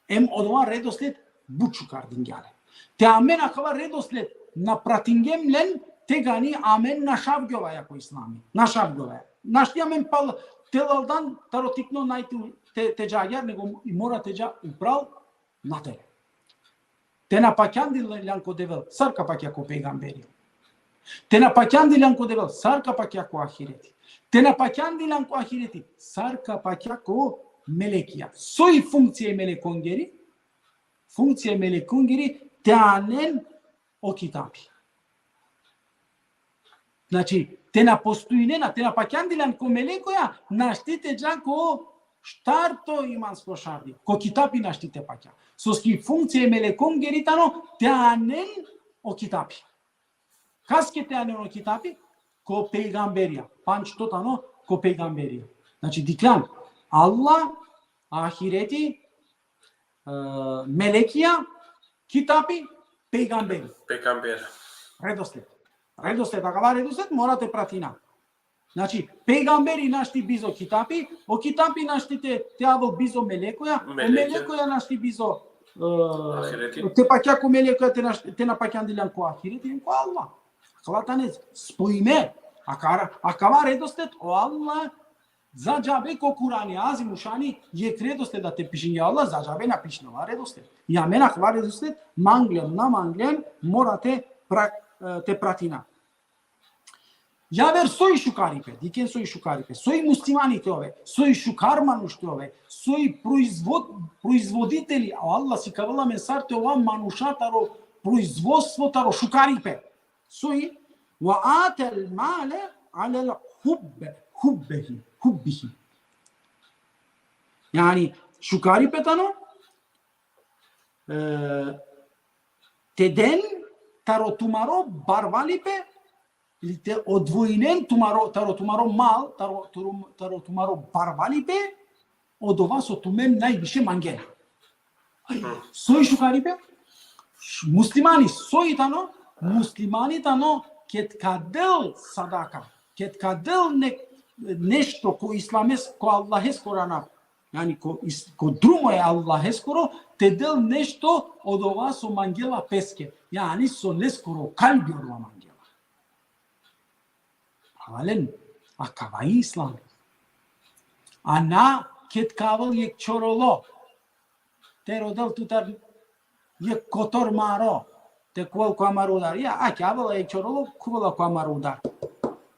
Em odova redosled but šukar dingja le. Te amen akava redosled na pratingjem len, tegani amen našavgjovaja ko islami. Našavgjovaja. Našti amen pal te laldan taro tikno naj te, te, te dža agjaar, nego i mora te dža upral natere. Te na pakjandiljan ko Devel, sar ka pakja ko pejgamberi. Te na pakjandiljan ko Devel, sar ka pakja ko ahireti. Te na pakjandiljan ko ahireti, sar ka pakja ko melekija. Soj funkcija i melekongeri? Funkcija i melekongeri te anen o kitapi. Znači, te na postojnena, te na pakjandiljan ko melekoja, našti te dža ko štarto imansko šarti. Ko kitapi našti te pakja. Soske funkcija i melekongeri tano te anen o kitapi. Kaske te anen o kitapi? Ko pejgamberija. Pandžto tano ko pejgamberija. Znači, dikhljan, Allah, ahireti, e, melekija, kitapi, pejgamberi. Pejgamber. Redosled. Redosled, akava redosled mora te pratina. Znači, pejgamberi našti bizo kitapi, o kitapi našti te, te avel bizo melekoja, o melekoja našti bizo, e, te pakja ko melekoja, te, naš-, te na pakjandiljan ko ahireti, ko Allah. Akala tane spojime. Akara, akava redosled, o Allah, za džabe ko Kurani Azim u Šani, jekh redosled da te pišingja Allah, za džabe na pišinela redosled. I amen akava redosled, manglem, na manglem, mora te pra-, e, te pratina. Javer soj šukaripe, dikhen soj šukaripe, soj muslimani te ove, soj šukar manuš te ove, soj proizvod-, proizvoditeli, a Allah sikavela amen sar te ova manuša taro proizvodstvo taro šukaripe. Soj, wa atel male alel hubbe, hubbehi, hubbihi. Jani, šukaripe tano, e, te den taro tumaro barvalipe, ili te odvojinen tumaro, taro tumaro mal, taro, taro, taro tumaro barvalipe, odova so tumen najviše mangena. Soj šukaripe? Š-, muslimani soj tano? Muslimani tano ked ka del sadaka, ked ka del ne-, nešto ko islames-, ko Allaheskoro anav, jani ko is-, ko drumo e Allaheskoro, te del nešto odova so mangela peske, jani so leskoro kalbi odova mangela. Phralalen, akava i islam. A na ked ka avel jekh čorolo te rodel tutar jekh kotor maro, te khuvel ko amaro udar. Ja, ake avela jekh čorolo, khuvela ko amaro udar.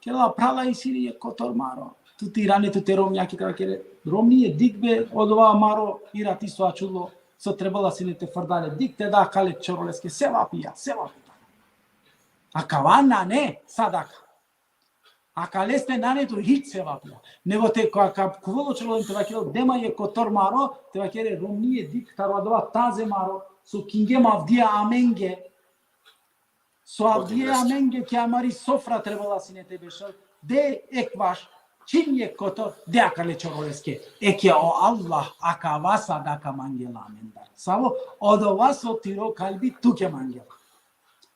Kerela: phrala, isi li jekh kotor maro? Tu te irane tute romnjake, te vakere: romnije, dikh be, odova maro irati so ačhulo, so trebela sine te frda le, dikh te da akale čoroleske, sevapija, sevapija. Akava nane sadaka. Akaleste nane tu hič sevapija. Nego te ka, ka khuvel o čorolo te vakerel: de ma jekh kotor maro, te vakere: romnije, dikh taro adava taze maro, so kingjem avdive amenge. So avdive amenge ki amari sofra trebela sine te bešel. De jekh vaš, čin jekh kotor, de akale čoroleske. Eke o Allah akava sadaka mangela amendar. Savo? Odova so tiro kalbi tuke mangela.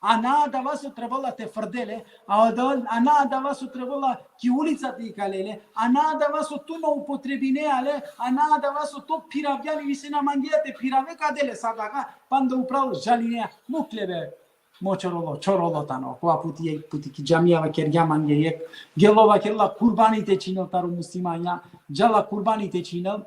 A na adava so trebela te frde le, a odo-, a na adava so trebela ki ulica te ikale le, a na adava so tu na upotrebinea le, a na adava so to phiravgjan, više na mangea te phirave, ka de le sadaka, panda upral žalinea. Mukh le be, mo čorolo, čorolo tano. Kova puti, jekh puti ki džamija vakergja mange, jekh gelo, vakerela: kurbani te činel taro muslimanja, džala kurbani te činel.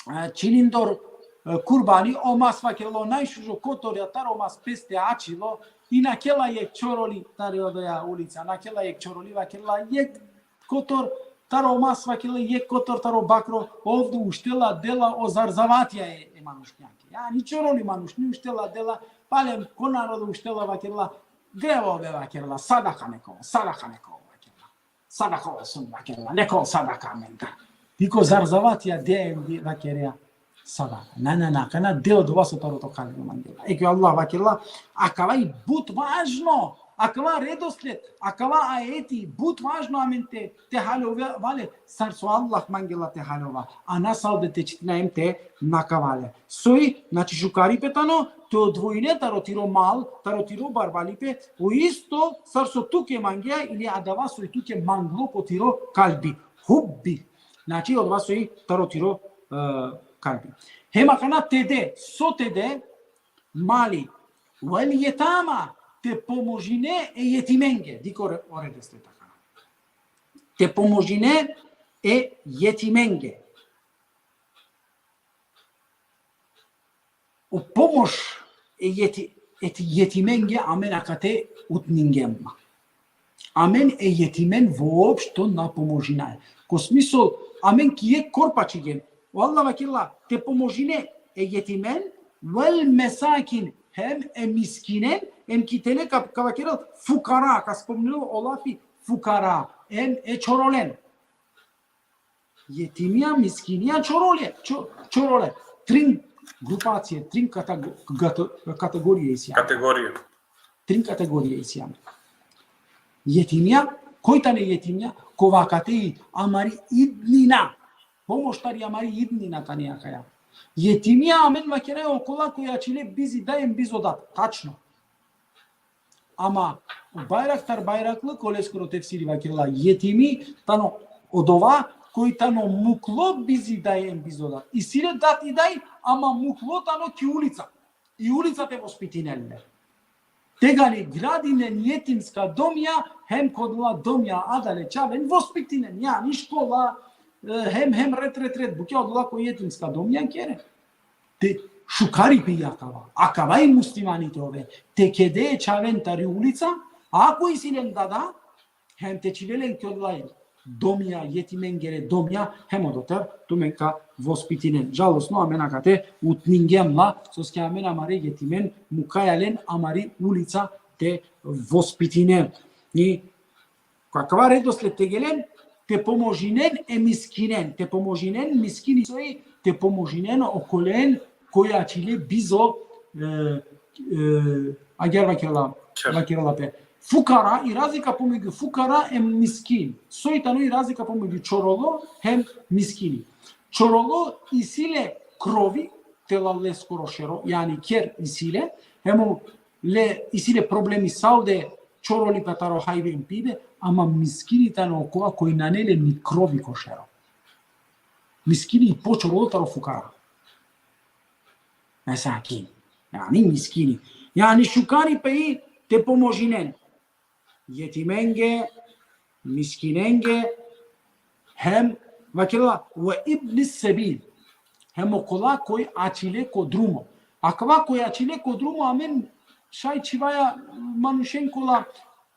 E, činindor, e, kurbani, o mas, vakerela, najšužo kotor taro mas peste ačhilo, i nakhela jekh čoroli tari odoja ulica, nakhela jekh čoroli, vakerela: jekh kotor taro mas, vakerela, jekh kotor taro bakro, ov uštela dela o zarzavatija e, e manušnjake. Jani čoroli manušni uštela dela, palem ko narodo uštela, vakerela: grevo be, vakerela, sadaka neka ovel, sadaka neka ovel, vakerela. Sadaka ovel, sun, vakerela, neka ovel sadaka amendar. Dikh o zarzavatija, de em, vakerea sadaka. Na, na, na, akana de odova so taro to kalbi mangela. Eke o Allah, vakerela, akava i but važno, akava redosled, akava ajeti but važno amen te, te haljova le, sar so Allah mangela te haljova. A na salbe te čitina em te nakava le. Soj, znači, šukaripe tano te odvojine taro tiro mal, taro tiro barvalipe, o isto sar so tuke mangea, ili adava so i tuke manglo ko tiro kalbi. Hubbi. Znači, odova so i taro tiro, e, kalbi. Hem akana te de, so te de, mali, vel jetama, te pomožine e jetimenge. Dikh o re-, o redosled akana. Te pomožine e jetimenge. O pomoš e jeti-, e jetimenge amen akate utningjem ma. Amen e jetimen voopšto na pomožinaja. Ko smisol, amen ki jekh korpa čhigjem. O Allah vakerela te pomožine e jetimen, vel mesakin, hem e miskinen, em ki tele ka, ka vakerel fukara, ka spomnel o lafi fukara, em e čorolen. Jetimija, miskinija, čorole, čo-, čorole. Trin grupacije, trin katago-, kato-, kategorije isi amen. Kategorije. Trin kategorije isi amen. Jetimija, koj tane jetimija? Kova akate i amari idnina. Pomoš tari amari idnina tani akaja. Jetimija amen vakeraja okola koj ačhile bizi daj em bizo dat. Tačno. Ama o bajraktar bajraklik, oleskoro tefsiri vakerela, jetimi tano odova koj tano muklo bizi daj em bizo dat. Isi le dat i daj, ama muklo tano ki ulica. I ulica te vospitinel le. Tegani gradinen jetimska domija, hem ko odola domija adale čhaven vospitinen, jani škola, e, hem, hem ret, ret, ret, bukja odola ko jetimska domija kere. Te šukaripe i akava. Akava i muslimani te ove. Te kede e čhaven tari ulica, ako isi len dada, hem te čhive len ki odola domija, jetimengere domija, hem odotar tumen ka vospitinen. Žalostno, amen akate utningjem la, soske amen amare jetimen mukaja len amari ulica te vospitinen. I ko akava redosled te gelen, te pomožinen e miskinen, te pomožinen miskini, soj te pomožinen okolen koj ačhile bizo, e, e, agjaar vakerela, vakerela pe. Fukara, i razlika pomegju fukara hem miskin. Soj tano i razlika pomegju čorolo hem miskini. Čorolo isi le krovi, te lal leskoro šero, jani kher isi le, hem o le isi le problemi sa o de čorolipe taro hajbe hem pibe, ama miskini tano okova koj nane le ni krovi ko šero. Miskini i počorolo taro fukara. Mesakin. Jani miskini. Jani šukaripe i te pomožinen jetimenge, miskinenge, hem vakerela ve ibni sebil. Hem okola koj ačhile ko drumo. Akava koj ačhile ko drumo, amen šaj čhivaja manušen kola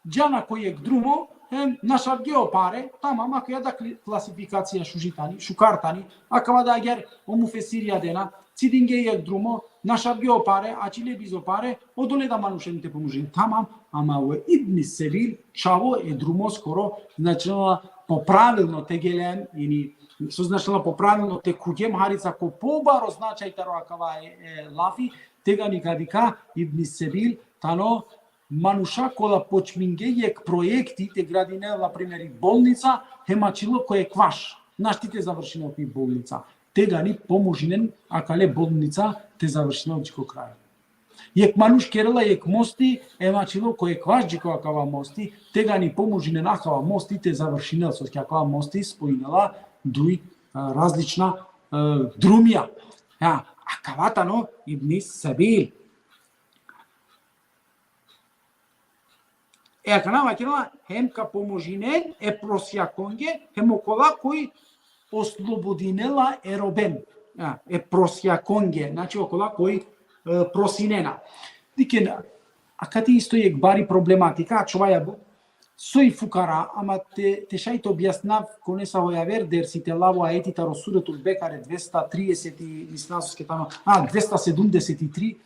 džana ko jekh drumo, hem našavge o pare, tamam, akaja da kli-, klasifikacija šuži tani, šukar tani, akava da agjaar o mufesirija dena, cidinge jekh drumo, našavge o pare, ačhile bizo pare, odole da manušen te pomožin. Tamam, ama ve ibni sebil, čhavo e drumoskoro, značinela po pravilno te gelen, ili, so značinela po pravilno te khugjem harica ko pobaro značaj taro akava e, e lafi, tegani ka dikha ibni sebil, tano manuša kola počminge jekh proekti te gradinel, na primer, i bolnica, hem ačhilo ko jekvaš. Našti te završinel pi bolnica. Tegani pomožinen akale bolnica te završinel dži ko kraj. Jekh manuš kerela jekh mosti, hem ačhilo ko jekvaš dži ko akava mosti, tegani pomožinen akava mosti te završinel, soske akava mosti spojinela duj, a, različna, a, drumija. Ja, akava tano ibni sebil. E akana vakerela, hem ka pomožinen e prosjakonge, hem okola koj oslobodinela e roben. Ja, e prosjakonge, znači okola koj, e, prosinena. Dikhen, akate isto jekh bari problematika, ačhovaja bu, soj fukara, ama te, te šaj te objasnav, ko nesavo javer dersi te lav o ajeti taro Suretul Bekare dvesta trideset i, misnav soske tano, a, dvesta sedumdeset i tri,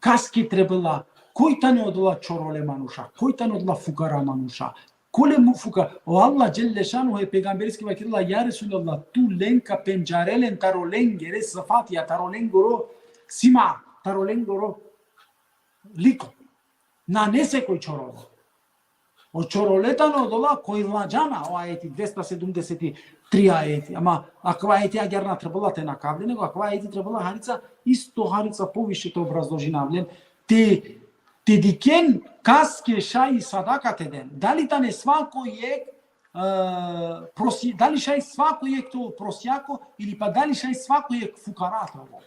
kaske trebela, koj tane odola čorole manuša, koj tane odola fukara manuša, kole mu fuka-, o Allah dželle šanuhu e pejgambereske vakerela, ja Resulallah, tu len ka pendžare len taro lengere sifatija, taro lengoro sima, taro lengoro liko. Nane sekoj čorolo. O čorole tane odola koj ladžana, o ajeti dvesta sedumdeset i tri ajeti. Ama akava ajeti agjaar na trebela te nakavle, nego akava ajeti trebela harica, isto harica poviše te obrazložinav len. Te, te dikhen kaske šaj sadaka te den. Dali tane svako jekh, e, prosi-, dali šaj svako jekh te ol prosjako, ili pa dali šaj svako jekh fukara te ol.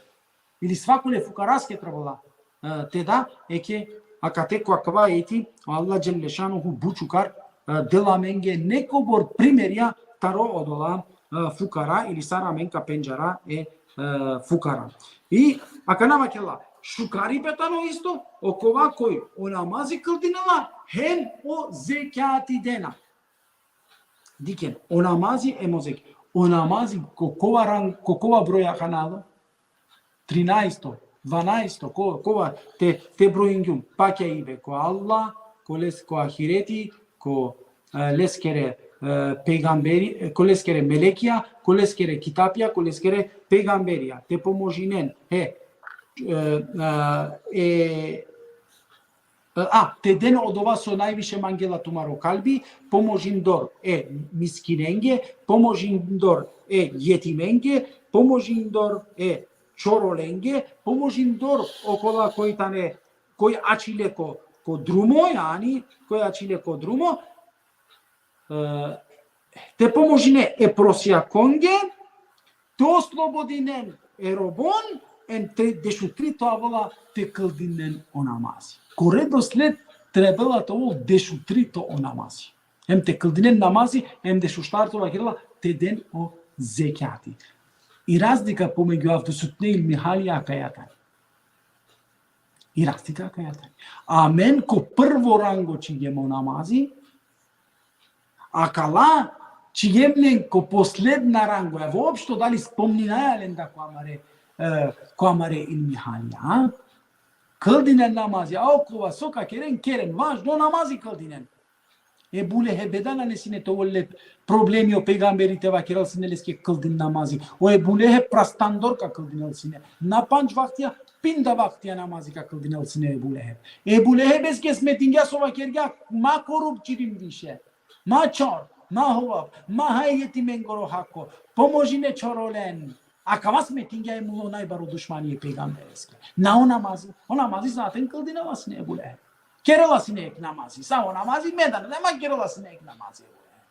Ili svakole fukaraske trebela, e, te da, eke, akate ko akava ajeti, o Allah dželle šanuhu but šukar, e, dela amenge nekobor primerja taro odola, e, fukara, ili sar amen ka pendžara e, e, fukara. I akana vakerela, šukaripe tano isto, okova koj o namazi kldinela, hem o zekjati dena. Dikhen, o namazi hem o zek-, o namazi ko kova rang, ko kova broj akana alo? Trinaesto, dvanaesto, ko-, kova te, te brojingjum, pakjaibe ko Allah, ko les-, ko ahireti, ko, e, leskere, e, pejgamberi, e, ko leskere melekija, ko leskere kitapja, ko leskere pejgamberija. Te pomožinen, he, e, e, e, A, te den odova so najviše mangela tumaro kalbi, pomožindor e miskinenge, pomožindor e jetimenge, pomožindor e čorolenge, pomožindor okola koj tane, koj ačhile ko, ko drumo, jani, koj ačhile ko drumo, e, te pomožine e prosjakonge, te oslobodinen e robon, em te dešutrito avela te kldinen o namazi. Ko redosled trebela te ovel dešutrito o namazi. Em te kldinen namazi, em dešuštarto vakerela te den o zekjati. I razlika pomegju avdisutne ilmihalija akaja tani. I razlika akaja tani. Amen ko prvo rango čhigjem o namazi, akala čhigjem len ko posledna rango, ja, voopšto dali spomninaja len da ko amare, e, ko amare ilmihalija, a? Kldinen namazi, a okova so ka keren, keren, važno namazi kldinen. Ebu Lehebe da nane sine te ovel le problemi o pejgamberi te vakerel sine leske kldin namazi. O Ebu Leheb prastandor ka kldinel sine. Na pandž vaktija, pinda vaktija namazi ka kldinel sine Ebu Leheb. Ebu Lehebeske smetingja so vakergja: ma korupčinen više. Ma čor, ma hovav, ma haj jetimengoro hako, pomožine čorolen. Akava smetingja e mulo najbaro dušmani e pejgambereske. Na o namazi, o namazi zaten kldinela sine Ebu Leheb. Kerela sine ek namazi, sa o namazi me da nane, ma kerela sine ek namazi Ebu Leheb.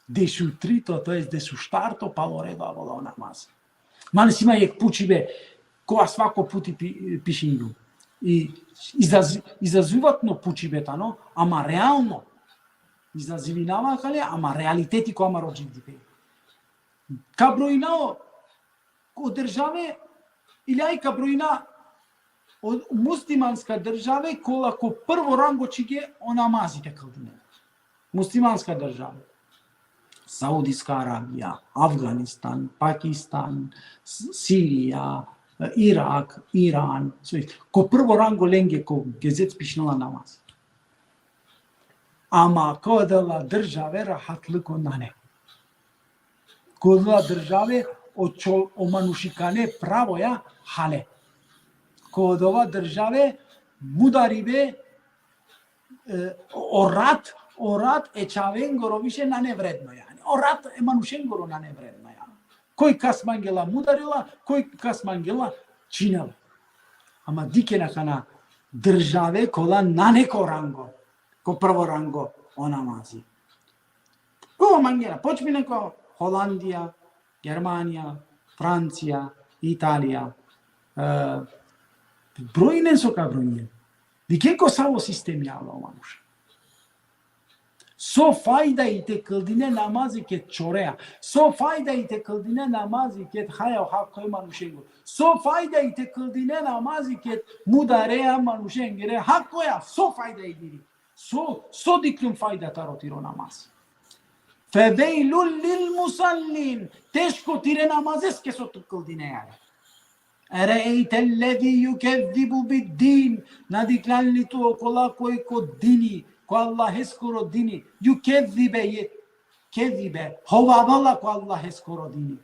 Dešutrito, to jest dešuštarto palo redo avela o namazi. Mane si ma jekh pučibe, kova svako puti pi-, pišingjum. I izaz-, izazivatno pučibe tano, ama realno. Izazivinava kale, ama realiteti ko amaro dživdipe. Ka brojina o, ko države, ili aj ka brojina o muslimanska države, kola ko prvo rango čhige o namazi te kldine. Muslimanska države. Saudijska Arabija, Afganistan, Pakistan, S-, Sirija, Irak, Iran, so isto. Ko prvo rango lenge ko gezec pišinela namaz. Ama ko adala države rahatliko nane. Ko adala države o čo-, o manušikane pravoja hale. Ko adala države mudaribe, e, o rat, o rat e čhavengoro više nane vredno, jani. O rat e manušengoro nane vredno, jani. Koj kas mangela mudarela, koj kas mangela činela. Ama dikhen akana države kola nane ko rango, ko prvo rango o namazi. Ko mangena, počminen ko Holandija, Germanija, Francija, Italija, e, brojinen so ka brojinen. Dikhen ko savo sistemi avela o manuša. So fajda i te kldine namazi ked čorea. So fajda i te kldine namazi ked haja o hako e manušengoro. So fajda i te kldine namazi ked mudarea manušengere hakoja. So fajda i diri. So, so dikhlum fajda taro tiro namaz. Fevejlul lil musallin. Teško tire namazeske so tu kldine, jare. Ereejtellezi jukezzibu biddin. Na dikhljan li tu okola koj ko dini, ko Allaheskoro dini, jukezzibe je, kezzibe, hovavela ko Allaheskoro dini.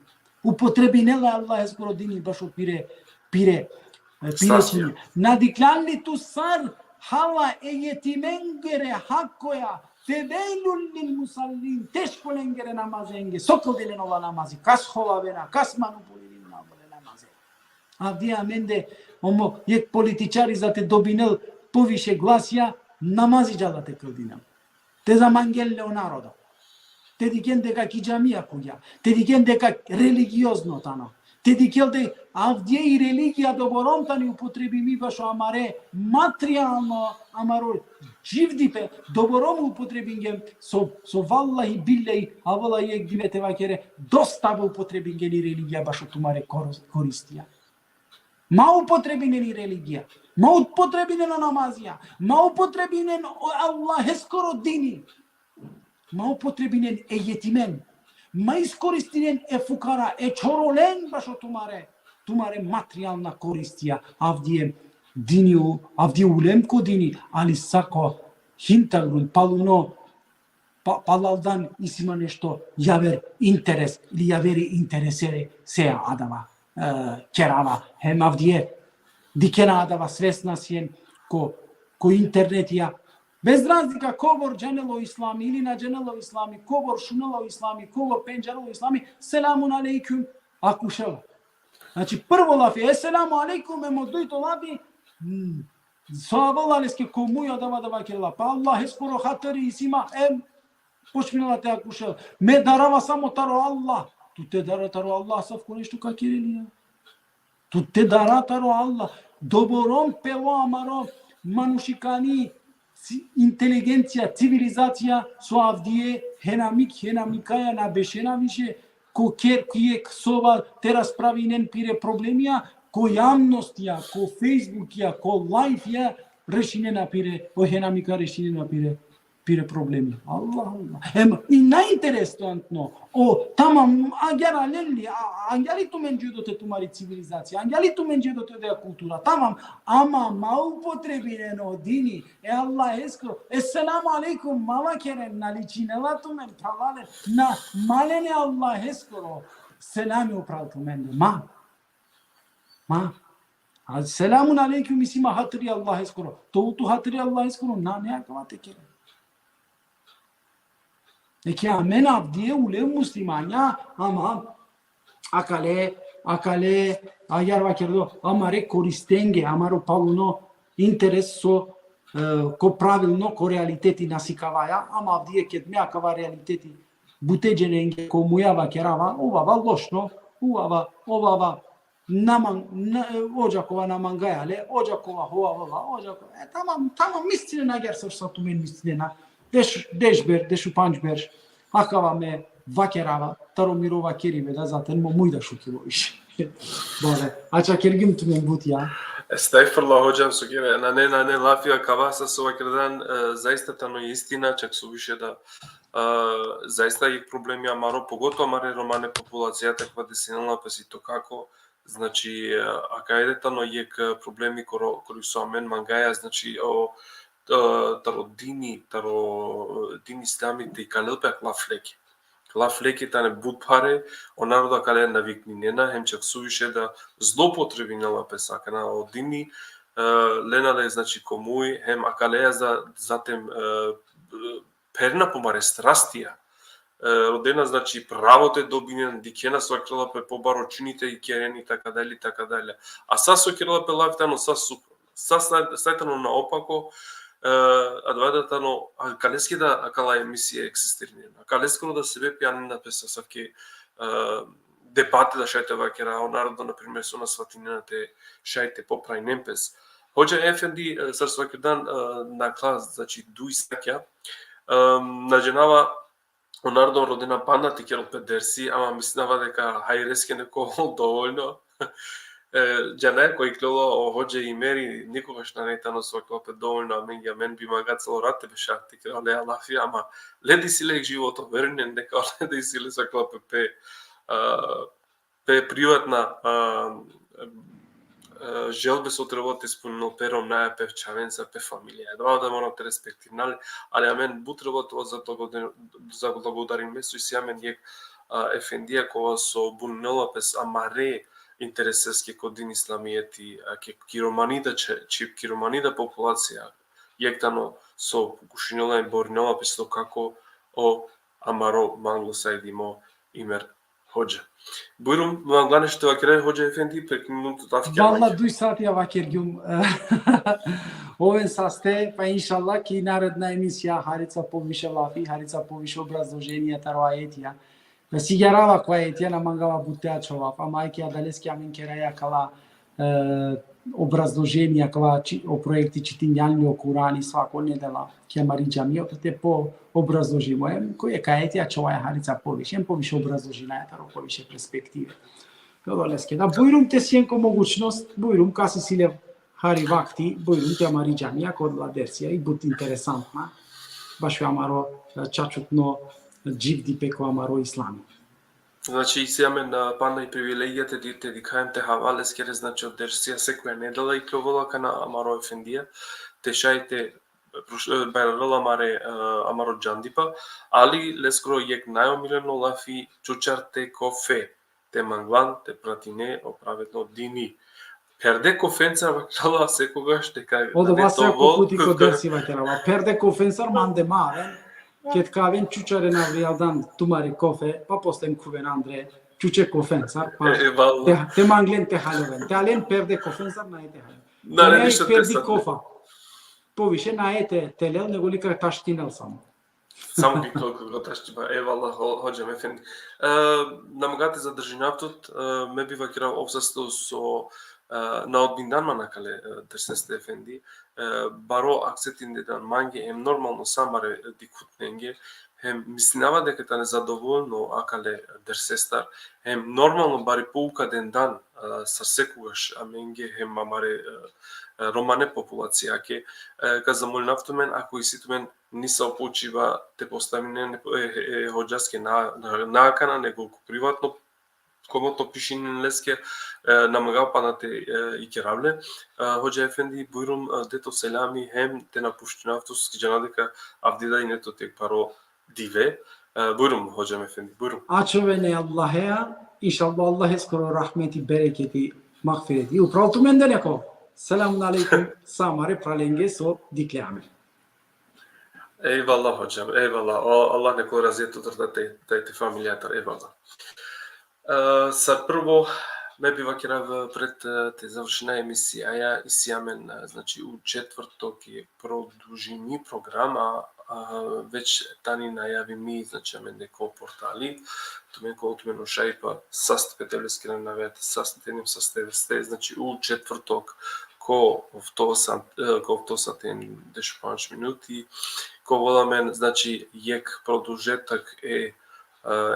Upotrebinela Allaheskoro dini bašo pire, pire, e, pire čini. Na dikhljan li tu sar hala e jetimengere hakoja, fevejlul lil musallin, teško lengere namazenge, so kldinen ola namazi, kas hovavena, kas manipulirinen ola namazi. Avdive amende, omo, jekh političari za te dobinel poviše glasija, namazi džala te kldinel. Te zamangel le o narodo. Te dikhen deka ki džamija khuvgja. Te dikhen deka religiozno tano. Te dikhen de avdive i religija doborom tani upotrebimi bašo amare materijalno, amaro dživdipe, doborom upotrebingjem, so, so vallahi billahi, avela jekh dive te vakere, dosta be upotrebingjem i religija bašo tumare kor-, koristija. Ma upotrebinen i religija, ma upotrebinen o namazija, ma upotrebinen o Allaheskoro dini, ma upotrebinen e jetimen, ma iskoristinen e fukara, e čorolen bašo tumare, tumare materijalna koristija, avdive dini u, avdive ulem ko dini, ali sako hintagrun paluno, pa-, palaldan isi ma nešto javer interes ili javere interesere se adava, e, kerava. Hem avdive dikhena adava, svesna sien ko, ko internetija. Bez razlika kobor džanela o islami ili na džanela o islami, kobor šunela o islami, kobor pendžarela o islami, selamun alejkum, akušela. Znači, prvo lafi, eselamu alejkum, em o dujto lafi, mm, so avela leske ko muj, adava, adava kerela. Pa Allaheskoro hatiri isi ma, em počminela te akušel. Me darava samo taro Allah. Tu te dara taro Allah, asavko nešto ka kere li, ja? Tu te dara taro Allah. Doborom pelo amaro manušikani ci-, inteligencija, civilizacija, so avdive henamik, henamikaja na bešena više ko kher, ki jekh soba te raspravinen pire problemija, ko javnostija, ko Facebookija, ko liveja, rešinena pire, o henamika rešinena pire Pire problemi. Allah, Allah. Em, i najinteresantno, o, tamam, agjaar alen li, a, agjaar i tumen džedo te tumari civilizacija, agjaar i tumen džedo te odoja kultura, tamam, ama ma upotrebinen o dini, e Allaheskoro, esselamu alejkum, ma vakeren, na ličinela tumen, phralalen, na, ma len e Allaheskoro selami upral tumende, ma. Ma. A selamun alejkum isi ma hatri Allaheskoro. To tu hatri Allaheskoro, na, ne akava te kere. Eke amen avdive ule muslimanja, ama akale, akale, agjaar vakerdo, amare koristenge, amaro paluno interes so, e, ko pravilno, ko realiteti na sikavaja, ama avdive ked me akava realiteti bute dženenge, ko muja vakerava, ovava lošno, ovava, ovava, na man-, na, odžakova na mangaja le, odžakova hovavela, odžakova. E, tamam, tamam, mislinena agjaar sar so tumen mislinena. Deš, deš berš, dešupandž berš. Akava me vakerava, taro miro vakeribe da zaten mo muj da šutilo više. Bale, ačhakergjum tumen but, ja. Estagfirullah, hodža, so kere, nane, nane, lafi akava sar so vakerdan, e, zaista tano istina, čak so više da, e, zaista jekh problemi amaro, pogotovo amare romane populacija, akava desinela pe si to kako, znači, e, akava tano jekh, e, problemi koro, kori so amen mangaja, znači, o, e, taro dini, taro, e, dini islami te ikalel pe akala lafleke. Lafleke tane but phare, o narodo akale navikninena, hem čak suviše da zloupotrebinela pe akana o dini, e, lena le, znači, ko muj, hem akaleja za, zatim, e, pherena po amare strastija. E, rodena, znači, pravo te dobinen, dikhena so kerela pe pobaro, čini te ikeren i taka dalje, i taka dalje. A sa so kerela pe lafi tano sa suprotno. Sa, sa, sa tano naopako, e, adava da tano, akaleske da akala emisije egzistirinena. Akaleskoro da sebepi anena pe sa asavke, e, debate da šaj te vakera, o narodo, na primer, so na svatinena te šaj te popravinen pes. Hodža efendi, e, sar so vakerdan, e, nakhla, znači, duj satja, e, na džanava, o narodo rodena panda te kerel pe dersi, ama mislinava deka hajreske neka ovel dovoljno. E, džanaja, ko ikljola o hodža Imeri, nikogaš nane tano so vakerela pe dovoljno amenge, amen bi manga celo rat te beša te kera oleja lafi, ama lede isi le životo, verujnen deka lede isi le so vakerela pe, pe, a, pe privatna, a, a, želbe so trebela te ispuninel pe romnjaja, pe čhavenca, pe familija. Adava da mora te respektirina le, ali amen but trebela te ovel zablagoda-, zablagodarime so isi amen jekh, a, efendija kova so buninela pes amare intereseske ko din islamijeti, a, ki, ki romani da če-, či-, ki romani da populacija, jekh tano so pokušinela i borinela pes to kako o amaro manglo sajdimo Imer hodža. Bujrum, mangla nešto te vakere, hodža efendi, prekinum tut, avki. Valla, duj satja vakergjum. Oven saste, pa inšallah ki naredna emisija harica poviše lafi, harica poviše obrazloženija taro ajetija. Na sigjarava ko ajetija, na mangava but te ačhovav, ama eke adaleske amen keraja akala, e, obrazloženija, akala či-, o projekti čitinjan li o Kurani svako nedela ki amari džamija, te po obrazložimo. Em ko jekh ajeti ačhovaja harica poviše, em poviše obrazložinaja taro poviše perspektive. Adaleske da, bujrum te sien ko mogućnost, bujrum, kas isi le hari vakti, bujrum ki amari džamija, ko odola dersija, i but interesantna, bašo amaro, e, čačutno dživdipe ko amaro islami. Znači, isi amen, a, panda i privilegija te di-, te dikha em te hava leskere, znači, o dersija sekoja nedela ikljovela akana amaro efendija, te šaj te, e, proš-, e, bajrarel amare, e, amaro džandipa, ali leskoro jekh najomiljeno lafi, čučar te kofe, te manglan te pratine o pravedno dini. Perde kofencar vakerela sekogaš deka... Odova nane, sako puti ko dersi vakerava. Perde kofencar mande ma aven, ked ka aven čučaren avrijaldan tumari kofe, pa posle em khuven andre čuče kofencar, pa... E, e, valla. Te, te manglen te haljoven. Te alen perde kofencar, nae te haljoven. Nane, nane ništo perdi kofa. Poviše nae te, te lel, nego li ka taštinel samo. Samo ki ko-, ko-, ko tašti ba, evallah, ho-, hodžam efendi. E, na manga te zadržinav tut, e, me bi vakerav ov sasto so, e, na odbindan man akale, e, derseste efendi, e, baro akceptindedan mange, hem normalno sa amare, e, dikhutnenge, hem mislinava deka tane zadovoljno akale dersestar, hem normalno bari pouka dendan, e, sar sekogaš amenge, hem amare, e, e, romane populacijake, e, ka zamolinav tumen, ako isi tumen nisavo poučiba te postavinen e, e, e hodžaske na, na, nakana, nego ko privatno, komotno pišinen leske, e, na mangav pana te, e, ikerav le. E, hodža efendi, bujrum, e, de to selami hem te na puštinav tut, ki džana deka avdive da ine tut jekh paro dive. E, bujrum, hodža efendi, bujrum. Ačhoven e Allahea, inšallah Allaheskoro rahmeti, bereketi, magfireti upral tumende nek ol. Selamun alejkum sa amare pralenge so dikhle amen. Ejvallah, hodža, ejvallah. O, Allah nek ol razija tutar, te, te, te familijatar, ejvallah. E, sar prvo, me bi vakerav pred, e, te završina emisijaja, isi amen, e, znači, u četvrtok jekh produžimi programa, a, već tani najavimi, znači, amende ko portali, tumen ko, tumen o šaj pa saste pe te leskeren navete, saste te inem saste veste, znači, u četvrtok ko ofto sa-, e, ko ofto sati hem dešupandž minuti, ka ovel amen, znači, jekh produžetak e, e,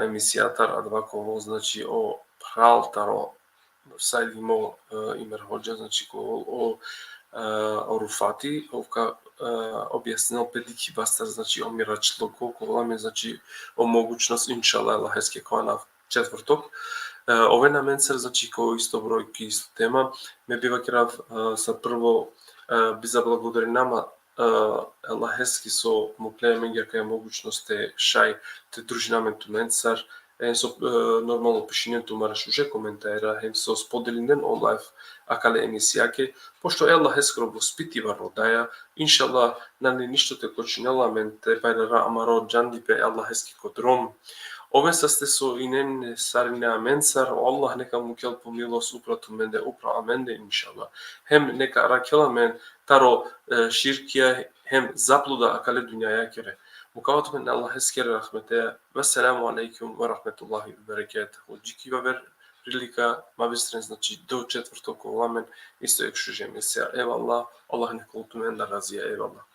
emisijatar, adava ka ovel, znači, o phral taro Said Himo, e, Imer hodža, znači, ka ovel o, e, o Rufati, ov ka, e, objasninel pe dikhibastar, znači, o miračluko, ka ovel amen, znači, o mogućnost, inšallah, Allaheske, ko anav četvrtok. E, oven amencar, znači, ko isto broj, ki isto tema, me bi vakerav, e, sar prvo, e, bi zablagodarinama, e, Allaheske so mukhlja amenge akaja mogućnost te šaj te družina amen tumencar, hem so, e, normalno pišinen tumare šuže komentara, hem so spodelinen o live akale emisijake, pošto e Allaheskoro gospitiba rodaja, inšallah, nane ništo te kočinel amen te pajrara amaro džandipe e Allaheske ko drom. Oven saste so inen sarine amencar, o Allah neka mukel po milost upral tumende, upral amende, inšallah. Hem neka arakhel amen taro, e, širkija hem zabluda akale dunjajakere. Mukava tumen e Allaheskere rahmeteja. Vesselamu alejkum ve rahmetullahi ve berekatuhu. Dži ki aver prilika, ma bistren, znači, do četvrtok ka ovel amen isto jekh šuži emisija. Ejvallah, Allah nek ol tumendar razija, ejvallah.